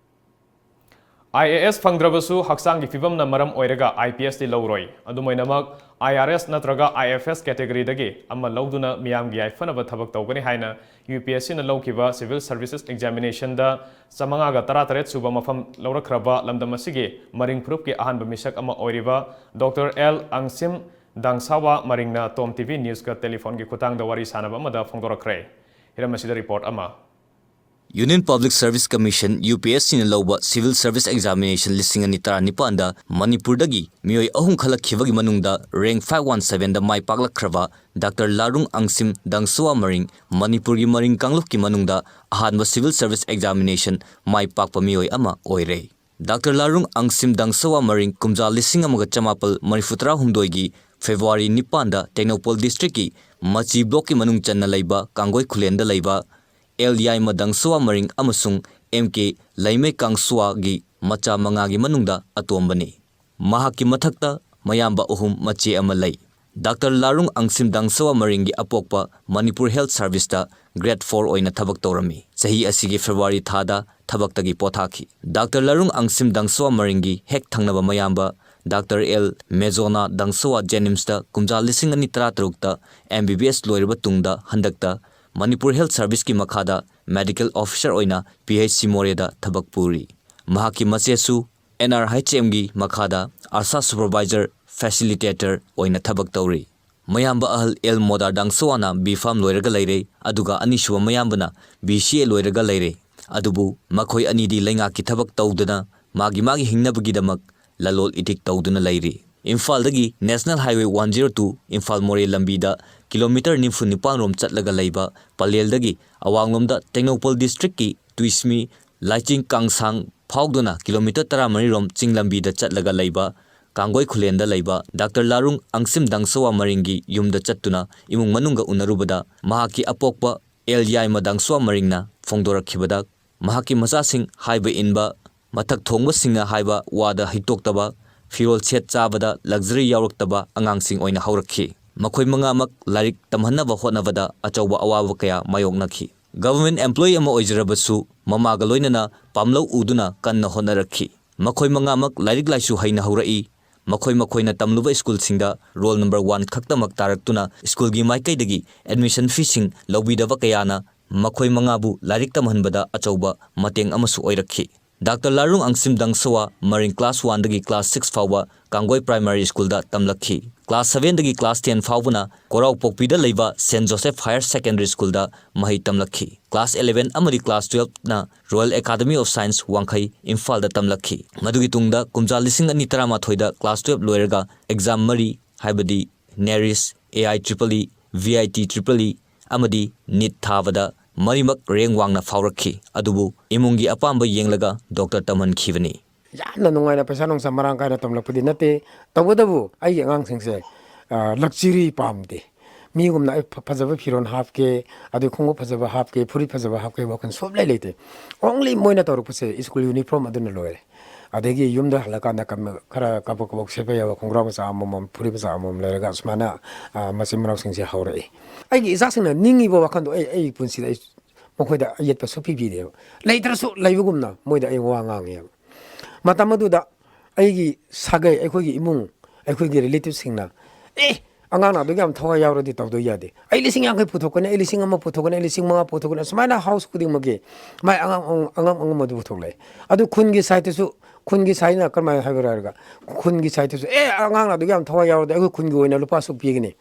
IAS ꯐꯪꯗ꯭ꯔꯕꯁꯨ ꯍꯛꯆꯥꯡꯒꯤ ꯐꯤꯕꯝꯅ ꯃꯔꯝ ꯑꯣꯏꯔꯒ IPSꯇꯤ ꯂꯧꯔꯣꯏ꯫ ꯑꯗꯨꯝ ꯑꯣꯏꯅꯃꯛ, IRS ꯅꯠꯇ꯭ꯔꯒ IFS categoryꯗꯒꯤ ꯑꯃ ꯂꯧꯗꯨꯅ ꯃꯤꯌꯥꯝꯒꯤ ꯌꯥꯏꯐꯅꯕ ꯊꯕꯛ ꯇꯧꯒꯅꯤ ꯍꯥꯏꯅ UPSCꯅ ꯂꯧꯈꯤꯕ Civil Services Examinationꯗ ꯆꯥꯃꯉꯥꯒ ꯇꯔꯥꯇꯔꯦꯠ ꯁꯨꯕ ꯃꯐꯝ ꯂꯧꯔꯛꯈ꯭ꯔꯕ ꯂꯝꯗꯝ ꯑꯁꯤꯒꯤ ꯃꯔꯤꯡ ꯐꯨꯔꯨꯞꯀꯤ ꯑꯍꯥꯟꯕ ꯃꯤꯁꯛ ꯑꯃ ꯑꯣꯏꯔꯤꯕ Doctor L ꯑꯪꯁꯤꯝ ꯗꯥꯡꯁꯥꯋꯥ ꯃꯔꯤꯡꯅ TOM TV Newsꯀ telephone ꯒꯤ ꯈꯨꯠꯊꯥꯡꯗ ꯋꯥꯔꯤ ꯁꯥꯅꯕ ꯑꯃꯗ ꯐꯣꯡꯗꯣꯔꯛꯈ꯭ꯔꯦ꯫ ꯍꯤꯔꯝ ꯑꯁꯤꯗ report ꯑꯃ꯫ Union Public Service Commission, UPSCꯅ ꯂꯧꯕ Civil Service Examination ꯂꯤꯁꯤꯡ ꯑꯅꯤ ꯇꯔꯥꯅꯤꯄꯥꯟꯗ ꯃꯅꯤꯄꯨꯔꯗꯒꯤ ꯃꯤꯑꯣꯏ ꯑꯍꯨꯝ ꯈꯜꯂꯛꯈꯤꯕꯒꯤ ꯃꯅꯨꯡꯗ rank five one sevenꯗ ꯃꯥꯏ ꯄꯥꯛꯂꯛꯈ꯭ꯔꯕ Doctor ꯂꯥꯔꯨꯡ ꯑꯪꯁꯤꯝ ꯗꯥꯡꯁꯨꯋꯥ ꯃꯔꯤꯡ ꯃꯅꯤꯄꯨꯔꯒꯤ ꯃꯔꯤꯡ ꯀꯥꯡꯂꯨꯞꯀꯤ ꯃꯅꯨꯡꯗ ꯑꯍꯥꯟꯕ Civil Service Examination ꯃꯥꯏ ꯄꯥꯛꯄ ꯃꯤꯑꯣꯏ ꯑꯃ ꯑꯣꯏꯔꯦ꯫ Doctor ꯂꯥꯔꯨꯡ ꯑꯪꯁꯤꯝ ꯗꯥꯡꯁꯨꯋꯥ ꯃꯔꯤꯡ ꯀꯨꯝꯖꯥ ꯂꯤꯁꯤꯡ ꯑꯃꯒ ꯆꯃꯥꯄꯜ ꯃꯔꯤꯐꯨꯇꯔꯥꯍꯨꯝꯗꯣꯏꯒꯤ February ꯅꯤꯄꯥꯟꯗ ꯇꯦꯡꯅꯧꯄꯜ districtꯀꯤ ꯃꯆꯤ blockꯀꯤ ꯃꯅꯨꯡ ꯆꯟꯅ ꯂꯩꯕ ꯀꯥꯡꯒꯣꯏ ꯈꯨꯂꯦꯟꯗ ꯂꯩꯕ L ꯌꯥꯏꯃ ꯗꯥꯡꯁꯨꯋꯥ ꯃꯔꯤꯡ ꯑꯃꯁꯨꯡ M K ꯂꯩꯃꯩ ꯀꯥꯡꯁꯨꯋꯥꯒꯤ ꯃꯆꯥ ꯃꯉꯥꯒꯤ ꯃꯅꯨꯡꯗ ꯑꯇꯣꯝꯕꯅꯤ꯫ ꯃꯍꯥꯛꯀꯤ ꯃꯊꯛꯇ ꯃꯌꯥꯝꯕ ꯑꯍꯨꯝ, ꯃꯆꯦ ꯑꯃ ꯂꯩ꯫ ꯗꯥꯛꯇꯔ ꯂꯥꯔꯨꯡ ꯑꯪꯁꯤꯝ ꯗꯪꯁꯋꯥ ꯃꯔꯤꯡꯒꯤ ꯑꯄꯣꯛꯄ ꯃꯅꯤꯄꯨꯔ ꯍꯦꯜꯊ ꯁꯔꯚꯤꯁꯇ ꯒ꯭ꯔꯦꯗ ꯐꯣꯔ ꯑꯣꯏꯅ ꯊꯕꯛ ꯇꯧꯔꯝꯃꯤ꯫ ꯆꯍꯤ ꯑꯁꯤꯒꯤ ꯐꯦꯕ꯭ꯔꯨꯋꯥꯔꯤ ꯊꯥꯗ ꯊꯕꯛꯇꯒꯤ ꯄꯣꯊꯥꯈꯤ꯫ ꯗꯥꯛꯇꯔ ꯂꯥꯔꯨꯡ ꯑꯪꯁꯤꯝ ꯗꯪꯁꯋꯥ ꯃꯔꯤꯡꯒꯤ ꯍꯦꯛ ꯊꯪꯅꯕ ꯃꯌꯥꯝꯕ ꯗꯥꯛꯇꯔ ꯑꯦꯜ ꯃꯦꯖꯣꯅꯥ ꯗꯪꯁꯋꯥ ꯖꯦꯅꯤꯝꯁꯇ ꯀꯨꯝꯖꯥ ꯂꯤꯁꯤꯡ ꯑꯅꯤ ꯇꯔꯥꯇꯔꯨꯛꯇ ꯑꯦꯝ ꯕꯤ ꯕꯤ ꯑꯦꯁ ꯂꯣꯏꯔꯕ ꯇꯨꯡꯗ ꯍꯟꯗꯛꯇ ꯃꯅꯤꯄꯨꯔ ꯍꯦꯜꯊ ꯁꯔꯚꯤꯁꯀꯤ ꯃꯈꯥꯗ ꯃꯦꯗꯤꯀꯦꯜ ꯑꯣꯐꯤꯁꯔ ꯑꯣꯏꯅ ꯄꯤ ꯑꯩꯆ ꯁꯤ ꯃꯣꯔꯦꯗ ꯊꯕꯛ ꯄꯨꯔꯤ꯫ ꯃꯍꯥꯛꯀꯤ ꯃꯆꯦꯁꯨ ꯑꯦꯟ ꯑꯥꯔ ꯑꯩꯆ ꯑꯦꯝꯒꯤ ꯃꯈꯥꯗ ꯑꯥꯁꯥ ꯁꯨꯄꯔꯚꯥꯏꯖꯔ ꯐꯦꯁꯤꯂꯤꯇꯦꯇꯔ ꯑꯣꯏꯅ ꯊꯕꯛ ꯇꯧꯔꯤ꯫ ꯃꯌꯥꯝꯕ ꯑꯍꯜ ꯑꯦꯜ ꯃꯣꯗꯥꯔ ꯗꯥꯡꯁꯋꯥꯅ ꯕꯤ ꯐꯥꯔꯝ ꯂꯣꯏꯔꯒ ꯂꯩꯔꯦ, ꯑꯗꯨꯒ ꯑꯅꯤꯁꯨꯕ ꯃꯌꯥꯝꯕꯅ ꯕꯤ ꯁꯤ ꯑꯦ ꯂꯣꯏꯔꯒ ꯂꯩꯔꯦ꯫ ꯑꯗꯨꯕꯨ ꯃꯈꯣꯏ ꯑꯅꯤꯗꯤ ꯂꯩꯉꯥꯛꯀꯤ ꯊꯕꯛ ꯇꯧꯗꯅ ꯃꯥꯒꯤ ꯃꯥꯒꯤ ꯍꯤꯡꯅꯕꯒꯤꯗꯃꯛ ꯂꯂꯣꯜ ꯏꯇꯤꯛ ꯇꯧꯗꯨꯅ ꯂꯩꯔꯤ꯫ ꯏꯝꯐꯥꯜꯗꯒꯤ national highway one zero two Imphal ꯃꯣꯔꯦ ꯂꯝꯕꯤꯗ ꯀꯤꯂꯣꯃꯤꯇꯔ ꯅꯤꯐꯨ ꯅꯤꯄꯥꯟ ꯔꯣꯝ ꯆꯠꯂꯒ ꯂꯩꯕ ꯄꯂꯦꯜꯗꯒꯤ ꯑꯋꯥꯡꯂꯣꯝꯗ ꯇꯦꯡꯅꯧꯄꯜ ꯗꯤꯁꯇ꯭ꯔꯤꯛꯀꯤ ꯇꯨꯏꯁꯃꯤ ꯂꯥꯏꯆꯤꯡ ꯀꯥꯡꯁꯥꯡ ꯐꯥꯎꯗꯨꯅ ꯀꯤꯂꯣꯃꯤꯇꯔ ꯇꯔꯥꯃꯔꯤ ꯔꯣꯝ ꯆꯤꯡ ꯂꯝꯕꯤꯗ ꯆꯠꯂꯒ ꯂꯩꯕ ꯀꯥꯡꯒꯣꯏ ꯈꯨꯂꯦꯟꯗ ꯂꯩꯕ ꯗꯥꯛꯇꯔ ꯂꯥꯔꯨꯡ ꯑꯪꯁꯤꯝ ꯗꯥꯡꯁꯋꯥ ꯃꯔꯤꯡꯒꯤ ꯌꯨꯝꯗ ꯆꯠꯇꯨꯅ ꯏꯃꯨꯡ ꯃꯅꯨꯡꯒ ꯎꯅꯔꯨꯕꯗ ꯃꯍꯥꯛꯀꯤ ꯑꯄꯣꯛꯄ ꯑꯦꯜ ꯌꯥꯏꯃ ꯗꯥꯡꯁꯋꯥ ꯃꯔꯤꯡꯅ ꯐꯣꯡꯗꯣꯔꯛꯈꯤꯕꯗ ꯃꯍꯥꯛꯀꯤ ꯃꯆꯥꯁꯤꯡ ꯍꯥꯏꯕ ꯏꯟꯕ, ꯃꯊꯛ ꯊꯣꯡꯕꯁꯤꯡꯅ ꯍꯥꯏꯕ ꯋꯥꯗ ꯍꯤꯛꯇꯣꯛꯇꯕ, ꯐꯤꯔꯣꯜ ꯁꯦꯠ ꯆꯥꯕꯗ ꯂꯛꯖꯔꯤ ꯌꯥꯎꯔꯛꯇꯕ ꯑꯉꯥꯡꯁꯤꯡ ꯑꯣꯏꯅ ꯍꯧꯔꯛꯈꯤ꯫ ꯃꯈꯣꯏ ꯃꯉꯥꯃꯛ ꯂꯥꯏꯔꯤꯛ ꯇꯝꯍꯟꯅꯕ ꯍꯣꯠꯅꯕꯗ ꯑꯆꯧꯕ ꯑꯋꯥꯕ ꯀꯌꯥ ꯃꯥꯌꯣꯛꯅꯈꯤ꯫ ꯒꯚꯔꯟꯃꯦꯟꯠ ꯑꯦꯝꯄ꯭ꯂꯣꯌꯤ ꯑꯃ ꯑꯣꯏꯖꯔꯕꯁꯨ ꯃꯃꯥꯒ ꯂꯣꯏꯅꯅ ꯄꯥꯝꯂꯧ ꯎꯗꯨꯅ ꯀꯟꯅ ꯍꯣꯠꯅꯔꯛꯈꯤ꯫ ꯃꯈꯣꯏ ꯃꯉꯥꯃꯛ ꯂꯥꯏꯔꯤꯛ ꯂꯥꯏꯁꯨ ꯍꯩꯅ ꯍꯧꯔꯛꯏ꯫ ꯃꯈꯣꯏ ꯃꯈꯣꯏꯅ ꯇꯝꯂꯨꯕ ꯁ꯭ꯀꯨꯜꯁꯤꯡꯗ ꯔꯣꯜ ꯅꯝꯕꯔ ꯋꯥꯟ ꯈꯛꯇꯃꯛ ꯇꯥꯔꯛꯇꯨꯅ ꯁ꯭ꯀꯨꯜꯒꯤ ꯃꯥꯏꯀꯩꯗꯒꯤ ꯑꯦꯗꯃꯤꯁꯟ ꯐꯤꯁꯤꯡ ꯂꯧꯕꯤꯗꯕ ꯀꯌꯥꯅ ꯃꯈꯣꯏ ꯃꯉꯥꯕꯨ ꯂꯥꯏꯔꯤꯛ ꯇꯝꯍꯟꯕꯗ ꯑꯆꯧꯕ ꯃꯇꯦꯡ ꯑꯃꯁꯨ ꯑꯣꯏꯔꯛꯈꯤ꯫ ꯗꯥꯛꯇꯔ ꯂꯥꯔꯨꯡ ꯑꯪꯁꯤꯝ ꯗꯪꯁꯋꯥ ꯃꯔꯤꯡ ꯀ꯭ꯂꯥꯁ ꯋꯥꯟꯗꯒꯤ ꯀ꯭ꯂꯥꯁ ꯁꯤꯛꯁ ꯐꯥꯎꯕ ꯀꯥꯡꯒꯣꯏ ꯄ꯭ꯔꯥꯏꯃꯥꯔꯤ ꯁ꯭ꯀꯨꯜꯗ ꯇꯝꯂꯛꯈꯤ꯫ ꯀ꯭ꯂꯥꯁ ꯁꯚꯦꯟꯗꯒꯤ ꯀ꯭ꯂꯥꯁ ꯇꯦꯟ ꯐꯥꯎꯕꯅ ꯀꯣꯔꯥꯎꯄꯣꯛꯄꯤꯗ ꯂꯩꯕ ꯁꯦꯟꯠ ꯖꯣꯁꯦꯐ ꯍꯥꯌꯔ ꯁꯦꯀꯦꯟꯗꯔꯤ ꯁ꯭ꯀꯨꯜꯗ ꯃꯍꯩ ꯇꯝꯂꯛꯈꯤ꯫ ꯀ꯭ꯂꯥꯁ ꯏꯂꯦꯚꯦꯟ ꯑꯃꯗꯤ ꯀ꯭ꯂꯥꯁ ꯇꯨꯌꯦꯜꯐꯅ ꯔꯣꯌꯦꯜ ꯑꯦꯀꯥꯗꯃꯤ ꯑꯣꯐ ꯁꯥꯏꯟꯁ ꯋꯥꯡꯈꯩ, ꯏꯝꯐꯥꯜꯗ ꯇꯝꯂꯛꯈꯤ꯫ ꯃꯗꯨꯒꯤ ꯇꯨꯡꯗ ꯀꯨꯝꯖꯥ ꯂꯤꯁꯤꯡ ꯑꯅꯤ ꯇꯔꯥꯃꯥꯊꯣꯏꯗ ꯀ꯭ꯂꯥꯁ ꯇꯨꯌꯦꯜꯐ ꯂꯣꯏꯔꯒ ꯑꯦꯛꯖꯥꯝ ꯃꯔꯤ, ꯍꯥꯏꯕꯗꯤ NERIST, A I triple E, V I T triple E ꯑꯃꯗꯤ ꯅꯤꯠ ꯊꯥꯕꯗ ꯃꯔꯤꯃꯛ ꯔꯦꯡ ꯋꯥꯡꯅ ꯐꯥꯎꯔꯛꯈꯤ꯫ ꯑꯗꯨꯕꯨ ꯏꯃꯨꯡꯒꯤ ꯑꯄꯥꯝꯕ ꯌꯦꯡꯂꯒ ꯗꯣꯛꯇꯔ ꯇꯝꯍꯟꯈꯤꯕꯅꯤ꯫ ꯌꯥꯝꯅ ꯅꯨꯡꯉꯥꯏꯅ ꯄꯩꯁꯥ ꯅꯨꯡꯁꯥ ꯃꯔꯥꯡ ꯀꯥꯏꯅ ꯇꯝꯂꯛꯄꯗꯤ ꯅꯠꯇꯦ꯫ ꯇꯧꯕꯇꯕꯨ ꯑꯩꯒꯤ ꯑꯉꯥꯡꯁꯤꯡꯁꯦ, ꯑ, ꯂꯛꯖꯔꯤ ꯄꯥꯝꯗꯦ꯫ ꯃꯤꯒꯨꯝꯅ ꯑꯩ ꯐ-, ꯐꯖꯕ ꯐꯤꯔꯣꯜ ꯍꯥꯞꯀꯦ, ꯑꯗꯨ ꯈꯣꯡꯎꯞ ꯐꯖꯕ ꯍꯥꯞꯀꯦ, ꯐꯨꯔꯤꯠ ꯐꯖꯕ ꯍꯥꯞꯀꯦ ꯋꯥꯈꯜ ꯁꯨꯡꯂꯩ ꯂꯩꯇꯦ꯫ Only ꯃꯣꯏꯅ ꯇꯧꯔꯛꯄꯁꯦ ꯁ꯭ꯀꯨꯜ ꯌꯨꯅꯤꯐꯣꯔꯝ ꯑꯗꯨꯅ ꯂꯣꯏꯔꯦ꯫ ꯑꯗꯒꯤ ꯌꯨꯝꯗ ꯍꯜꯂꯀꯥꯟꯗ ꯀꯝ-, ꯈꯔ ꯀꯕꯛ ꯀꯕꯛ ꯁꯦꯠꯄ ꯌꯥꯕ ꯈꯣꯡꯒ꯭ꯔꯥꯎ ꯃꯆꯥ ꯑꯃꯃꯝ, ꯐꯨꯔꯤꯠ ꯃꯆꯥ ꯑꯃꯃꯝ ꯂꯩꯔꯒ ꯁꯨꯃꯥꯏꯅ, ꯑ, ꯃꯆꯤꯟ ꯃꯅꯥꯎꯁꯤꯡꯁꯦ ꯍꯧꯔꯛꯏ꯫ ꯑꯩꯒꯤ ꯏꯆꯥꯁꯤꯡꯅ ꯅꯤꯡꯉꯤꯕ ꯋꯥꯈꯜꯗꯣ ꯑꯩ, ꯑꯩ ꯄꯨꯟꯁꯤꯗ ꯑꯩ ꯃꯈꯣꯏꯗ ꯑꯌꯦꯠꯄ ꯁꯨꯛꯄꯤ ꯄꯤꯗꯦꯕ꯫ ꯂꯩꯇ꯭ꯔꯁꯨ ꯂꯩꯕꯒꯨꯝꯅ ꯃꯣꯏꯗ ꯑꯩ ꯋꯥ ꯉꯥꯡꯉꯦꯕ꯫ ꯃꯇꯝ ꯑꯗꯨꯗ ꯑꯩꯒꯤ ꯁꯥꯒꯩ, ꯑꯩꯈꯣꯏꯒꯤ ꯏꯃꯨꯡ, ꯑꯩꯈꯣꯏꯒꯤ ꯔꯤꯂꯦꯇꯤꯚꯁꯤꯡꯅ, "ꯑꯦ, ꯑꯉꯥꯡꯅ ꯑꯗꯨꯛ ꯌꯥꯝ ꯊꯋꯥꯏ ꯌꯥꯎꯔꯗꯤ ꯇꯧꯗ ꯌꯥꯗꯦ꯫ ꯑꯩ ꯂꯤꯁꯤꯡ ꯌꯥꯡꯈꯩ ꯄꯨꯊꯣꯛꯀꯅꯤ, ꯑꯩ ꯂꯤꯁꯤꯡ ꯑꯃ ꯄꯨꯊꯣꯛꯀꯅꯤ, ꯑꯩ ꯂꯤꯁꯤꯡ ꯃꯉꯥ ꯄꯨꯊꯣꯛꯀꯅꯤ", ꯁꯨꯃꯥꯏꯅ ꯍꯥꯎꯁ ꯈꯨꯗꯤꯡꯃꯛꯀꯤ ꯃꯥꯏ ꯑꯉꯝ, ꯑꯉꯝ, ꯑꯉꯝ ꯑꯉꯝꯕꯗꯨ ꯄꯨꯊꯣꯛꯂꯛꯑꯦ꯫ ꯑꯗꯨ ꯈꯨꯟꯒꯤ ꯁꯥꯏꯠꯇꯁꯨ, ꯈꯨꯟꯒꯤ ꯁꯥꯏꯠꯅ ꯀꯔꯝꯍꯥꯏꯅ ꯍꯥꯏꯕ꯭ꯔꯥ ꯍꯥꯏꯔꯒ, ꯈꯨꯟꯒꯤ ꯁꯥꯏꯠꯇꯁꯨ, "ꯑꯦ, ꯑꯉꯥꯡꯅ ꯑꯗꯨꯛ ꯌꯥꯝ ꯊꯋꯥꯏ ꯌꯥꯎꯔꯗꯤ ꯑꯩꯈꯣꯏ ꯈꯨꯟꯒꯤ ꯑꯣꯏꯅ ꯂꯨꯄꯥ ꯑꯁꯨꯛ ꯄꯤꯒꯅꯤ"꯫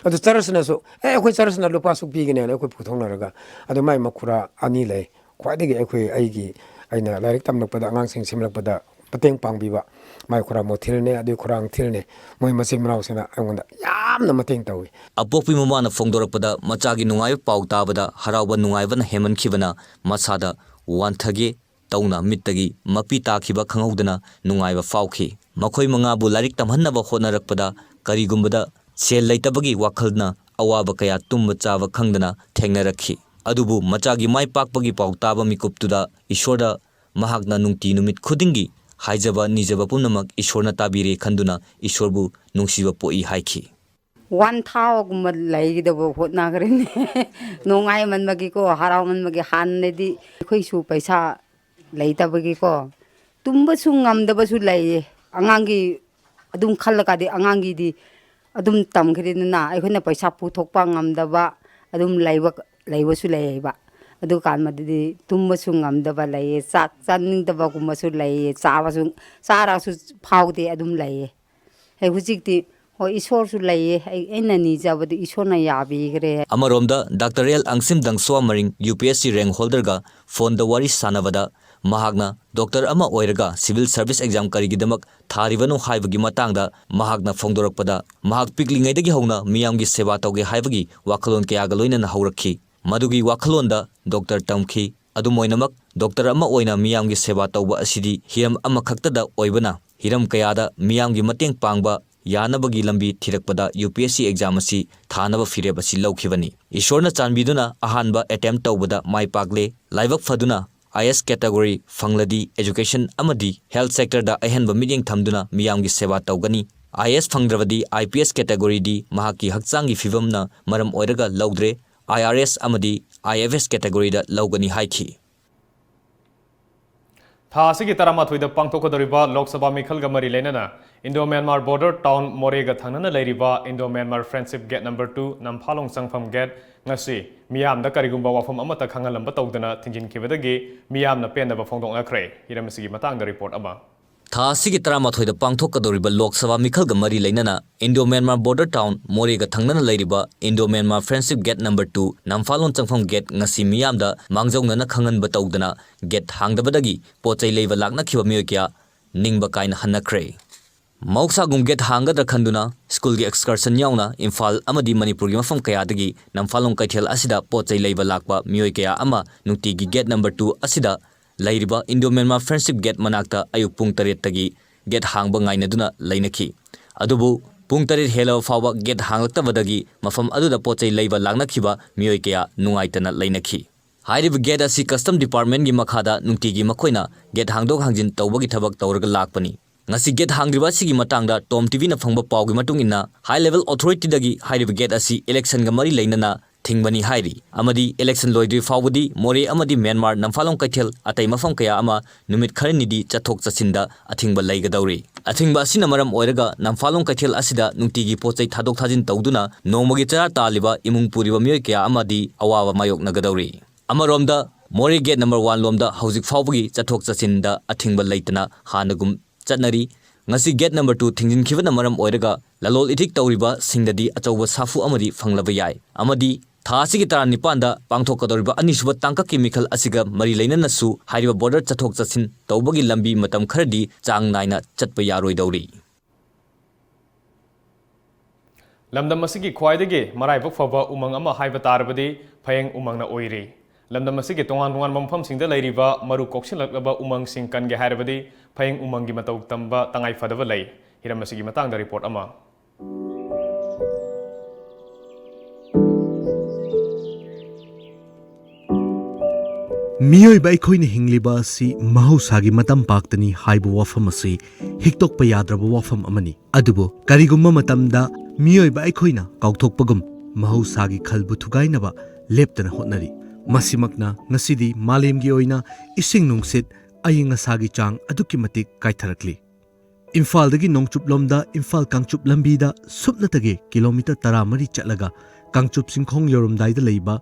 ꯑꯗꯨ ꯆꯔꯆꯅꯁꯨ, "ꯑꯦ, ꯑꯩꯈꯣꯏ ꯆꯔꯆꯅ ꯂꯨꯄꯥ ꯑꯁꯨꯛ ꯄꯤꯒꯅꯤ" ꯍꯥꯏꯅ ꯑꯩꯈꯣꯏ ꯄꯨꯊꯣꯛꯅꯔꯒ, ꯑꯗꯨ ꯃꯥꯏ ꯃꯈꯨꯔꯥ ꯑꯅꯤ ꯂꯩ꯫ ꯈ꯭ꯋꯥꯏꯗꯒꯤ ꯑꯩꯈꯣꯏ, ꯑꯩꯒꯤ, ꯑꯩꯅ ꯂꯥꯏꯔꯤꯛ ꯇꯝꯂꯛꯄꯗ, ꯑꯉꯥꯡꯁꯤꯡ ꯁꯦꯝꯂꯛꯄꯗ ꯃꯇꯦꯡ ꯄꯥꯡꯕꯤꯕ ꯃꯥꯏ ꯈꯨꯔꯥ ꯃꯣꯊꯤꯜꯅꯦ, ꯑꯗꯨꯒꯤ ꯈꯨꯔꯥꯡ ꯊꯤꯜꯅꯦ꯫ ꯃꯣꯏ ꯃꯆꯤꯟ ꯃꯅꯥꯎꯁꯤꯅ ꯑꯩꯉꯣꯟꯗ ꯌꯥꯝꯅ ꯃꯇꯦꯡ ꯇꯧꯏ꯫ ꯑꯄꯣꯛꯄꯤ ꯃꯃꯥꯅ ꯐꯣꯡꯗꯣꯔꯛꯄꯗ ꯃꯆꯥꯒꯤ ꯅꯨꯡꯉꯥꯏꯕ ꯄꯥꯎ ꯇꯥꯕꯗ ꯍꯔꯥꯎꯕ ꯅꯨꯡꯉꯥꯏꯕꯅ ꯍꯦꯟꯃꯟꯈꯤꯕꯅ ꯃꯁꯥꯗ ꯋꯥꯟꯊꯒꯦ ꯇꯧꯅ ꯃꯤꯠꯇꯒꯤ ꯃꯄꯤ ꯇꯥꯈꯤꯕ ꯈꯪꯍꯧꯗꯅ ꯅꯨꯡꯉꯥꯏꯕ ꯐꯥꯎꯈꯤ꯫ ꯃꯈꯣꯏ ꯃꯉꯥꯕꯨ ꯂꯥꯏꯔꯤꯛ ꯇꯝꯍꯟꯅꯕ ꯍꯣꯠꯅꯔꯛꯄꯗ ꯀꯔꯤꯒꯨꯝꯕꯗ ꯁꯦꯜ ꯂꯩꯇꯕꯒꯤ ꯋꯥꯈꯜꯅ ꯑꯋꯥꯕ ꯀꯌꯥ ꯇꯨꯝꯕ ꯆꯥꯕ ꯈꯪꯗꯅ ꯊꯦꯡꯅꯔꯛꯈꯤ꯫ ꯑꯗꯨꯕꯨ ꯃꯆꯥꯒꯤ ꯃꯥꯏ ꯄꯥꯛꯄꯒꯤ ꯄꯥꯎ ꯇꯥꯕ ꯃꯤꯀꯨꯞꯇꯨꯗ ꯏꯁꯣꯔꯗ ꯃꯍꯥꯛꯅ ꯅꯨꯡꯇꯤ ꯅꯨꯃꯤꯠ ꯈꯨꯗꯤꯡꯒꯤ ꯍꯥꯏꯖꯕ ꯅꯤꯖꯕ ꯄꯨꯝꯅꯃꯛ ꯏꯁꯣꯔꯅ ꯇꯥꯕꯤꯔꯦ ꯈꯟꯗꯨꯅ ꯏꯁꯣꯔꯕꯨ ꯅꯨꯡꯁꯤꯕ ꯄꯣꯛꯏ ꯍꯥꯏꯈꯤ꯫ ꯋꯥꯟ ꯊꯥꯎꯒꯨꯝꯕ ꯂꯩꯒꯗꯕ ꯍꯣꯠꯅꯈ꯭ꯔꯦꯅꯦ꯫ ꯅꯨꯡꯉꯥꯏꯃꯟꯕꯒꯤꯀꯣ, ꯍꯔꯥꯎꯃꯟꯕꯒꯤ꯫ ꯍꯥꯟꯅꯗꯤ ꯑꯩꯈꯣꯏꯁꯨ ꯄꯩꯁꯥ ꯂꯩꯇꯕꯒꯤꯀꯣ, ꯇꯨꯝꯕꯁꯨ ꯉꯝꯗꯕꯁꯨ ꯂꯩꯌꯦ꯫ ꯑꯉꯥꯡꯒꯤ ꯑꯗꯨꯝ ꯈꯜꯂꯀꯥꯟꯗꯤ ꯑꯉꯥꯡꯒꯤꯗꯤ ꯑꯗꯨꯝ ꯇꯝꯈ꯭ꯔꯦꯗꯅ, ꯑꯩꯈꯣꯏꯅ ꯄꯩꯁꯥ ꯄꯨꯊꯣꯛꯄ ꯉꯝꯗꯕ ꯑꯗꯨꯝ ꯂꯩꯕ, ꯂꯩꯕꯁꯨ ꯂꯩꯌꯦꯕ꯫ ꯑꯗꯨꯀꯥꯟꯗꯗꯤ ꯇꯨꯝꯕꯁꯨ ꯉꯝꯗꯕ ꯂꯩꯌꯦ, ꯆꯥꯛ ꯆꯥꯅꯤꯡꯗꯕꯒꯨꯝꯕꯁꯨ ꯂꯩꯌꯦ, ꯆꯥꯕꯁꯨ, ꯆꯥꯔꯁꯨ ꯐꯥꯎꯗꯦ, ꯑꯗꯨꯝ ꯂꯩꯌꯦ꯫ ꯑꯩ ꯍꯧꯖꯤꯛꯇꯤ, ꯍꯣꯏ, ꯏꯁꯣꯔꯁꯨ ꯂꯩꯌꯦ, ꯑꯩ, ꯑꯩꯅ ꯅꯤꯖꯕꯗꯨ ꯏꯁꯣꯔꯅ ꯌꯥꯕꯤꯈ꯭ꯔꯦ꯫ ꯑꯃꯔꯣꯝꯗ doctor L Angshim Dangsho Maring U P S C ꯔꯦꯡ ꯍꯣꯜꯗꯔꯒ ꯐꯣꯟꯗ ꯋꯥꯔꯤ ꯁꯥꯟꯅꯕꯗ ꯃꯍꯥꯛꯅ ꯗꯣꯛꯇꯔ ꯑꯃ ꯑꯣꯏꯔꯒ ꯁꯤꯚꯤꯜ ꯁꯔꯚꯤꯁ ꯑꯦꯛꯖꯥꯝ ꯀꯔꯤꯒꯤꯗꯃꯛ ꯊꯥꯔꯤꯕꯅꯣ ꯍꯥꯏꯕꯒꯤ ꯃꯇꯥꯡꯗ ꯃꯍꯥꯛꯅ ꯐꯣꯡꯗꯣꯔꯛꯄꯗ, ꯃꯍꯥꯛ ꯄꯤꯛꯂꯤꯉꯩꯗꯒꯤ ꯍꯧꯅ ꯃꯤꯌꯥꯝꯒꯤ ꯁꯦꯕꯥ ꯇꯧꯒꯦ ꯍꯥꯏꯕꯒꯤ ꯋꯥꯈꯜꯂꯣꯟ ꯀꯌꯥꯒ ꯂꯣꯏꯅꯅ ꯍꯧꯔꯛꯈꯤ꯫ ꯃꯗꯨꯒꯤ ꯋꯥꯈꯜꯂꯣꯟꯗ ꯗꯣꯛꯇꯔ ꯇꯝꯈꯤ꯫ ꯑꯗꯨꯝ ꯑꯣꯏꯅꯃꯛ, ꯗꯣꯛꯇꯔ ꯑꯃ ꯑꯣꯏꯅ ꯃꯤꯌꯥꯝꯒꯤ ꯁꯦꯕꯥ ꯇꯧꯕ ꯑꯁꯤꯗꯤ ꯍꯤꯔꯝ ꯑꯃꯈꯛꯇꯗ ꯑꯣꯏꯕꯅ, ꯍꯤꯔꯝ ꯀꯌꯥꯗ ꯃꯤꯌꯥꯝꯒꯤ ꯃꯇꯦꯡ ꯄꯥꯡꯕ ꯌꯥꯅꯕꯒꯤ ꯂꯝꯕꯤ ꯊꯤꯔꯛꯄꯗ ꯌꯨ ꯄꯤ ꯑꯦꯁ ꯁꯤ ꯑꯦꯛꯖꯥꯝ ꯑꯁꯤ ꯊꯥꯅꯕ ꯐꯤꯔꯦꯞ ꯑꯁꯤ ꯂꯧꯈꯤꯕꯅꯤ꯫ ꯏꯁꯣꯔꯅ ꯆꯥꯟꯕꯤꯗꯨꯅ ꯑꯍꯥꯟꯕ ꯑꯦꯇꯦꯝꯞ ꯇꯧꯕꯗ ꯃꯥꯏ ꯄꯥꯛꯂꯦ꯫ ꯂꯥꯏꯕꯛ ꯐꯗꯨꯅ I A S category ꯐꯪꯂꯗꯤ education ꯑꯃꯗꯤ health sectorꯗ ꯑꯍꯦꯟꯕ ꯃꯤꯠꯌꯦꯡ ꯊꯝꯗꯨꯅ ꯃꯤꯌꯥꯝꯒꯤ ꯁꯦꯕꯥ ꯇꯧꯒꯅꯤ꯫ I A S ꯐꯪꯗ꯭ꯔꯕꯗꯤ I P S categoryꯗꯤ ꯃꯍꯥꯛꯀꯤ ꯍꯛꯆꯥꯡꯒꯤ ꯐꯤꯕꯝꯅ ꯃꯔꯝ ꯑꯣꯏꯔꯒ ꯂꯧꯗ꯭ꯔꯦ, ꯑꯥꯏ ꯑꯥꯔ ꯑꯦꯁ ꯑꯃꯗꯤ ꯑꯥꯏ ꯑꯦꯐ ꯑꯦꯁ categoryꯗ ꯂꯧꯒꯅꯤ ꯍꯥꯏꯈꯤ꯫ ꯊꯥ ꯑꯁꯤꯒꯤ ꯇꯔꯥꯃꯥꯊꯣꯏꯗ ꯄꯥꯡꯊꯣꯛꯀꯗꯧꯔꯤꯕ ꯂꯣꯛ ꯁꯚꯥ ꯃꯤꯈꯜꯒ ꯃꯔꯤ ꯂꯩꯅꯅ Indo-Myanmar border town ꯃꯣꯔꯦꯒ ꯊꯪꯅꯅ ꯂꯩꯔꯤꯕ Indo-Myanmar Friendship Gate number two Namphalong ꯆꯪꯐꯝ gate ꯉꯁꯤ ꯃꯤꯌꯥꯝꯗ ꯀꯔꯤꯒꯨꯝꯕ ꯋꯥꯐꯝ ꯑꯃꯠꯇ ꯈꯪꯍꯜꯂꯝꯕ ꯇꯧꯗꯅ ꯊꯤꯡꯖꯤꯟꯈꯤꯕꯗꯒꯤ ꯃꯤꯌꯥꯝꯅ ꯄꯦꯟꯗꯕ ꯐꯣꯡꯗꯣꯛꯅꯈ꯭ꯔꯦ꯫ ꯍꯤꯔꯝ ꯑꯁꯤꯒꯤ ꯃꯇꯥꯡꯗ report ꯑꯃ꯫ ꯊꯥ ꯑꯁꯤꯒꯤ ꯇꯔꯥꯃꯥꯊꯣꯏꯗ ꯄꯥꯡꯊꯣꯛꯀꯗꯧꯔꯤꯕ ꯂꯣꯛ ꯁꯚꯥ ꯃꯤꯈꯜꯒ ꯃꯔꯤ ꯂꯩꯅꯅ Indo-Myanmar border town ꯃꯣꯔꯦꯒ ꯊꯪꯅꯅ ꯂꯩꯔꯤꯕ Indo-Myanmar Friendship Gate number two Namphalong ꯆꯪꯐꯝ gate ꯉꯁꯤ ꯃꯤꯌꯥꯝꯗ ꯃꯥꯡꯖꯧꯅꯅ ꯈꯪꯍꯟꯕ ꯇꯧꯗꯅ gate ꯍꯥꯡꯗꯕꯗꯒꯤ ꯄꯣꯠ ꯆꯩ ꯂꯩꯕ ꯂꯥꯛꯅꯈꯤꯕ ꯃꯤꯑꯣꯏ ꯀꯌꯥ ꯅꯤꯡꯕ ꯀꯥꯏꯅ ꯍꯟꯅꯈ꯭ꯔꯦ꯫ ꯃꯍꯧꯁꯥꯒꯨꯝ gate ꯍꯥꯡꯒꯗ꯭ꯔꯥ ꯈꯟꯗꯨꯅ ꯁ꯭ꯀꯨꯜꯒꯤ excursion ꯌꯥꯎꯅ ꯏꯝꯐꯥꯜ ꯑꯃꯗꯤ ꯃꯅꯤꯄꯨꯔꯒꯤ ꯃꯐꯝ ꯀꯌꯥꯗꯒꯤ ꯅꯝꯐꯥꯂꯣꯡ ꯀꯩꯊꯦꯜ ꯑꯁꯤꯗ ꯄꯣꯠ ꯆꯩ ꯂꯩꯕ ꯂꯥꯛꯄ ꯃꯤꯑꯣꯏ ꯀꯌꯥ ꯑꯃ ꯅꯨꯡꯇꯤꯒꯤ gate number two ꯑꯁꯤꯗ ꯂꯩꯔꯤꯕ Indo-Myanmar Friendship Gate ꯃꯅꯥꯛꯇ ꯑꯌꯨꯛ ꯄꯨꯡ ꯇꯔꯦꯠꯇꯒꯤ gate ꯍꯥꯡꯕ ꯉꯥꯏꯅꯗꯨꯅ ꯂꯩꯅꯈꯤ꯫ ꯑꯗꯨꯕꯨ ꯄꯨꯡ ꯇꯔꯦꯠ ꯍꯦꯜꯂꯕ ꯐꯥꯎꯕ gate ꯍꯥꯡꯂꯛꯇꯕꯗꯒꯤ ꯃꯐꯝ ꯑꯗꯨꯗ ꯄꯣꯠ ꯆꯩ ꯂꯩꯕ ꯂꯥꯛꯅꯈꯤꯕ ꯃꯤꯑꯣꯏ ꯀꯌꯥ ꯅꯨꯡꯉꯥꯏꯇꯅ ꯂꯩꯅꯈꯤ꯫ ꯍꯥꯏꯔꯤꯕ gate ꯑꯁꯤ custom departmentꯒꯤ ꯃꯈꯥꯗ ꯅꯨꯡꯇꯤꯒꯤ ꯃꯈꯣꯏꯅ gate ꯍꯥꯡꯗꯣꯛ ꯍꯥꯡꯖꯤꯟ ꯇꯧꯕꯒꯤ ꯊꯕꯛ ꯇꯧꯔꯒ ꯂꯥꯛꯄꯅꯤ꯫ ꯉꯁꯤ gate ꯍꯥꯡꯗ꯭ꯔꯤꯕ ꯑꯁꯤꯒꯤ ꯃꯇꯥꯡꯗ Tom TVꯅ ꯐꯪꯕ ꯄꯥꯎꯒꯤ ꯃꯇꯨꯡ ꯏꯟꯅ, high level authorityꯗꯒꯤ ꯍꯥꯏꯔꯤꯕ gate ꯑꯁꯤ election ꯒ ꯃꯔꯤ ꯂꯩꯅꯅ ꯊꯤꯡꯕꯅꯤ ꯍꯥꯏꯔꯤ ꯑꯃꯗꯤ election ꯂꯣꯏꯗ꯭ꯔꯤ ꯐꯥꯎꯕꯗꯤ ꯃꯣꯔꯦ ꯑꯃꯗꯤ ꯃ꯭ꯌꯥꯟꯃꯥꯔ ꯅꯝꯐꯥꯂꯣꯡ ꯀꯩꯊꯦꯜ ꯑꯇꯩ ꯃꯐꯝ ꯀꯌꯥ ꯑꯃ ꯅꯨꯃꯤꯠ ꯈꯔꯅꯤꯗꯤ ꯆꯠꯊꯣꯛ ꯆꯠꯁꯤꯟꯗ ꯑꯊꯤꯡꯕ ꯂꯩꯒꯗꯧꯔꯤ꯫ ꯑꯊꯤꯡꯕ ꯑꯁꯤꯅ ꯃꯔꯝ ꯑꯣꯏꯔꯒ ꯅꯝꯐꯥꯂꯣꯡ ꯀꯩꯊꯦꯜ ꯑꯁꯤꯗ ꯅꯨꯡꯇꯤꯒꯤ ꯄꯣꯠ ꯆꯩ ꯊꯥꯗꯣꯛ ꯊꯥꯖꯤꯟ ꯇꯧꯗꯨꯅ ꯅꯣꯡꯃꯒꯤ ꯆꯔꯥ ꯇꯥꯜꯂꯤꯕ ꯏꯃꯨꯡ ꯄꯨꯔꯤꯕ ꯃꯤꯑꯣꯏ ꯀꯌꯥ ꯑꯃꯗꯤ ꯑꯋꯥꯕ ꯃꯥꯌꯣꯛꯅꯒꯗꯧꯔꯤ꯫ ꯑꯃꯔꯣꯝꯗ ꯃꯣꯔꯦ gate number one ꯂꯣꯝꯗ ꯍꯧꯖꯤꯛ ꯐꯥꯎꯕꯒꯤ ꯆꯠꯊꯣꯛ ꯆꯠꯁꯤꯟꯗ ꯑꯊꯤꯡꯕ ꯂꯩꯇꯅ ꯍꯥꯟꯅꯒꯨꯝ ꯆꯠꯅꯔꯤ꯫ ꯉꯁꯤ gate number two ꯊꯤꯡꯖꯤꯟꯈꯤꯕꯅ ꯃꯔꯝ ꯑꯣꯏꯔꯒ ꯂꯂꯣꯜ ꯏꯇꯤꯛ ꯇꯧꯔꯤꯕꯁꯤꯡꯗꯗꯤ ꯑꯆꯧꯕ ꯁꯥꯐꯨ ꯑꯃꯗꯤ ꯐꯪꯂꯕ ꯌꯥꯏ ꯑꯃꯗꯤ ꯊꯥ ꯑꯁꯤꯒꯤ ꯇꯔꯥꯅꯤꯄꯥꯟꯗ ꯄꯥꯡꯊꯣꯛꯀꯗꯧꯔꯤꯕ ꯑꯅꯤꯁꯨꯕ ꯇꯥꯡꯀꯛꯀꯤ ꯃꯤꯈꯜ ꯑꯁꯤꯒ ꯃꯔꯤ ꯂꯩꯅꯅꯁꯨ ꯍꯥꯏꯔꯤꯕ border ꯆꯠꯊꯣꯛ ꯆꯠꯁꯤꯟ ꯇꯧꯕꯒꯤ ꯂꯝꯕꯤ ꯃꯇꯝ ꯈꯔꯗꯤ ꯆꯥꯡ ꯅꯥꯏꯅ ꯆꯠꯄ ꯌꯥꯔꯣꯏꯗꯧꯔꯤ꯫ ꯂꯝꯗꯝ ꯑꯁꯤꯒꯤ ꯈ꯭ꯋꯥꯏꯗꯒꯤ ꯃꯔꯥꯏꯕꯛ ꯐꯕ ꯎꯃꯪ ꯑꯃ ꯍꯥꯏꯕ ꯇꯥꯔꯕꯗꯤ ꯐꯌꯦꯡ ꯎꯃꯪꯅ ꯑꯣꯏꯔꯤ꯫ ꯂꯝꯗꯝ ꯑꯁꯤꯒꯤ ꯇꯣꯉꯥꯟ ꯇꯣꯉꯥꯟꯕ ꯃꯐꯝꯁꯤꯡꯗ ꯂꯩꯔꯤꯕ ꯃꯔꯨ ꯀꯣꯛꯁꯤꯜꯂꯛꯂꯕ ꯎꯃꯪꯁꯤꯡ ꯀꯟꯒꯦ ꯍꯥꯏꯔꯕꯗꯤ ꯐꯌꯦꯡ ꯎꯃꯪꯒꯤ ꯃꯇꯧ ꯇꯝꯕ ꯇꯉꯥꯏ ꯐꯗꯕ ꯂꯩ꯫ ꯍꯤꯔꯝ ꯑꯁꯤꯒꯤ ꯃꯇꯥꯡꯗ report ꯑꯃ꯫ ꯃꯤꯑꯣꯏꯕ ꯑꯩꯈꯣꯏꯅ ꯍꯤꯡꯂꯤꯕ ꯑꯁꯤ ꯃꯍꯧꯁꯥꯒꯤ ꯃꯇꯝ ꯄꯥꯛꯇꯅꯤ ꯍꯥꯏꯕ ꯋꯥꯐꯝ ꯑꯁꯤ ꯍꯤꯛꯇꯣꯛꯄ ꯌꯥꯗ꯭ꯔꯕ ꯋꯥꯐꯝ ꯑꯃꯅꯤ꯫ ꯑꯗꯨꯕꯨ ꯀꯔꯤꯒꯨꯝꯕ ꯃꯇꯝꯗ ꯃꯤꯑꯣꯏꯕ ꯑꯩꯈꯣꯏꯅ ꯀꯥꯎꯊꯣꯛꯄꯒꯨꯝ ꯃꯍꯧꯁꯥꯒꯤ ꯈꯜꯕꯨ ꯊꯨꯒꯥꯏꯅꯕ ꯂꯦꯞꯇꯅ ꯍꯣꯠꯅꯔꯤ꯫ ꯃꯁꯤꯃꯛꯅ ꯉꯁꯤꯗꯤ ꯃꯥꯂꯦꯝꯒꯤ ꯑꯣꯏꯅ ꯏꯁꯤꯡ ꯅꯨꯡꯁꯤꯠ, ꯑꯏꯪ ꯑꯁꯥꯒꯤ ꯆꯥꯡ ꯑꯗꯨꯛꯀꯤ ꯃꯇꯤꯛ ꯀꯥꯏꯊꯔꯛꯂꯤ꯫ ꯏꯝꯐꯥꯜꯗꯒꯤ ꯅꯣꯡꯆꯨꯞꯂꯣꯝꯗ ꯏꯝꯐꯥꯜ ꯀꯥꯡꯆꯨꯞ ꯂꯝꯕꯤꯗ ꯁꯨꯞꯅꯇꯒꯤ ꯀꯤꯂꯣꯃꯤꯇꯔ ꯇꯔꯥꯃꯔꯤ ꯆꯠꯂꯒ ꯀꯥꯡꯆꯨꯞ ꯆꯤꯡꯈꯣꯡ ꯌꯧꯔꯝꯗꯥꯏꯗ ꯂꯩꯕ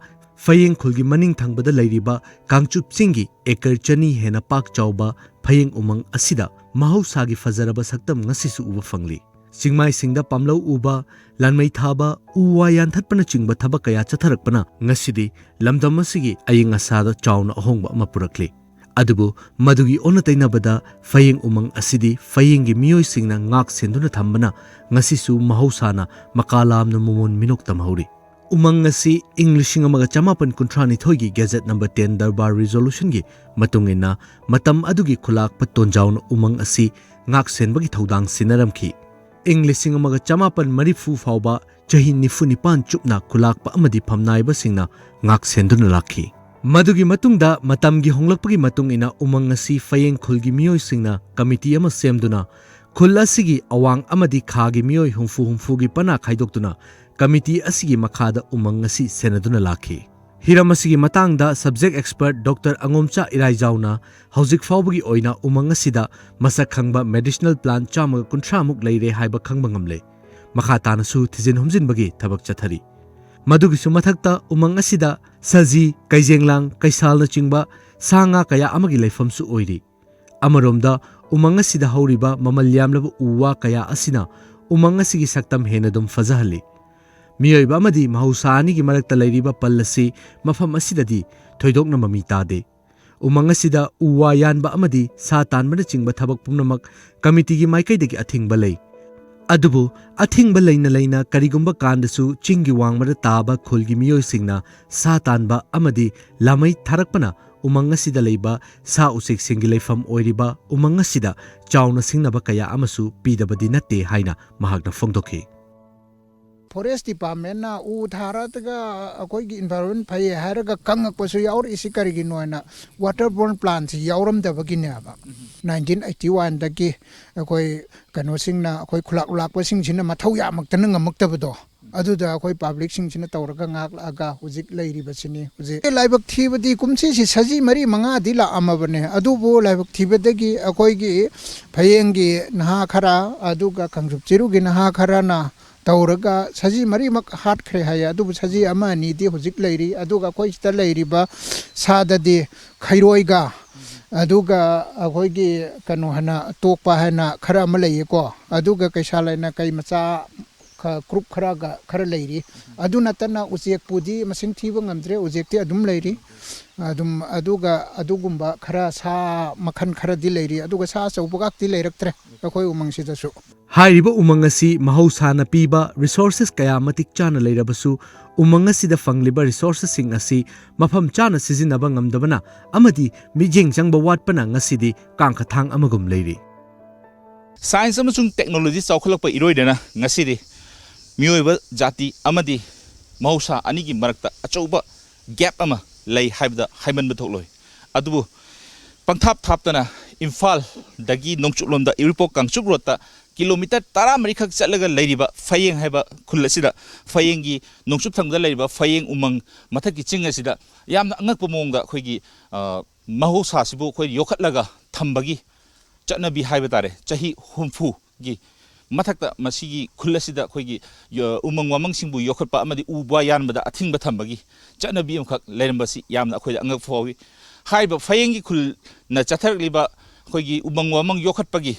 ꯐꯌꯦꯡ ꯈꯨꯜꯒꯤ ꯃꯅꯤꯡ ꯊꯪꯕꯗ ꯂꯩꯔꯤꯕ ꯀꯥꯡꯆꯨꯞ ꯆꯤꯡꯒꯤ ꯑꯦꯀꯔ ꯆꯅꯤ ꯍꯦꯟꯅ ꯄꯥꯛ ꯆꯥꯎꯕ ꯐꯌꯦꯡ ꯎꯃꯪ ꯑꯁꯤꯗ ꯃꯍꯧꯁꯥꯒꯤ ꯐꯖꯔꯕ ꯁꯛꯇꯝ ꯉꯁꯤꯁꯨ ꯎꯕ ꯐꯪꯂꯤ꯫ ꯆꯤꯡꯃꯥꯏꯁꯤꯡꯗ ꯄꯥꯝꯂꯧ ꯎꯕ, ꯂꯥꯟꯃꯩ ꯊꯥꯕ, ꯎ ꯋꯥ ꯌꯥꯟꯊꯠꯄꯅꯆꯤꯡꯕ ꯊꯕꯛ ꯀꯌꯥ ꯆꯠꯊꯔꯛꯄꯅ ꯉꯁꯤꯗꯤ ꯂꯝꯗꯝ ꯑꯁꯤꯒꯤ ꯑꯏꯪ ꯑꯁꯥꯗ ꯆꯥꯎꯅ ꯑꯍꯣꯡꯕ ꯑꯃ ꯄꯨꯔꯛꯂꯤ꯫ ꯑꯗꯨꯕꯨ ꯃꯗꯨꯒꯤ ꯑꯣꯟꯅ ꯇꯩꯅꯕꯗ ꯐꯌꯦꯡ ꯎꯃꯪ ꯑꯁꯤꯗꯤ ꯐꯌꯦꯡꯒꯤ ꯃꯤꯑꯣꯏꯁꯤꯡꯅ ꯉꯥꯛ ꯁꯦꯟꯗꯨꯅ ꯊꯝꯕꯅ ꯉꯁꯤꯁꯨ ꯃꯍꯧꯁꯥꯅ ꯃꯀꯥ ꯂꯥꯝꯅ ꯃꯃꯣꯟ ꯃꯤꯅꯣꯛ ꯇꯝꯍꯧꯔꯤ꯫ ꯎꯃꯪ ꯑꯁꯤ ꯏꯪ ꯂꯤꯁꯤꯡ ꯑꯃꯒ ꯆꯃꯥꯄꯟ ꯀꯨꯟꯊ꯭ꯔꯥ ꯅꯤꯊꯣꯏꯒꯤ ꯒꯦꯖꯦꯠ ꯅꯝꯕꯔ ꯇꯦꯟ ꯗꯔꯕꯥꯔ ꯔꯤꯖꯣꯂꯨꯁꯟꯒꯤ ꯃꯇꯨꯡ ꯏꯟꯅ ꯃꯇꯝ ꯑꯗꯨꯒꯤ ꯈꯨꯂꯥꯛꯄ ꯇꯣꯟꯖꯥꯎꯅ ꯎꯃꯪ ꯑꯁꯤ ꯉꯥꯛ ꯁꯦꯟꯕꯒꯤ ꯊꯧꯗꯥꯡ ꯁꯤꯟꯅꯔꯝꯈꯤ꯫ ꯏꯪ ꯂꯤꯁꯤꯡ ꯑꯃꯒ ꯆꯃꯥꯄꯟ ꯃꯔꯤꯐꯨ ꯐꯥꯎꯕ ꯆꯍꯤ ꯅꯤꯐꯨ ꯅꯤꯄꯥꯟ ꯆꯨꯞꯅ ꯈꯨꯂꯥꯛꯄ ꯑꯃꯗꯤ ꯐꯝꯅꯥꯏꯕꯁꯤꯡꯅ ꯉꯥꯛ ꯁꯦꯟꯗꯨꯅ ꯂꯥꯛꯈꯤ꯫ ꯃꯗꯨꯒꯤ ꯃꯇꯨꯡꯗ ꯃꯇꯝꯒꯤ ꯍꯣꯡꯂꯛꯄꯒꯤ ꯃꯇꯨꯡ ꯏꯟꯅ ꯎꯃꯪ ꯑꯁꯤ ꯐꯌꯦꯡ ꯈꯨꯜꯒꯤ ꯃꯤꯑꯣꯏꯁꯤꯡꯅ ꯀꯃꯤꯇꯤ ꯑꯃ ꯁꯦꯝꯗꯨꯅ ꯈꯨꯜ ꯑꯁꯤꯒꯤ ꯑꯋꯥꯡ ꯑꯃꯗꯤ ꯈꯥꯒꯤ ꯃꯤꯑꯣꯏ ꯍꯨꯝꯐꯨ ꯍꯨꯝꯐꯨꯒꯤ ꯄꯅꯥ ꯈꯥꯏꯗꯣꯛꯇꯨꯅ ꯀꯃꯤꯇꯤ ꯑꯁꯤꯒꯤ ꯃꯈꯥꯗ ꯎꯃꯪ ꯑꯁꯤ ꯁꯦꯟꯅꯗꯨꯅ ꯂꯥꯛꯈꯤ꯫ ꯍꯤꯔꯝ ꯑꯁꯤꯒꯤ ꯃꯇꯥꯡꯗ subject expert ꯗꯣꯛꯇꯔ ꯑꯉꯣꯝꯆꯥ ꯏꯔꯥꯏꯖꯥꯎꯅ ꯍꯧꯖꯤꯛ ꯐꯥꯎꯕꯒꯤ ꯑꯣꯏꯅ ꯎꯃꯪ ꯑꯁꯤꯗ ꯃꯁꯛ ꯈꯪꯕ medicinal plant ꯆꯥꯝꯃꯒ ꯀꯨꯟꯊ꯭ꯔꯥ ꯃꯨꯛ ꯂꯩꯔꯦ ꯍꯥꯏꯕ ꯈꯪꯕ ꯉꯝꯂꯦ꯫ ꯃꯈꯥ ꯇꯥꯅꯁꯨ ꯊꯤꯖꯤꯟ ꯍꯨꯝꯖꯤꯟꯕꯒꯤ ꯊꯕꯛ ꯆꯠꯊꯔꯤ꯫ ꯃꯗꯨꯒꯤꯁꯨ ꯃꯊꯛꯇ ꯎꯃꯪ ꯑꯁꯤꯗ ꯁꯖꯤ, ꯀꯩꯖꯦꯡꯂꯥꯡ, ꯀꯩꯁꯥꯜꯅꯆꯤꯡꯕ ꯁꯥ ꯉꯥ ꯀꯌꯥ ꯑꯃꯒꯤ ꯂꯩꯐꯝꯁꯨ ꯑꯣꯏꯔꯤ꯫ ꯑꯃꯔꯣꯝꯗ ꯎꯃꯪ ꯑꯁꯤꯗ ꯍꯧꯔꯤꯕ ꯃꯃꯜ ꯌꯥꯝꯂꯕ ꯎ ꯋꯥ ꯀꯌꯥ ꯑꯁꯤꯅ ꯎꯃꯪ ꯑꯁꯤꯒꯤ ꯁꯛꯇꯝ ꯍꯦꯟꯅ ꯑꯗꯨꯝ ꯐꯖꯍꯜꯂꯤ꯫ ꯃꯤꯑꯣꯏꯕ ꯑꯃꯗꯤ ꯃꯍꯧꯁꯥ ꯑꯅꯤꯒꯤ ꯃꯔꯛꯇ ꯂꯩꯔꯤꯕ ꯄꯜ ꯑꯁꯤ ꯃꯐꯝ ꯑꯁꯤꯗꯗꯤ ꯊꯣꯏꯗꯣꯛꯅ ꯃꯃꯤ ꯇꯥꯗꯦ꯫ ꯎꯃꯪ ꯑꯁꯤꯗ ꯎ ꯋꯥ ꯌꯥꯟꯕ ꯑꯃꯗꯤ ꯁꯥ ꯇꯥꯟꯕꯅꯆꯤꯡꯕ ꯊꯕꯛ ꯄꯨꯝꯅꯃꯛ ꯀꯃꯤꯇꯤꯒꯤ ꯃꯥꯏꯀꯩꯗꯒꯤ ꯑꯊꯤꯡꯕ ꯂꯩ꯫ ꯑꯗꯨꯕꯨ ꯑꯊꯤꯡꯕ ꯂꯩꯅ ꯂꯩꯅ ꯀꯔꯤꯒꯨꯝꯕ ꯀꯥꯟꯗꯁꯨ ꯆꯤꯡꯒꯤ ꯋꯥꯡꯃꯗ ꯇꯥꯕ ꯈꯨꯜꯒꯤ ꯃꯤꯑꯣꯏꯁꯤꯡꯅ ꯁꯥ ꯇꯥꯟꯕ ꯑꯃꯗꯤ ꯂꯥꯃꯩ ꯊꯥꯔꯛꯄꯅ ꯎꯃꯪ ꯑꯁꯤꯗ ꯂꯩꯕ ꯁꯥ ꯎꯆꯦꯛꯁꯤꯡꯒꯤ ꯂꯩꯐꯝ ꯑꯣꯏꯔꯤꯕ ꯎꯃꯪ ꯑꯁꯤꯗ ꯆꯥꯎꯅ ꯁꯤꯡꯅꯕ ꯀꯌꯥ ꯑꯃꯁꯨ ꯄꯤꯗꯕꯗꯤ ꯅꯠꯇꯦ ꯍꯥꯏꯅ ꯃꯍꯥꯛꯅ ꯐꯣꯡꯗꯣꯛꯈꯤ꯫ ꯐꯣꯔꯦꯁ ꯗꯤꯄꯥꯔꯠꯃꯦꯟꯅ ꯎ ꯊꯥꯔꯒ ꯑꯩꯈꯣꯏꯒꯤ ꯏꯟꯚꯥꯏꯔꯣꯟꯃꯦꯟ ꯐꯩ ꯍꯥꯏꯔꯒ ꯀꯪꯉꯛꯄꯁꯨ ꯌꯥꯎꯔꯛꯏꯁꯤ ꯀꯔꯤꯒꯤꯅꯣ ꯍꯥꯏꯅ, ꯋꯥꯇꯔ ꯕꯣꯔꯟ ꯄ꯭ꯂꯥꯟꯁꯤ ꯌꯥꯎꯔꯝꯗꯕꯒꯤꯅꯦꯕ꯫ ꯅꯥꯏꯟꯇꯤꯟ ꯑꯩꯠꯇꯤ ꯋꯥꯟꯗꯒꯤ ꯑꯩꯈꯣꯏ ꯀꯩꯅꯣꯁꯤꯡꯅ, ꯑꯩꯈꯣꯏ ꯈꯨꯂꯥꯛ ꯂꯥꯛꯄꯁꯤꯡꯁꯤꯅ ꯃꯊꯧ ꯌꯥꯝꯃꯛꯇꯅ ꯉꯝꯃꯛꯇꯕꯗꯣ, ꯑꯗꯨꯗ ꯑꯩꯈꯣꯏ ꯄꯕ꯭ꯂꯤꯛꯁꯤꯡꯁꯤꯅ ꯇꯧꯔꯒ ꯉꯥꯛꯂꯛꯑꯒ ꯍꯧꯖꯤꯛ ꯂꯩꯔꯤꯕꯁꯤꯅꯤ꯫ ꯍꯧꯖꯤꯛ ꯂꯥꯏꯕꯛ ꯊꯤꯕꯗꯤ ꯀꯨꯝꯁꯤꯁꯤ ꯁꯖꯤ ꯃꯔꯤ ꯃꯉꯥꯗꯤ ꯂꯥꯛꯑꯝꯃꯕꯅꯦ, ꯑꯗꯨꯕꯨ ꯂꯥꯏꯕꯛ ꯊꯤꯕꯗꯒꯤ ꯑꯩꯈꯣꯏꯒꯤ ꯐꯌꯦꯡꯒꯤ ꯅꯍꯥ ꯈꯔ, ꯑꯗꯨꯒ ꯀꯥꯡꯆꯨꯞ ꯆꯤꯔꯨꯒꯤ ꯅꯍꯥ ꯈꯔꯅ ꯇꯧꯔꯒ ꯁꯖꯤ ꯃꯔꯤꯃꯛ ꯍꯥꯠꯈ꯭ꯔꯦ ꯍꯥꯏꯌꯦ꯫ ꯑꯗꯨꯕꯨ ꯁꯖꯤ ꯑꯃ ꯑꯅꯤꯗꯤ ꯍꯧꯖꯤꯛ ꯂꯩꯔꯤ꯫ ꯑꯗꯨꯒ ꯑꯩꯈꯣꯏ ꯁꯤꯗ ꯂꯩꯔꯤꯕ ꯁꯥꯗꯗꯤ ꯈꯩꯔꯣꯏꯒ, ꯑꯗꯨꯒ ꯑꯩꯈꯣꯏꯒꯤ ꯀꯩꯅꯣ ꯍꯥꯏꯅ, ꯇꯣꯛꯄ ꯍꯥꯏꯅ ꯈꯔ ꯑꯃ ꯂꯩꯌꯦꯀꯣ꯫ ꯑꯗꯨꯒ ꯀꯩꯁꯥ ꯂꯩꯅ ꯀꯩ ꯃꯆꯥ ꯈ-, ꯀ꯭ꯔꯨꯞ ꯈꯔꯒ ꯈꯔ ꯂꯩꯔꯤ꯫ ꯑꯗꯨ ꯅꯠꯇꯅ ꯎꯆꯦꯛꯄꯨꯗꯤ ꯃꯁꯤꯡ ꯊꯤꯕ ꯉꯝꯗ꯭ꯔꯦ, ꯎꯆꯦꯛꯇꯤ ꯑꯗꯨꯝ ꯂꯩꯔꯤ꯫ ꯑꯗꯨꯝ, ꯑꯗꯨꯒ ꯑꯗꯨꯒꯨꯝꯕ ꯈꯔ, ꯁꯥ ꯃꯈꯜ ꯈꯔꯗꯤ ꯂꯩꯔꯤ, ꯑꯗꯨꯒ ꯁꯥ ꯑꯆꯧꯕꯒꯥꯛꯇꯤ ꯂꯩꯔꯛꯇ꯭ꯔꯦ ꯑꯩꯈꯣꯏ ꯎꯃꯪꯁꯤꯗꯁꯨ꯫ ꯍꯥꯏꯔꯤꯕ ꯎꯃꯪ ꯑꯁꯤ ꯃꯍꯧꯁꯥꯅ ꯄꯤꯕ resources ꯀꯌꯥ ꯃꯇꯤꯛ ꯆꯥꯅ ꯂꯩꯔꯕꯁꯨ, ꯎꯃꯪ ꯑꯁꯤꯗ ꯐꯪꯂꯤꯕ resourcesꯁꯤꯡ ꯑꯁꯤ ꯃꯐꯝ ꯆꯥꯅ ꯁꯤꯖꯤꯟꯅꯕ ꯉꯝꯗꯕꯅ ꯑꯃꯗꯤ ꯃꯤꯠꯌꯦꯡ ꯆꯪꯕ ꯋꯥꯠꯄꯅ ꯉꯁꯤꯗꯤ ꯀꯥꯡꯈꯊꯥꯡ ꯑꯃꯒꯨꯝ ꯂꯩꯔꯤ꯫ Science ꯑꯃꯁꯨꯡ technology ꯆꯥꯎꯈꯠꯂꯛꯄ ꯏꯔꯣꯏꯗꯅ ꯉꯁꯤꯗꯤ ꯃꯤꯑꯣꯏꯕ ꯖꯥꯇꯤ ꯑꯃꯗꯤ ꯃꯍꯧꯁꯥ ꯑꯅꯤꯒꯤ ꯃꯔꯛꯇ ꯑꯆꯧꯕ gap ꯑꯃ ꯂꯩ ꯍꯥꯏꯕꯗ ꯍꯥꯏꯃꯟꯕ ꯊꯣꯛꯂꯣꯏ꯫ ꯑꯗꯨꯕꯨ ꯄꯪꯊꯥꯞ ꯊꯥꯞꯇꯅ ꯏꯝꯐꯥꯜꯗꯒꯤ ꯅꯣꯡꯆꯨꯞꯂꯣꯝꯗ ꯎꯔꯤꯄꯣꯛ ꯀꯥꯡꯆꯨꯞ ꯔꯣꯗꯇ ꯀꯤꯂꯣꯃꯤꯇꯔ ꯇꯔꯥꯃꯔꯤꯈꯛ ꯆꯠꯂꯒ ꯂꯩꯔꯤꯕ ꯐꯌꯦꯡ ꯍꯥꯏꯕ ꯈꯨꯜ ꯑꯁꯤꯗ, ꯐꯌꯦꯡꯒꯤ ꯅꯣꯡꯆꯨꯞ ꯊꯪꯕꯗ ꯂꯩꯔꯤꯕ ꯐꯌꯦꯡ ꯎꯃꯪ ꯃꯊꯛꯀꯤ ꯆꯤꯡ ꯑꯁꯤꯗ ꯌꯥꯝꯅ ꯑꯉꯛꯄ ꯃꯑꯣꯡꯗ ꯑꯩꯈꯣꯏꯒꯤ, ꯑ, ꯃꯍꯧꯁꯥꯁꯤꯕꯨ ꯑꯩꯈꯣꯏ ꯌꯣꯛꯈꯠꯂꯒ ꯊꯝꯕꯒꯤ ꯆꯠꯅꯕꯤ ꯍꯥꯏꯕ ꯇꯥꯔꯦ, ꯆꯍꯤ ꯍꯨꯝꯐꯨꯒꯤ ꯃꯊꯛꯇ ꯃꯁꯤꯒꯤ ꯈꯨꯜ ꯑꯁꯤꯗ ꯑꯩꯈꯣꯏꯒꯤ ꯌ-, ꯎꯃꯪ ꯋꯥꯃꯪꯁꯤꯡꯕꯨ ꯌꯣꯛꯈꯠꯄ ꯑꯃꯗꯤ ꯎ ꯋꯥ ꯌꯥꯟꯕꯗ ꯑꯊꯤꯡꯕ ꯊꯝꯕꯒꯤ ꯆꯠꯅꯕꯤ ꯑꯃꯈꯛ ꯂꯩꯔꯝꯕꯁꯤ ꯌꯥꯝꯅ ꯑꯩꯈꯣꯏꯗ ꯑꯉꯛꯄ ꯐꯥꯎꯏ꯫ ꯍꯥꯏꯔꯤꯕ ꯐꯌꯦꯡꯒꯤ ꯈꯨꯜꯅ ꯆꯠꯊꯔꯛꯂꯤꯕ ꯑꯩꯈꯣꯏꯒꯤ ꯎꯃꯪ ꯋꯥꯃꯪ ꯌꯣꯛꯈꯠꯄꯒꯤ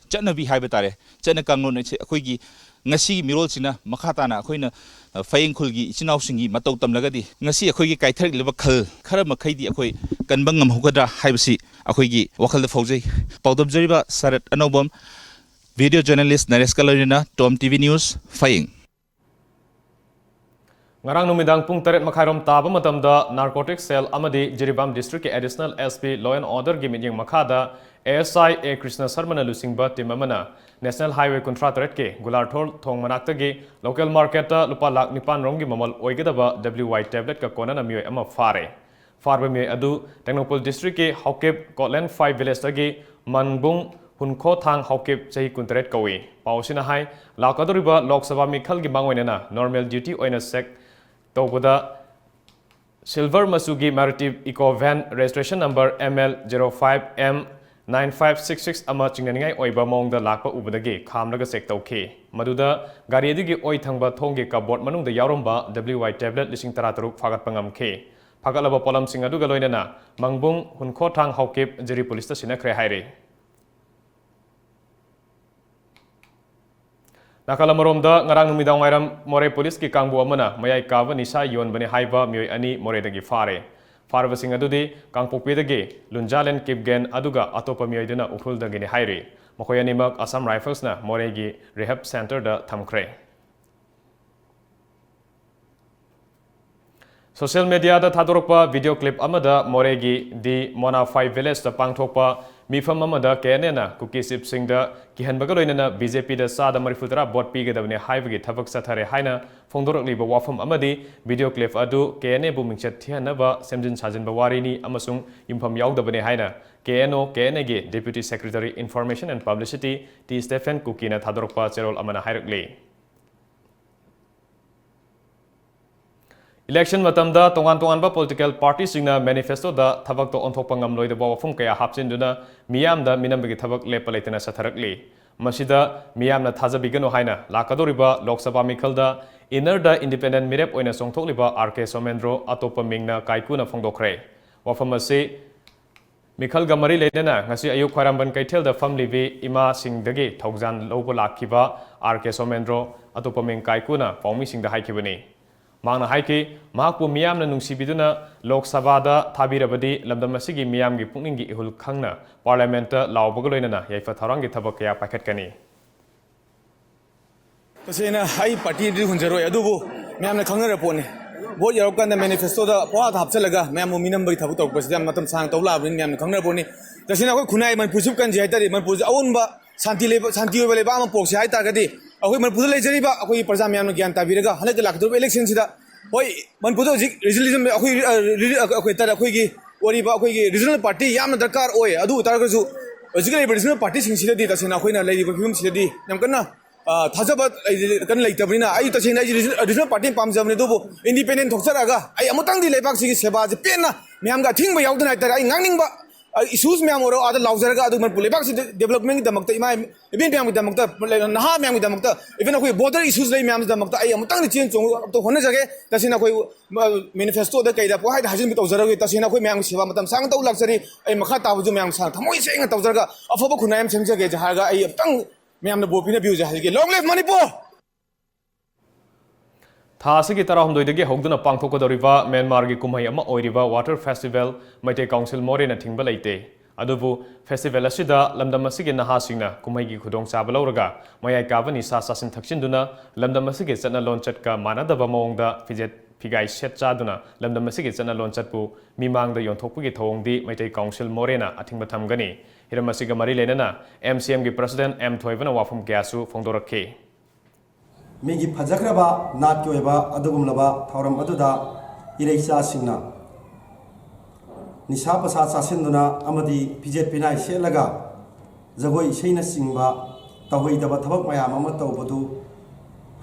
ꯆꯠꯅꯕꯤ ꯍꯥꯏꯕ ꯇꯥꯔꯦ, ꯆꯠꯅ ꯀꯥꯡꯂꯣꯟ ꯑꯁꯤ ꯑꯩꯈꯣꯏꯒꯤ ꯉꯁꯤꯒꯤ ꯃꯤꯔꯣꯜꯁꯤꯅ ꯃꯈꯥ ꯇꯥꯅ ꯑꯩꯈꯣꯏꯅ, ꯑ, ꯐꯌꯦꯡ ꯈꯨꯜꯒꯤ ꯏꯆꯤꯟ ꯏꯅꯥꯎꯁꯤꯡꯒꯤ ꯃꯇꯧ ꯇꯝꯂꯒꯗꯤ ꯉꯁꯤ ꯑꯩꯈꯣꯏꯒꯤ ꯀꯥꯏꯊꯔꯛꯂꯤꯕ ꯈꯜ ꯈꯔ ꯃꯈꯩꯗꯤ ꯑꯩꯈꯣꯏ ꯀꯟꯕ ꯉꯝꯍꯧꯒꯗ꯭ꯔꯥ ꯍꯥꯏꯕꯁꯤ ꯑꯩꯈꯣꯏꯒꯤ ꯋꯥꯈꯜꯗ ꯐꯥꯎꯖꯩ꯫ ꯄꯥꯎꯗꯝꯖꯔꯤꯕ ꯁꯔꯠ ꯑꯅꯧꯕꯝ, video journalist ꯅꯔꯦꯁꯀ ꯂꯣꯏꯅꯅ Tom TV News, ꯐꯌꯦꯡ꯫ ꯉꯔꯥꯡ ꯅꯨꯃꯤꯗꯥꯡ ꯄꯨꯡ ꯇꯔꯦꯠ ꯃꯈꯥꯏꯔꯣꯝ ꯇꯥꯕ ꯃꯇꯝꯗ narcotic cell ꯑꯃꯗꯤ ꯖꯤꯔꯤꯕꯥꯝ district ꯀꯤ additional SP law and order ꯒꯤ ꯃꯤꯠꯌꯦꯡ ꯃꯈꯥꯗ A S I A Krishna ꯁꯔꯃꯅ ꯂꯨꯆꯤꯡꯕ ꯇꯤꯝ ꯑꯃꯅ ꯅꯦꯁꯅꯦꯜ ꯍꯥꯏꯋꯦ ꯀꯨꯟꯊ꯭ꯔꯥ ꯇꯔꯦꯠꯀꯤ ꯒꯨꯂꯥꯔꯊꯣꯜ ꯊꯣꯡ ꯃꯅꯥꯛꯇꯒꯤ ꯂꯣꯀꯦꯜ ꯃꯥꯔꯀꯦꯠꯇ ꯂꯨꯄꯥ ꯂꯥꯈ ꯅꯤꯄꯥꯟ ꯔꯣꯝꯒꯤ ꯃꯃꯜ ꯑꯣꯏꯒꯗꯕ ꯗꯕ꯭ꯂꯤꯎ ꯋꯥꯏ ꯇꯦꯕ꯭ꯂꯦꯠꯀ ꯀꯣꯟꯅꯅ ꯃꯤꯑꯣꯏ ꯑꯃ ꯐꯥꯔꯦ꯫ ꯐꯥꯔꯕ ꯃꯤꯑꯣꯏ ꯑꯗꯨ ꯇꯦꯡꯅꯧꯄꯜ ꯗꯤꯁꯇ꯭ꯔꯤꯛꯀꯤ ꯍꯥꯎꯀꯤꯞ ꯀꯣꯠꯂꯦꯟ ꯐꯥꯏꯚ ꯚꯤꯂꯦꯖꯇꯒꯤ ꯃꯟꯕꯨꯡ ꯍꯨꯟꯈꯣꯊꯥꯡ ꯍꯥꯎꯀꯤꯞ, ꯆꯍꯤ ꯀꯨꯟꯇꯔꯦꯠ ꯀꯧꯏ꯫ ꯄꯥꯎ ꯑꯁꯤꯅ ꯍꯥꯏ, ꯂꯥꯛꯀꯗꯧꯔꯤꯕ ꯂꯣꯛ ꯁꯚꯥ ꯃꯤꯈꯜꯒꯤ ꯃꯥꯡꯑꯣꯏꯅꯅ ꯅꯣꯔꯃꯦꯜ ꯗ꯭ꯌꯨꯇꯤ ꯑꯣꯏꯅ ꯆꯦꯛ ꯇꯧꯕꯗ ꯁꯤꯜꯚꯔ ꯃꯆꯨꯒꯤ ꯃꯦꯔꯤꯇꯤꯞ Eeco van, registration number M L zero five M nine five six six ꯑꯃ ꯆꯤꯡꯅꯅꯤꯡꯉꯥꯏ ꯑꯣꯏꯕ ꯃꯑꯣꯡꯗ ꯂꯥꯛꯄ ꯎꯕꯗꯒꯤ ꯈꯥꯝꯂꯒ ꯆꯦꯛ ꯇꯧꯈꯤ꯫ ꯃꯗꯨꯗ ꯒꯥꯔꯤ ꯑꯗꯨꯒꯤ ꯑꯣꯏ ꯊꯪꯕ ꯊꯣꯡꯒꯤ ꯀꯕꯣꯔꯗ ꯃꯅꯨꯡꯗ ꯌꯥꯎꯔꯝꯕ ꯗꯕ꯭ꯂꯤꯎ ꯋꯥꯏ ꯇꯦꯕ꯭ꯂꯦꯠ ꯂꯤꯁꯤꯡ ꯇꯔꯥꯇꯔꯨꯛ ꯐꯥꯒꯠꯄ ꯉꯝꯈꯤ꯫ ꯐꯥꯒꯠꯂꯕ ꯄꯣꯠꯂꯝꯁꯤꯡ ꯑꯗꯨꯒ ꯂꯣꯏꯅꯅ ꯃꯪꯕꯨꯡ ꯍꯨꯟꯈꯣꯊꯥꯡ ꯍꯥꯎꯀꯤꯞ ꯖꯤꯔꯤ ꯄꯨꯂꯤꯁꯇ ꯁꯤꯟꯅꯈ꯭ꯔꯦ ꯍꯥꯏꯔꯤ꯫ ꯅꯥꯀꯜ ꯑꯃꯔꯣꯝꯗ, ꯉꯔꯥꯡ ꯅꯨꯃꯤꯗꯥꯡ ꯋꯥꯏꯔꯝ ꯃꯣꯔꯦ ꯄꯨꯂꯤꯁꯀꯤ ꯀꯥꯡꯕꯨ ꯑꯃꯅ ꯃꯌꯥꯏ ꯀꯥꯕ ꯅꯤꯁꯥ ꯌꯣꯟꯕꯅꯤ ꯍꯥꯏꯕ ꯃꯤꯑꯣꯏ ꯑꯅꯤ ꯃꯣꯔꯦꯗꯒꯤ ꯐꯥꯔꯦ꯫ ꯐꯥꯔꯕꯁꯤꯡ ꯑꯗꯨꯗꯤ ꯀꯥꯡꯄꯣꯛꯄꯤꯗꯒꯤ ꯂꯨꯟꯖꯥꯂꯦꯟ ꯀꯤꯞꯒꯦꯟ ꯑꯗꯨꯒ ꯑꯇꯣꯞꯄ ꯃꯤꯑꯣꯏꯗꯨꯅ ꯎꯈ꯭ꯔꯨꯜꯗꯒꯤꯅꯤ ꯍꯥꯏꯔꯤ꯫ ꯃꯈꯣꯏ ꯑꯅꯤꯃꯛ ꯑꯁꯥꯝ ꯔꯥꯏꯐꯜꯁꯅ ꯃꯣꯔꯦꯒꯤ ꯔꯤꯍꯦꯞ ꯁꯦꯟꯇꯔꯗ ꯊꯝꯈ꯭ꯔꯦ꯫ ꯁꯣꯁꯤꯌꯦꯜ ꯃꯤꯗꯤꯌꯥꯗ ꯊꯥꯗꯣꯔꯛꯄ ꯚꯤꯗꯤꯑꯣ ꯀ꯭ꯂꯤꯞ ꯑꯃꯗ ꯃꯣꯔꯦꯒꯤ ꯗꯤ ꯃꯣꯅꯥ ꯐꯥꯏꯚ ꯚꯤꯂꯦꯖꯇ ꯄꯥꯡꯊꯣꯛꯄ ꯃꯤꯐꯝ ꯑꯃꯗ ꯀꯦ ꯑꯦꯟ ꯑꯦꯅ ꯀꯨꯀꯤ ꯆꯤꯐꯁꯤꯡꯗ ꯀꯤꯍꯟꯕꯒ ꯂꯣꯏꯅꯅ ꯕꯤ ꯖꯦ ꯄꯤꯗ ꯆꯥꯗ ꯃꯔꯤꯐꯨ ꯇꯔꯥ ꯚꯣꯠ ꯄꯤꯒꯗꯕꯅꯤ ꯍꯥꯏꯕꯒꯤ ꯊꯕꯛ ꯆꯠꯊꯔꯦ ꯍꯥꯏꯅ ꯐꯣꯡꯗꯣꯔꯛꯂꯤꯕ ꯋꯥꯐꯝ ꯑꯃꯗꯤ ꯚꯤꯗꯤꯑꯣ ꯀ꯭ꯂꯤꯞ ꯑꯗꯨ ꯀꯦ ꯑꯦꯟ ꯑꯦꯕꯨ ꯃꯤꯡꯆꯠ ꯊꯤꯍꯟꯅꯕ ꯁꯦꯝꯖꯤꯟ ꯁꯥꯖꯤꯟꯕ ꯋꯥꯔꯤꯅꯤ ꯑꯃꯁꯨꯡ ꯌꯨꯝꯐꯝ ꯌꯥꯎꯗꯕꯅꯤ ꯍꯥꯏꯅ K N O, K N ꯑꯦꯒꯤ Deputy Secretary Information and Publicity T Stephen ꯀꯨꯀꯤꯅ ꯊꯥꯗꯣꯔꯛꯄ ꯆꯦꯔꯣꯜ ꯑꯃꯅ ꯍꯥꯏꯔꯛꯂꯤ꯫ ꯏꯂꯦꯛꯁꯟ ꯃꯇꯝꯗ ꯇꯣꯉꯥꯟ ꯇꯣꯉꯥꯟꯕ ꯄꯣꯂꯤꯇꯤꯀꯦꯜ ꯄꯥꯔꯇꯤꯁꯤꯡꯅ ꯃꯦꯅꯤꯐꯦꯁꯇꯣꯗ ꯊꯕꯛꯇ ꯑꯣꯟꯊꯣꯛꯄ ꯉꯝꯂꯣꯏꯗꯕ ꯋꯥꯐꯝ ꯀꯌꯥ ꯍꯥꯞꯆꯤꯟꯗꯨꯅ ꯃꯤꯌꯥꯝꯗ ꯃꯤꯅꯝꯕꯒꯤ ꯊꯕꯛ ꯂꯦꯞꯄ ꯂꯩꯇꯅ ꯆꯠꯊꯔꯛꯂꯤ꯫ ꯃꯁꯤꯗ ꯃꯤꯌꯥꯝꯅ ꯊꯥꯖꯕꯤꯒꯅꯨ ꯍꯥꯏꯅ ꯂꯥꯛꯀꯗꯧꯔꯤꯕ ꯂꯣꯛ ꯁꯚꯥ ꯃꯤꯈꯜꯗ ꯏꯟꯅꯔꯗ ꯏꯟꯗꯤꯄꯦꯟꯗꯦꯟ ꯃꯤꯔꯦꯞ ꯑꯣꯏꯅ ꯆꯣꯡꯊꯣꯛꯂꯤꯕ ꯑꯥꯔ ꯀꯦ ꯁꯣꯃꯦꯟꯗ꯭ꯔꯣ, ꯑꯇꯣꯞꯄ ꯃꯤꯡꯅ ꯀꯥꯏꯀꯨꯅ ꯐꯣꯡꯗꯣꯛꯈ꯭ꯔꯦ꯫ ꯋꯥꯐꯝ ꯑꯁꯤ ꯃꯤꯈꯜꯒ ꯃꯔꯤ ꯂꯩꯅꯅ ꯉꯁꯤ ꯑꯌꯨꯛ ꯈ꯭ꯋꯥꯏꯔꯝꯕꯟ ꯀꯩꯊꯦꯜꯗ ꯐꯝꯂꯤꯕꯤ ꯏꯃꯥꯁꯤꯡꯗꯒꯤ ꯊꯧꯖꯥꯜ ꯂꯧꯕ ꯂꯥꯛꯈꯤꯕ ꯑꯥꯔ ꯀꯦ ꯁꯣꯃꯦꯟꯗ꯭ꯔꯣ, ꯑꯇꯣꯞꯄ ꯃꯤꯡ ꯀꯥꯏꯀꯨꯅ ꯄꯥꯎꯃꯤꯁꯤꯡꯗ ꯍꯥꯏꯈꯤꯕꯅꯤ꯫ ꯃꯍꯥꯛꯅ ꯍꯥꯏꯈꯤ, ꯃꯍꯥꯛꯄꯨ ꯃꯤꯌꯥꯝꯅ ꯅꯨꯡꯁꯤꯕꯤꯗꯨꯅ ꯂꯣꯛ ꯁꯚꯥꯗ ꯊꯥꯕꯤꯔꯕꯗꯤ ꯂꯝꯗꯝ ꯑꯁꯤꯒꯤ ꯃꯤꯌꯥꯝꯒꯤ ꯄꯨꯛꯅꯤꯡꯒꯤ ꯏꯍꯨꯜ ꯈꯪꯅ ꯄꯥꯔꯂꯤꯌꯥꯃꯦꯟꯠꯇ ꯂꯥꯎꯕꯒ ꯂꯣꯏꯅꯅ ꯌꯥꯏꯐ ꯊꯧꯔꯥꯡꯒꯤ ꯊꯕꯛ ꯀꯌꯥ ꯄꯥꯏꯈꯠꯀꯅꯤ꯫ ꯇꯁꯦꯡꯅ ꯑꯩ ꯄꯥꯔꯇꯤꯗꯤ ꯍꯨꯟꯖꯔꯣꯏ, ꯑꯗꯨꯕꯨ ꯃꯌꯥꯝꯅ ꯈꯪꯅꯔ ꯄꯣꯠꯅꯤ꯫ ꯚꯣꯠ ꯌꯧꯔꯀꯥꯟꯗ ꯃꯦꯅꯤꯐꯦꯁꯇꯣꯗ ꯄꯣꯍꯥꯗ ꯍꯥꯞꯆꯤꯜꯂꯒ ꯃꯌꯥꯝꯕꯨ ꯃꯤꯅꯝꯕꯒꯤ ꯊꯕꯛ ꯇꯧꯔꯛꯄꯁꯤꯗ ꯌꯥꯝ ꯃꯇꯝ ꯁꯥꯡꯅ ꯇꯧ ꯂꯥꯛꯑꯕꯅꯤꯅ ꯃꯌꯥꯝꯅ ꯈꯪꯅꯔꯕꯅꯤ꯫ ꯇꯁꯦꯡꯅ ꯑꯩꯈꯣꯏ ꯈꯨꯟꯅꯥꯏ ꯃꯅꯤꯄꯨꯔꯁꯤꯕꯨ ꯀꯟꯁꯤ ꯍꯥꯏ ꯇꯥꯔꯗꯤ, ꯃꯅꯤꯄꯨꯔꯁꯤ ꯑꯑꯣꯟꯕ ꯁꯥꯟꯇꯤ ꯂꯩꯕ, ꯁꯥꯟꯇꯤ ꯑꯣꯏꯕ ꯂꯩꯕꯥꯛ ꯑꯃ ꯄꯣꯛꯁꯤ ꯍꯥꯏ ꯇꯥꯔꯒꯗꯤ, ꯑꯩꯈꯣꯏ ꯃꯅꯤꯄꯨꯔꯗ ꯂꯩꯖꯔꯤꯕ ꯑꯩꯈꯣꯏꯒꯤ ꯄ꯭ꯔꯖꯥ ꯃꯌꯥꯝꯅ ꯒ꯭ꯌꯥꯟ ꯇꯥꯕꯤꯔꯒ ꯍꯟꯗꯛꯀꯤ ꯂꯥꯛꯀꯗꯧꯔꯤꯕ ꯏꯂꯦꯛꯁꯟꯁꯤꯗ, ꯍꯣꯏ, ꯃꯅꯤꯄꯨꯔꯗ ꯍꯧꯖꯤꯛ ꯔꯤꯖꯅꯦꯕꯜ, ꯑꯩꯈꯣꯏ, ꯑ, ꯔꯤ-, ꯑ, ꯑꯩꯈꯣꯏ ꯇꯥꯔꯦ, ꯑꯩꯈꯣꯏꯒꯤ ꯑꯣꯏꯔꯤꯕ ꯑꯩꯈꯣꯏꯒꯤ ꯔꯤꯖꯅꯦꯜ ꯄꯥꯔꯇꯤ ꯌꯥꯝꯅ ꯗꯔꯀꯥꯔ ꯑꯣꯏ꯫ ꯑꯗꯨ ꯑꯣꯏ ꯇꯥꯔꯒꯁꯨ ꯍꯧꯖꯤꯛ ꯂꯩꯔꯤꯕ ꯔꯤꯖꯅꯦꯜ ꯄꯥꯔꯇꯤꯁꯤꯡꯁꯤꯗꯗꯤ ꯇꯁꯦꯡꯅ ꯑꯩꯈꯣꯏꯅ ꯂꯩꯔꯤꯕ ꯐꯤꯕꯝꯁꯤꯗꯗꯤ ꯌꯥꯝ ꯀꯟꯅ, ꯑ, ꯊꯥꯖꯕ ꯂꯩ-, ꯀꯟꯅ ꯂꯩꯇꯕꯅꯤꯅ, ꯑꯩ ꯇꯁꯦꯡꯅ ꯑꯩꯁꯦ ꯔꯤꯖꯅꯦꯜ, ꯔꯤꯖꯅꯦꯜ ꯄꯥꯔꯇꯤ ꯑꯃ ꯄꯥꯝꯖꯕꯅꯤ, ꯑꯗꯨꯕꯨ ꯏꯟꯗꯤꯄꯦꯟꯗꯦꯟ ꯊꯣꯛꯆꯔꯛꯑꯒ ꯑꯩ ꯑꯃꯨꯛꯇꯪꯗꯤ ꯂꯩꯕꯥꯛꯁꯤꯒꯤ ꯁꯦꯕꯥꯁꯦ ꯄꯦꯟꯅ ꯃꯌꯥꯝꯒ ꯑꯊꯤꯡꯕ ꯌꯥꯎꯗꯅ ꯍꯥꯏ ꯇꯥꯔꯦ, ꯑꯩ ꯉꯥꯡꯅꯤꯡꯕ, ꯑ, ꯏꯁꯨꯁ ꯃꯌꯥꯝ ꯑꯣꯏꯔꯣ, ꯑꯥꯗ ꯂꯥꯎꯖꯔꯒ, ꯑꯗꯨ ꯃꯅꯤꯄꯨꯔ ꯂꯩꯕꯥꯛꯁꯤꯗ ꯗꯤꯕꯂꯞꯃꯦꯟꯒꯤꯗꯃꯛꯇ, ꯏꯃꯥ ꯏꯕꯦꯟ ꯃꯌꯥꯝꯒꯤꯗꯃꯛꯇ, ꯅꯍꯥ ꯃꯌꯥꯝꯒꯤꯗꯃꯛꯇ, ꯏꯚꯟ ꯑꯩꯈꯣꯏ ꯕꯣꯔꯗꯔ ꯏꯁꯨꯁ ꯂꯩ ꯃꯌꯥꯝꯒꯤꯗꯃꯛꯇ ꯑꯩ ꯑꯃꯨꯛꯇꯪꯗꯤ ꯆꯦꯟ ꯆꯣꯡ ꯑꯝꯇ ꯍꯣꯠꯅꯖꯒꯦ꯫ ꯇꯁꯦꯡꯅ ꯑꯩꯈꯣꯏ, ꯑ, ꯃꯦꯅꯤꯐꯦꯁꯇꯣꯗ ꯀꯩꯗ ꯄꯨꯡꯍꯥꯏꯗ ꯍꯥꯏꯖꯤꯟꯕ ꯇꯧꯖꯔꯒꯦ꯫ ꯇꯁꯦꯡꯅ ꯑꯩꯈꯣꯏ ꯃꯌꯥꯝꯒꯤ ꯁꯦꯕꯥ ꯃꯇꯝ ꯁꯥꯡꯅ ꯇꯧ ꯂꯥꯛꯆꯔꯤ꯫ ꯑꯩ ꯃꯈꯥ ꯇꯥꯕꯁꯨ ꯃꯌꯥꯝ ꯁꯥꯡꯅ ꯊꯃꯣꯏ ꯁꯦꯡꯅ ꯇꯧꯖꯔꯒ ꯑꯐꯕ ꯈꯨꯟꯅꯥꯏ ꯑꯃ ꯁꯦꯝꯖꯒꯦ ꯍꯥꯏꯔꯒ ꯑꯩ ꯑꯃꯨꯛꯇꯪ ꯃꯌꯥꯝꯅ ꯚꯣꯠ ꯄꯤꯅꯕꯤꯌꯨꯁꯦ ꯍꯥꯏꯖꯒꯦ꯫ Long live Manipur! ꯊꯥ ꯑꯁꯤꯒꯤ ꯇꯔꯥꯍꯨꯝꯗꯣꯏꯗꯒꯤ ꯍꯧꯗꯨꯅ ꯄꯥꯡꯊꯣꯛꯀꯗꯧꯔꯤꯕ ꯃ꯭ꯌꯥꯟꯃꯥꯔꯒꯤ ꯀꯨꯝꯍꯩ ꯑꯃ ꯑꯣꯏꯔꯤꯕ ꯋꯥꯇꯔ ꯐꯦꯁꯇꯤꯚꯦꯜ ꯃꯩꯇꯩ ꯀꯥꯎꯟꯁꯤꯜ ꯃꯣꯔꯦꯅ ꯊꯤꯡꯕ ꯂꯩꯇꯦ꯫ ꯑꯗꯨꯕꯨ ꯐꯦꯁꯇꯤꯚꯦꯜ ꯑꯁꯤꯗ ꯂꯝꯗꯝ ꯑꯁꯤꯒꯤ ꯅꯍꯥꯁꯤꯡꯅ ꯀꯨꯝꯍꯩꯒꯤ ꯈꯨꯗꯣꯡꯆꯥꯕ ꯂꯧꯔꯒ ꯃꯌꯥꯏ ꯀꯥꯕ ꯅꯤꯁꯥ ꯆꯥꯁꯤꯟ ꯊꯛꯆꯤꯟꯗꯨꯅ ꯂꯝꯗꯝ ꯑꯁꯤꯒꯤ ꯆꯠꯅ ꯂꯣꯟꯆꯠꯀ ꯃꯥꯟꯅꯗꯕ ꯃꯑꯣꯡꯗ ꯐꯤꯖꯦꯠ ꯐꯤꯒꯥꯏ ꯁꯦꯠ ꯆꯥꯗꯨꯅ ꯂꯝꯗꯝ ꯑꯁꯤꯒꯤ ꯆꯠꯅ ꯂꯣꯟꯆꯠꯄꯨ ꯃꯤꯃꯥꯡꯗ ꯌꯣꯟꯊꯣꯛꯄꯒꯤ ꯊꯧꯑꯣꯡꯗꯤ ꯃꯩꯇꯩ ꯀꯥꯎꯟꯁꯤꯜ ꯃꯣꯔꯦꯅ ꯑꯊꯤꯡꯕ ꯊꯝꯒꯅꯤ꯫ ꯍꯤꯔꯝ ꯑꯁꯤꯒ ꯃꯔꯤ ꯂꯩꯅꯅ ꯑꯦꯝ ꯁꯤ ꯑꯦꯝꯒꯤ ꯄ꯭ꯔꯁꯤꯗꯦꯟ ꯑꯦꯝ ꯊꯣꯏꯕꯅ ꯋꯥꯐꯝ ꯀꯌꯥꯁꯨ ꯐꯣꯡꯗꯣꯔꯛꯈꯤ꯫ ꯃꯤꯒꯤ ꯐꯖꯈ꯭ꯔꯕ ꯅꯥꯠꯀꯤ ꯑꯣꯏꯕ ꯑꯗꯨꯒꯨꯝꯂꯕ ꯊꯧꯔꯝ ꯑꯗꯨꯗ ꯏꯔꯩꯆꯥꯁꯤꯡꯅ ꯅꯤꯁꯥ ꯄꯁꯥ ꯆꯥꯁꯤꯟꯗꯨꯅ ꯑꯃꯗꯤ ꯐꯤꯖꯦꯠ ꯐꯤꯅꯥꯏ ꯁꯦꯠꯂꯒ ꯖꯒꯣꯏ ꯏꯁꯩꯅꯆꯤꯡꯕ ꯇꯧꯍꯩꯗꯕ ꯊꯕꯛ ꯃꯌꯥꯝ ꯑꯃ ꯇꯧꯕꯗꯨ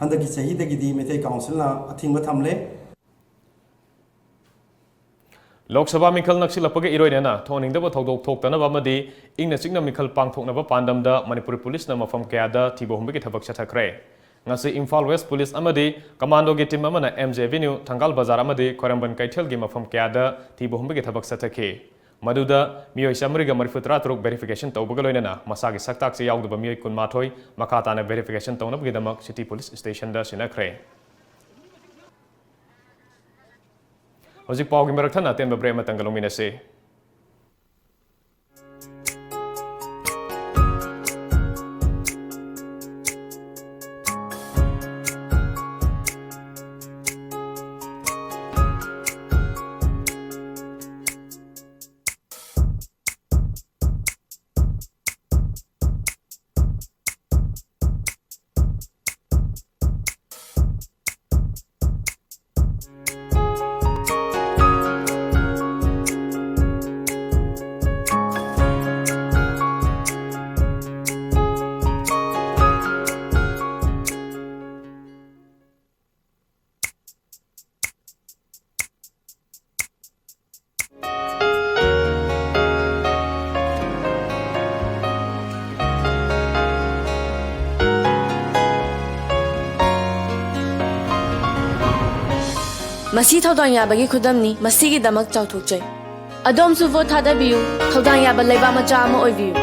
ꯍꯟꯗꯛꯀꯤ ꯆꯍꯤꯗꯒꯤꯗꯤ ꯃꯩꯇꯩ ꯀꯥꯎꯟꯁꯤꯜꯅ ꯑꯊꯤꯡꯕ ꯊꯝꯂꯦ꯫ ꯂꯣꯛ ꯁꯚꯥ ꯃꯤꯈꯜ ꯅꯛꯁꯤꯜꯂꯛꯄꯒ ꯏꯔꯣꯏꯅꯅ ꯊꯣꯛꯍꯟꯅꯤꯡꯗꯕ ꯊꯧꯗꯣꯛ ꯊꯣꯛꯇꯅꯕ ꯑꯃꯗꯤ ꯏꯪꯅ ꯆꯤꯛꯅ ꯃꯤꯈꯜ ꯄꯥꯡꯊꯣꯛꯅꯕ ꯄꯥꯟꯗꯝꯗ ꯃꯅꯤꯄꯨꯔ ꯄꯨꯂꯤꯁꯅ ꯃꯐꯝ ꯀꯌꯥꯗ ꯊꯤꯕ ꯍꯨꯝꯕꯒꯤ ꯊꯕꯛ ꯆꯠꯊꯈ꯭ꯔꯦ꯫ ꯉꯁꯤ ꯏꯝꯐꯥꯜ ꯋꯦꯁ ꯄꯨꯂꯤꯁ ꯑꯃꯗꯤ ꯀꯃꯥꯟꯗꯣꯒꯤ ꯇꯤꯝ ꯑꯃꯅ ꯑꯦꯝ ꯖꯦ ꯑꯦꯚꯦꯅ꯭ꯌꯨ, ꯊꯪꯒꯥꯜ ꯕꯖꯥꯔ ꯑꯃꯗꯤ ꯈ꯭ꯋꯥꯏꯔꯝꯕꯟ ꯀꯩꯊꯦꯜꯒꯤ ꯃꯐꯝ ꯀꯌꯥꯗ ꯊꯤꯕ ꯍꯨꯝꯕꯒꯤ ꯊꯕꯛ ꯆꯠꯊꯈꯤ꯫ ꯃꯗꯨꯗ ꯃꯤꯑꯣꯏ ꯆꯥꯃꯔꯤꯒ ꯃꯔꯤꯐꯨ ꯇꯔꯥ ꯇꯔꯨꯛ ꯚꯦꯔꯤꯐꯤꯀꯦꯁꯟ ꯇꯧꯕꯒ ꯂꯣꯏꯅꯅ ꯃꯁꯥꯒꯤ ꯁꯛꯇꯥꯛꯁꯦ ꯌꯥꯎꯗꯕ ꯃꯤꯑꯣꯏ ꯀꯨꯟꯃꯥꯊꯣꯏ ꯃꯈꯥ ꯇꯥꯅ ꯚꯦꯔꯤꯐꯤꯀꯦꯁꯟ ꯇꯧꯅꯕꯒꯤꯗꯃꯛ ꯁꯤꯇꯤ ꯄꯨꯂꯤꯁ ꯁ꯭ꯇꯦꯁꯟꯗ ꯁꯤꯟꯅꯈ꯭ꯔꯦ꯫ ꯍꯧꯖꯤꯛ ꯄꯥꯎꯒꯤ ꯃꯔꯛ ꯊꯠꯅ ꯑꯇꯦꯟꯕ ꯕ꯭ꯔꯦꯛ ꯑꯃꯇꯪꯒ ꯂꯧꯃꯤꯟꯅꯁꯤ꯫ ꯃꯁꯤ ꯊꯧꯗꯥꯡ ꯌꯥꯕꯒꯤ ꯈꯨꯗꯝꯅꯤ꯫ ꯃꯁꯤꯒꯤꯗꯃꯛ ꯆꯥꯎꯊꯣꯛꯆꯩ꯫ ꯑꯗꯣꯝꯁꯨ ꯚꯣꯠ ꯊꯥꯗꯕꯤꯌꯨ꯫ ꯊꯧꯗꯥꯡ ꯌꯥꯕ ꯂꯩꯕꯥꯛ ꯃꯆꯥ ꯑꯃ ꯑꯣꯏꯕꯤꯌꯨ꯫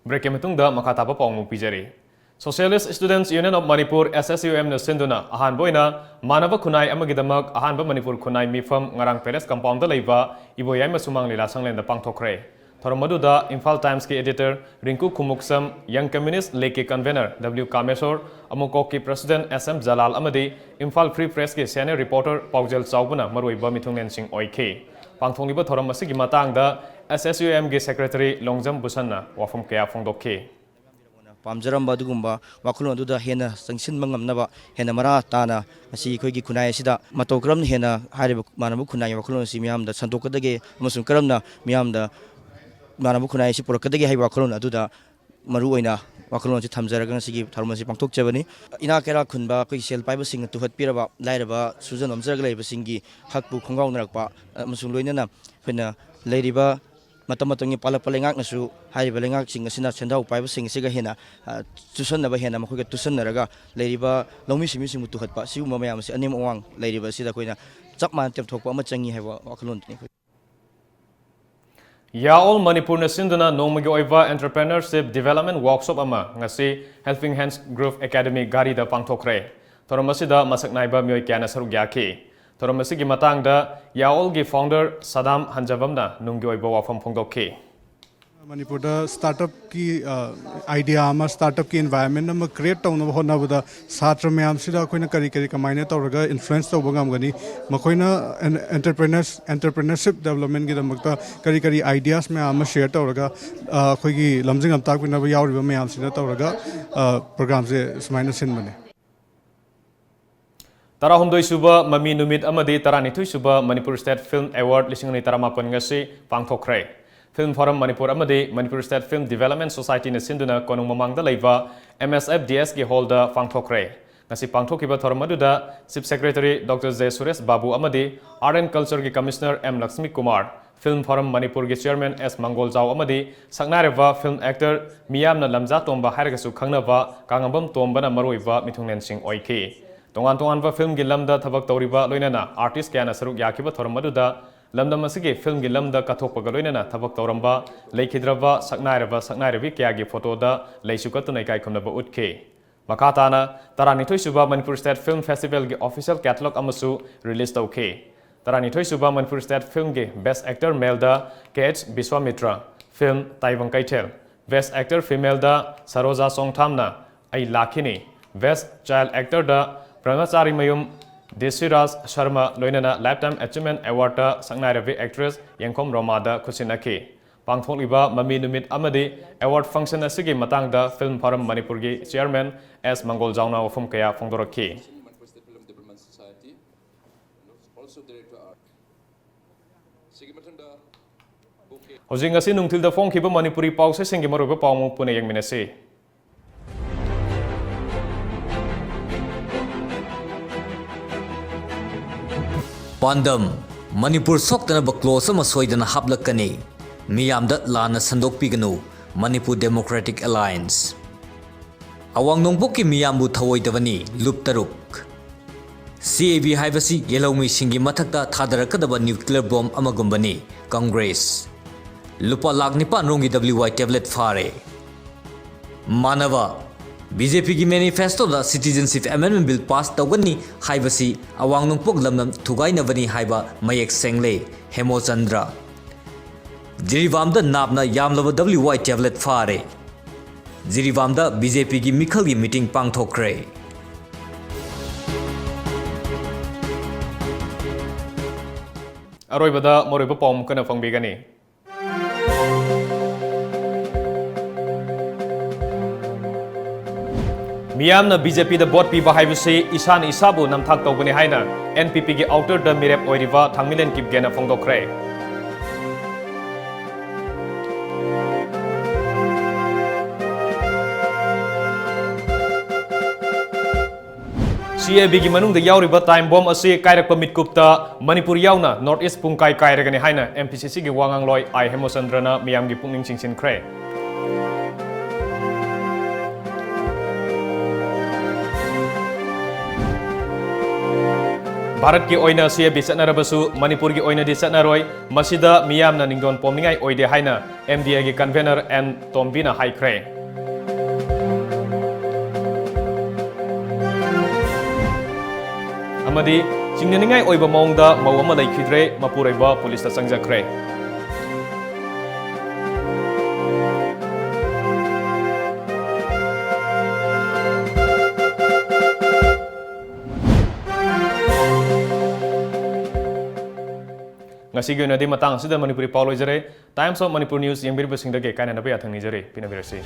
ꯕ꯭ꯔꯦꯛꯀꯤ ꯃꯇꯨꯡꯗ ꯃꯈꯥ ꯇꯥꯕ ꯄꯥꯎ ꯑꯃꯨꯛ ꯄꯤꯖꯔꯤ꯫ Socialist Students Union of Manipur, S S U M ꯅ ꯁꯤꯟꯗꯨꯅ ꯑꯍꯥꯟꯕ ꯑꯣꯏꯅ ꯃꯥꯟꯅꯕ ꯈꯨꯟꯅꯥꯏ ꯑꯃꯒꯤꯗꯃꯛ ꯑꯍꯥꯟꯕ ꯃꯅꯤꯄꯨꯔ ꯈꯨꯟꯅꯥꯏ ꯃꯤꯐꯝ ꯉꯔꯥꯡ Palace Compound ꯗ ꯂꯩꯕ ꯏꯕꯣꯌꯥꯏꯃ ꯁꯨꯃꯥꯡ ꯂꯤꯂꯥ ꯁꯪꯂꯦꯟꯗ ꯄꯥꯡꯊꯣꯛꯈ꯭ꯔꯦ꯫ ꯊꯧꯔꯝ ꯑꯗꯨꯗ ꯏꯝꯐꯥꯜ Times ꯀꯤ editor ꯔꯤꯡꯀꯨ ꯈꯨꯃꯨꯛꯁꯝ, Young Communist League ꯀꯤ convener W ꯀꯥꯃꯦꯁꯣꯔ, ꯑꯃꯨꯀꯣꯛꯀꯤ president S M Jalal ꯑꯃꯗꯤ ꯏꯝꯐꯥꯜ Free Press ꯀꯤ senior reporter ꯄꯥꯎꯖꯦꯜ ꯆꯥꯎꯕꯅ ꯃꯔꯨꯑꯣꯏꯕ ꯃꯤꯊꯨꯡꯂꯦꯟꯁꯤꯡ ꯑꯣꯏꯈꯤ꯫ ꯄꯥꯡꯊꯣꯛꯂꯤꯕ ꯊꯧꯔꯝ ꯑꯁꯤꯒꯤ ꯃꯇꯥꯡꯗ S S U M ꯒꯤ secretary ꯂꯣꯡꯖꯝ ꯕꯨꯁꯟꯅ ꯋꯥꯐꯝ ꯀꯌꯥ ꯐꯣꯡꯗꯣꯛꯈꯤ꯫ ꯄꯥꯝꯖꯔꯝꯕ ꯑꯗꯨꯒꯨꯝꯕ ꯋꯥꯈꯜꯂꯣꯟ ꯑꯗꯨꯗ ꯍꯦꯟꯅ ꯆꯪꯁꯤꯟꯕ ꯉꯝꯅꯕ, ꯍꯦꯟꯅ ꯃꯔꯥ ꯇꯥꯅ ꯉꯁꯤ ꯑꯩꯈꯣꯏꯒꯤ ꯈꯨꯟꯅꯥꯏ ꯑꯁꯤꯗ ꯃꯇꯧ ꯀꯔꯝꯅ ꯍꯦꯟꯅ ꯍꯥꯏꯔꯤꯕ ꯃꯥꯟꯅꯕ ꯈꯨꯟꯅꯥꯏꯒꯤ ꯋꯥꯈꯜꯂꯣꯟ ꯑꯁꯤ ꯃꯤꯌꯥꯝꯗ ꯁꯟꯗꯣꯛꯀꯗꯒꯦ ꯑꯃꯁꯨꯡ ꯀꯔꯝꯅ ꯃꯤꯌꯥꯝꯗ ꯃꯥꯟꯅꯕ ꯈꯨꯟꯅꯥꯏ ꯑꯁꯤ ꯄꯨꯔꯛꯀꯗꯒꯦ ꯍꯥꯏꯕ ꯋꯥꯈꯜꯂꯣꯟ ꯑꯗꯨꯗ ꯃꯔꯨꯑꯣꯏꯅ ꯋꯥꯈꯜꯂꯣꯟ ꯑꯁꯤ ꯊꯝꯖꯔꯒ ꯉꯁꯤꯒꯤ ꯊꯧꯔꯝ ꯑꯁꯤ ꯄꯥꯡꯊꯣꯛꯆꯕꯅꯤ꯫ ꯏꯅꯥꯛ ꯀꯩꯔꯥꯛ ꯈꯨꯟꯕ ꯑꯩꯈꯣꯏꯒꯤ ꯁꯦꯜ ꯄꯥꯏꯕꯁꯤꯡꯅ ꯇꯨꯍꯠꯄꯤꯔꯕ ꯂꯥꯏꯔꯕ ꯁꯨꯖ ꯅꯣꯝꯖꯔꯒ ꯂꯩꯕꯁꯤꯡꯒꯤ ꯍꯛꯄꯨ ꯈꯣꯡꯒꯥꯎꯅꯔꯛꯄ ꯑꯃꯁꯨꯡ ꯂꯣꯏꯅꯅ ꯑꯩꯈꯣꯏꯅ ꯂꯩꯔꯤꯕ ꯃꯇꯝ ꯃꯇꯝꯒꯤ ꯄꯥꯜꯂꯛꯄ ꯂꯩꯉꯥꯛꯅꯁꯨ ꯍꯥꯏꯔꯤꯕ ꯂꯩꯉꯥꯛꯁꯤꯡ ꯑꯁꯤꯅ ꯁꯦꯟꯖꯥꯎ ꯄꯥꯏꯕꯁꯤꯡ ꯑꯁꯤꯒ ꯍꯦꯟꯅ, ꯑ, ꯆꯨꯁꯟꯅꯕ, ꯍꯦꯟꯅ ꯃꯈꯣꯏꯒ ꯇꯨꯁꯟꯅꯔꯒ ꯂꯩꯔꯤꯕ ꯂꯧꯃꯤ ꯁꯤꯟꯃꯤꯁꯤꯡꯕꯨ ꯇꯨꯍꯠꯄ, ꯁꯤꯒꯨꯝꯕ ꯃꯌꯥꯝ ꯑꯁꯤ ꯑꯅꯦꯝ ꯑꯋꯥꯡ ꯂꯩꯔꯤꯕ ꯑꯁꯤꯗ ꯑꯩꯈꯣꯏꯅ ꯆꯞ ꯃꯥꯟꯅ ꯇꯦꯝꯊꯣꯛꯄ ꯑꯃ ꯆꯪꯉꯤ ꯍꯥꯏꯕ ꯋꯥꯈꯜꯂꯣꯟꯗꯨꯅꯤ ꯑꯩꯈꯣꯏ꯫ ꯌꯥꯑꯣꯜ ꯃꯅꯤꯄꯨꯔꯅ ꯁꯤꯟꯗꯨꯅ ꯅꯣꯡꯃꯒꯤ ꯑꯣꯏꯕ Entrepreneurship Development Workshop ꯑꯃ ꯉꯁꯤ Helping Hands Group Academy ꯘꯥꯔꯤꯗ ꯄꯥꯡꯊꯣꯛꯈ꯭ꯔꯦ꯫ ꯊꯧꯔꯝ ꯑꯁꯤꯗ ꯃꯁꯛ ꯅꯥꯏꯕ ꯃꯤꯑꯣꯏ ꯀꯌꯥꯅ ꯁꯔꯨꯛ ꯌꯥꯈꯤ꯫ ꯊꯧꯔꯝ ꯑꯁꯤꯒꯤ ꯃꯇꯥꯡꯗ ꯌꯥꯑꯣꯜꯒꯤ founder ꯁꯗꯥꯝ ꯍꯟꯖꯕꯝꯅ ꯅꯨꯡꯒꯤ ꯑꯣꯏꯕ ꯋꯥꯐꯝ ꯐꯣꯡꯗꯣꯛꯈꯤ꯫ ꯃꯅꯤꯄꯨꯔꯗ startup ꯀꯤ, ꯑ, idea ꯑꯃ, startup ꯀꯤ environment ꯑꯃ create ꯇꯧꯅꯕ ꯍꯣꯠꯅꯕꯗ ꯁꯥꯇ꯭ꯔ ꯃꯌꯥꯝꯁꯤꯗ ꯑꯩꯈꯣꯏꯅ ꯀꯔꯤ ꯀꯔꯤ ꯀꯃꯥꯏꯅ ꯇꯧꯔꯒ influence ꯇꯧꯕ ꯉꯝꯒꯅꯤ, ꯃꯈꯣꯏꯅ en-, entrepreneurs, entrepreneurship development ꯒꯤꯗꯃꯛꯇ ꯀꯔꯤ ꯀꯔꯤ ideas ꯃꯌꯥꯝ ꯑꯃ share ꯇꯧꯔꯒ, ꯑ, ꯑꯩꯈꯣꯏꯒꯤ ꯂꯝꯖꯤꯡ ꯂꯝꯇꯥꯛꯄꯤꯅꯕ ꯌꯥꯎꯔꯤꯕ ꯃꯌꯥꯝꯁꯤꯅ ꯇꯧꯔꯒ, ꯑ, program ꯁꯦ ꯁꯨꯃꯥꯏꯅ ꯁꯤꯟꯕꯅꯦ꯫ ꯇꯔꯥꯍꯨꯝꯗꯣꯏ ꯁꯨꯕ ꯃꯃꯤ ꯅꯨꯃꯤꯠ ꯑꯃꯗꯤ ꯇꯔꯥꯅꯤꯊꯣꯏ ꯁꯨꯕ Manipur State Film Award ꯂꯤꯁꯤꯡ ꯑꯅꯤ ꯇꯔꯥꯃꯥꯄꯟ ꯉꯁꯤ ꯄꯥꯡꯊꯣꯛꯈ꯭ꯔꯦ꯫ Film Forum ꯃꯅꯤꯄꯨꯔ ꯑꯃꯗꯤ Manipur State Film Development Society ꯅ ꯁꯤꯟꯗꯨꯅ ꯀꯣꯅꯨꯡ ꯃꯃꯥꯡꯗ ꯂꯩꯕ M S F D S ꯀꯤ hall ꯗ ꯄꯥꯡꯊꯣꯛꯈ꯭ꯔꯦ꯫ ꯉꯁꯤ ꯄꯥꯡꯊꯣꯛꯈꯤꯕ ꯊꯧꯔꯝ ꯑꯗꯨꯗ Chief Secretary Doctor J Suresh ꯕꯥꯕꯨ ꯑꯃꯗꯤ Art and Culture ꯒꯤ Commissioner M Lakshmi Kumar, Film Forum ꯃꯅꯤꯄꯨꯔꯒꯤ chairman ꯑꯦꯁ ꯃꯪꯒꯣꯜꯖꯥꯎ ꯑꯃꯗꯤ ꯁꯛꯅꯥꯏꯔꯕ film actor, ꯃꯤꯌꯥꯝꯅ ꯂꯝꯖꯥ ꯇꯣꯝꯕ ꯍꯥꯏꯔꯒꯁꯨ ꯈꯪꯅꯕ ꯀꯥꯉꯝꯕꯝ ꯇꯣꯝꯕꯅ ꯃꯔꯨꯑꯣꯏꯕ ꯃꯤꯊꯨꯡꯂꯦꯟꯁꯤꯡ ꯑꯣꯏꯈꯤ꯫ ꯇꯣꯉꯥꯟ ꯇꯣꯉꯥꯟꯕ filmꯒꯤ ꯂꯝꯗ ꯊꯕꯛ ꯇꯧꯔꯤꯕ ꯂꯣꯏꯅꯅ artist ꯀꯌꯥꯅ ꯁꯔꯨꯛ ꯌꯥꯈꯤꯕ ꯊꯧꯔꯝ ꯑꯗꯨꯗ ꯂꯝꯗꯝ ꯑꯁꯤꯒꯤ filmꯒꯤ ꯂꯝꯗ ꯀꯠꯊꯣꯛꯄꯒ ꯂꯣꯏꯅꯅ ꯊꯕꯛ ꯇꯧꯔꯝꯕ ꯂꯩꯈꯤꯗ꯭ꯔꯕ ꯁꯛꯅꯥꯏꯔꯕ ꯁꯛꯅꯥꯏꯔꯕꯤ ꯀꯌꯥꯒꯤ photoꯗ ꯂꯩꯁꯨ ꯀꯠꯇꯨꯅ ꯏꯀꯥꯏ ꯈꯨꯝꯅꯕ ꯎꯠꯈꯤ꯫ ꯃꯈꯥ ꯇꯥꯅ ꯇꯔꯥꯅꯤꯊꯣꯏ ꯁꯨꯕ Manipur State Film Festivalꯒꯤ official catalog ꯑꯃꯁꯨ release ꯇꯧꯈꯤ꯫ ꯇꯔꯥꯅꯤꯊꯣꯏ ꯁꯨꯕ Manipur State Filmꯒꯤ Best Actor Maleꯗ ꯀꯦ ꯑꯩꯆ ꯕꯤꯁ꯭ꯋꯥꯃꯤꯇ꯭ꯔ, film ꯇꯥꯏꯕꯪ ꯀꯩꯊꯦꯜ, Best Actor Femaleꯗ ꯁꯔꯣꯖꯥ ꯆꯣꯡꯊꯥꯝꯅ ꯑꯩ ꯂꯥꯛꯈꯤꯅꯤ, Best Child Actorꯗ ꯕ꯭ꯔꯍ꯭ꯃꯆꯥꯔꯤꯃꯌꯨꯝ ꯗꯤꯁꯤꯔꯥꯖ ꯁꯔꯃ ꯂꯣꯏꯅꯅ Lifetime Achievement Awardꯇ ꯁꯛꯅꯥꯏꯔꯕꯤ actress ꯌꯦꯡꯈꯣꯝ ꯔꯣꯃꯥꯗ ꯈꯨꯠꯁꯤꯟꯅꯈꯤ꯫ ꯄꯥꯡꯊꯣꯛꯂꯤꯕ ꯃꯃꯤ ꯅꯨꯃꯤꯠ ꯑꯃꯗꯤ award function ꯑꯁꯤꯒꯤ ꯃꯇꯥꯡꯗ Film Forum ꯃꯅꯤꯄꯨꯔꯒꯤ chairman ꯑꯦꯁ ꯃꯪꯒꯣꯜꯖꯥꯎꯅ ꯋꯥꯐꯝ ꯀꯌꯥ ꯐꯣꯡꯗꯣꯔꯛꯈꯤ꯫ ꯍꯧꯖꯤꯛ ꯉꯁꯤ ꯅꯨꯡꯊꯤꯜꯗ ꯐꯣꯡꯈꯤꯕ ꯃꯅꯤꯄꯨꯔꯤ ꯄꯥꯎꯆꯦꯁꯤꯡꯒꯤ ꯃꯔꯨꯑꯣꯏꯕ ꯄꯥꯎ ꯑꯃꯨꯛ ꯄꯨꯟꯅ ꯌꯦꯡꯃꯤꯟꯅꯁꯤ꯫ ꯄꯥꯟꯗꯝ: ꯃꯅꯤꯄꯨꯔ ꯁꯣꯛꯇꯅꯕ clause ꯑꯃ ꯁꯣꯏꯗꯅ ꯍꯥꯞꯂꯛꯀꯅꯤ꯫ ꯃꯤꯌꯥꯝꯗ ꯂꯥꯟꯅ ꯁꯟꯗꯣꯛꯄꯤꯒꯅꯨ꯫ Manipur Democratic Alliance꯫ ꯑꯋꯥꯡ ꯅꯣꯡꯄꯣꯛꯀꯤ ꯃꯤꯌꯥꯝꯕꯨ ꯊꯧꯑꯣꯏꯗꯕꯅꯤ꯫ ꯂꯨꯞ ꯇꯔꯨꯛ꯫ ꯁꯤ ꯑꯦ ꯕꯤ ꯍꯥꯏꯕꯁꯤ ꯌꯦꯜꯍꯧꯃꯤꯁꯤꯡꯒꯤ ꯃꯊꯛꯇ ꯊꯥꯗꯔꯛꯀꯗꯕ nuclear bomb ꯑꯃꯒꯨꯝꯕꯅꯤ꯫ Congress꯫ ꯂꯨꯄꯥ ꯂꯥꯈ ꯅꯤꯄꯥꯟ ꯔꯣꯝꯒꯤ W Y tablet ꯐꯥꯔꯦ꯫ ꯃꯥꯟꯅꯕ: ꯕꯤ ꯖꯦ ꯄꯤꯒꯤ manifestoꯗ Citizenship Amendment Bill pass ꯇꯧꯒꯅꯤ ꯍꯥꯏꯕꯁꯤ ꯑꯋꯥꯡ ꯅꯣꯡꯄꯣꯛ ꯂꯝꯗꯝ ꯊꯨꯒꯥꯏꯅꯕꯅꯤ ꯍꯥꯏꯕ ꯃꯌꯦꯛ ꯁꯦꯡꯂꯦ꯫ ꯍꯦꯃꯣꯆꯟꯗ꯭ꯔ꯫ ꯖꯤꯔꯤꯕꯥꯝꯗ ꯅꯥꯞꯅ ꯌꯥꯝꯂꯕ W Y tablet ꯐꯥꯔꯦ꯫ ꯖꯤꯔꯤꯕꯥꯝꯗ ꯕꯤ ꯖꯦ ꯄꯤꯒꯤ ꯃꯤꯈꯜꯒꯤ meeting ꯄꯥꯡꯊꯣꯛꯈ꯭ꯔꯦ꯫ ꯑꯔꯣꯏꯕꯗ ꯃꯔꯨꯑꯣꯏꯕ ꯄꯥꯎ ꯑꯃꯨꯛ ꯍꯟꯅ ꯐꯪꯕꯤꯒꯅꯤ꯫ ꯃꯤꯌꯥꯝꯅ ꯕꯤ ꯖꯦ ꯄꯤꯗ vote ꯄꯤꯕ ꯍꯥꯏꯕꯁꯤ ꯏꯁꯥꯅ ꯏꯁꯥꯕꯨ ꯅꯝꯊꯥꯛ ꯇꯧꯕꯅꯤ ꯍꯥꯏꯅ ꯑꯦꯟ ꯄꯤ ꯄꯤꯒꯤ outerꯗ ꯃꯤꯔꯦꯞ ꯑꯣꯏꯔꯤꯕ ꯊꯥꯡꯃꯤꯂꯦꯟ ꯀꯤꯞꯒꯦꯅ ꯐꯣꯡꯗꯣꯛꯈ꯭ꯔꯦ꯫ ꯁꯤ ꯁꯤ ꯑꯦ ꯕꯤꯒꯤ ꯃꯅꯨꯡꯗ ꯌꯥꯎꯔꯤꯕ ꯇꯥꯏꯝ ꯕꯣꯝ ꯑꯁꯤ ꯀꯥꯏꯔꯛꯄ ꯃꯤꯠꯀꯨꯞꯇ ꯃꯅꯤꯄꯨꯔ ꯌꯥꯎꯅ ꯅꯣꯔꯠ ꯏꯁ ꯄꯨꯡꯀꯥꯏ ꯀꯥꯏꯔꯒꯅꯤ ꯍꯥꯏꯅ ꯑꯦꯝ ꯄꯤ ꯁꯤ ꯁꯤꯒꯤ ꯋꯥ ꯉꯥꯡꯂꯣꯏ ꯑꯥꯏ ꯍꯦꯃꯆꯟꯗ꯭ꯔꯅ ꯃꯤꯌꯥꯝꯒꯤ ꯄꯨꯛꯅꯤꯡ ꯆꯤꯡꯁꯤꯟꯈ꯭ꯔꯦ꯫ ꯚꯥꯔꯠꯀꯤ ꯑꯣꯏꯅ ꯁꯤ ꯑꯦ ꯕꯤ ꯆꯠꯅꯔꯕꯁꯨ ꯃꯅꯤꯄꯨꯔꯒꯤ ꯑꯣꯏꯅꯗꯤ ꯆꯠꯅꯔꯣꯏ꯫ ꯃꯁꯤꯗ ꯃꯤꯌꯥꯝꯅ ꯅꯤꯡꯗꯣꯟ ꯄꯣꯝꯅꯤꯡꯉꯥꯏ ꯑꯣꯏꯗꯦ ꯍꯥꯏꯅ ꯑꯦꯝ ꯗꯤ ꯑꯦꯒꯤ ꯀꯟꯚꯦꯅꯔ ꯑꯦꯟ ꯇꯣꯝꯕꯤꯅ ꯍꯥꯏꯈ꯭ꯔꯦ꯫ ꯑꯃꯗꯤ ꯆꯤꯡꯅꯅꯤꯡꯉꯥꯏ ꯑꯣꯏꯕ ꯃꯑꯣꯡꯗ ꯃꯧ ꯑꯃ ꯂꯩꯈꯤꯗ꯭ꯔꯦ, ꯃꯄꯨꯔꯣꯏꯕ ꯄꯨꯂꯤꯁꯇ ꯆꯪꯖꯈ꯭ꯔꯦ꯫ ꯉꯁꯤꯒꯤ ꯑꯣꯏꯅꯗꯤ ꯃꯇꯥꯡ ꯑꯁꯤꯗ ꯃꯅꯤꯄꯨꯔꯤ ꯄꯥꯎ ꯂꯣꯏꯖꯔꯦ꯫ Times of Manipur News ꯌꯦꯡꯕꯤꯔꯤꯕꯁꯤꯡꯗꯒꯤ ꯀꯥꯏꯅꯅꯕ ꯌꯥꯊꯪ ꯅꯤꯖꯔꯤ꯫ ꯄꯤꯅꯕꯤꯔꯁꯤ꯫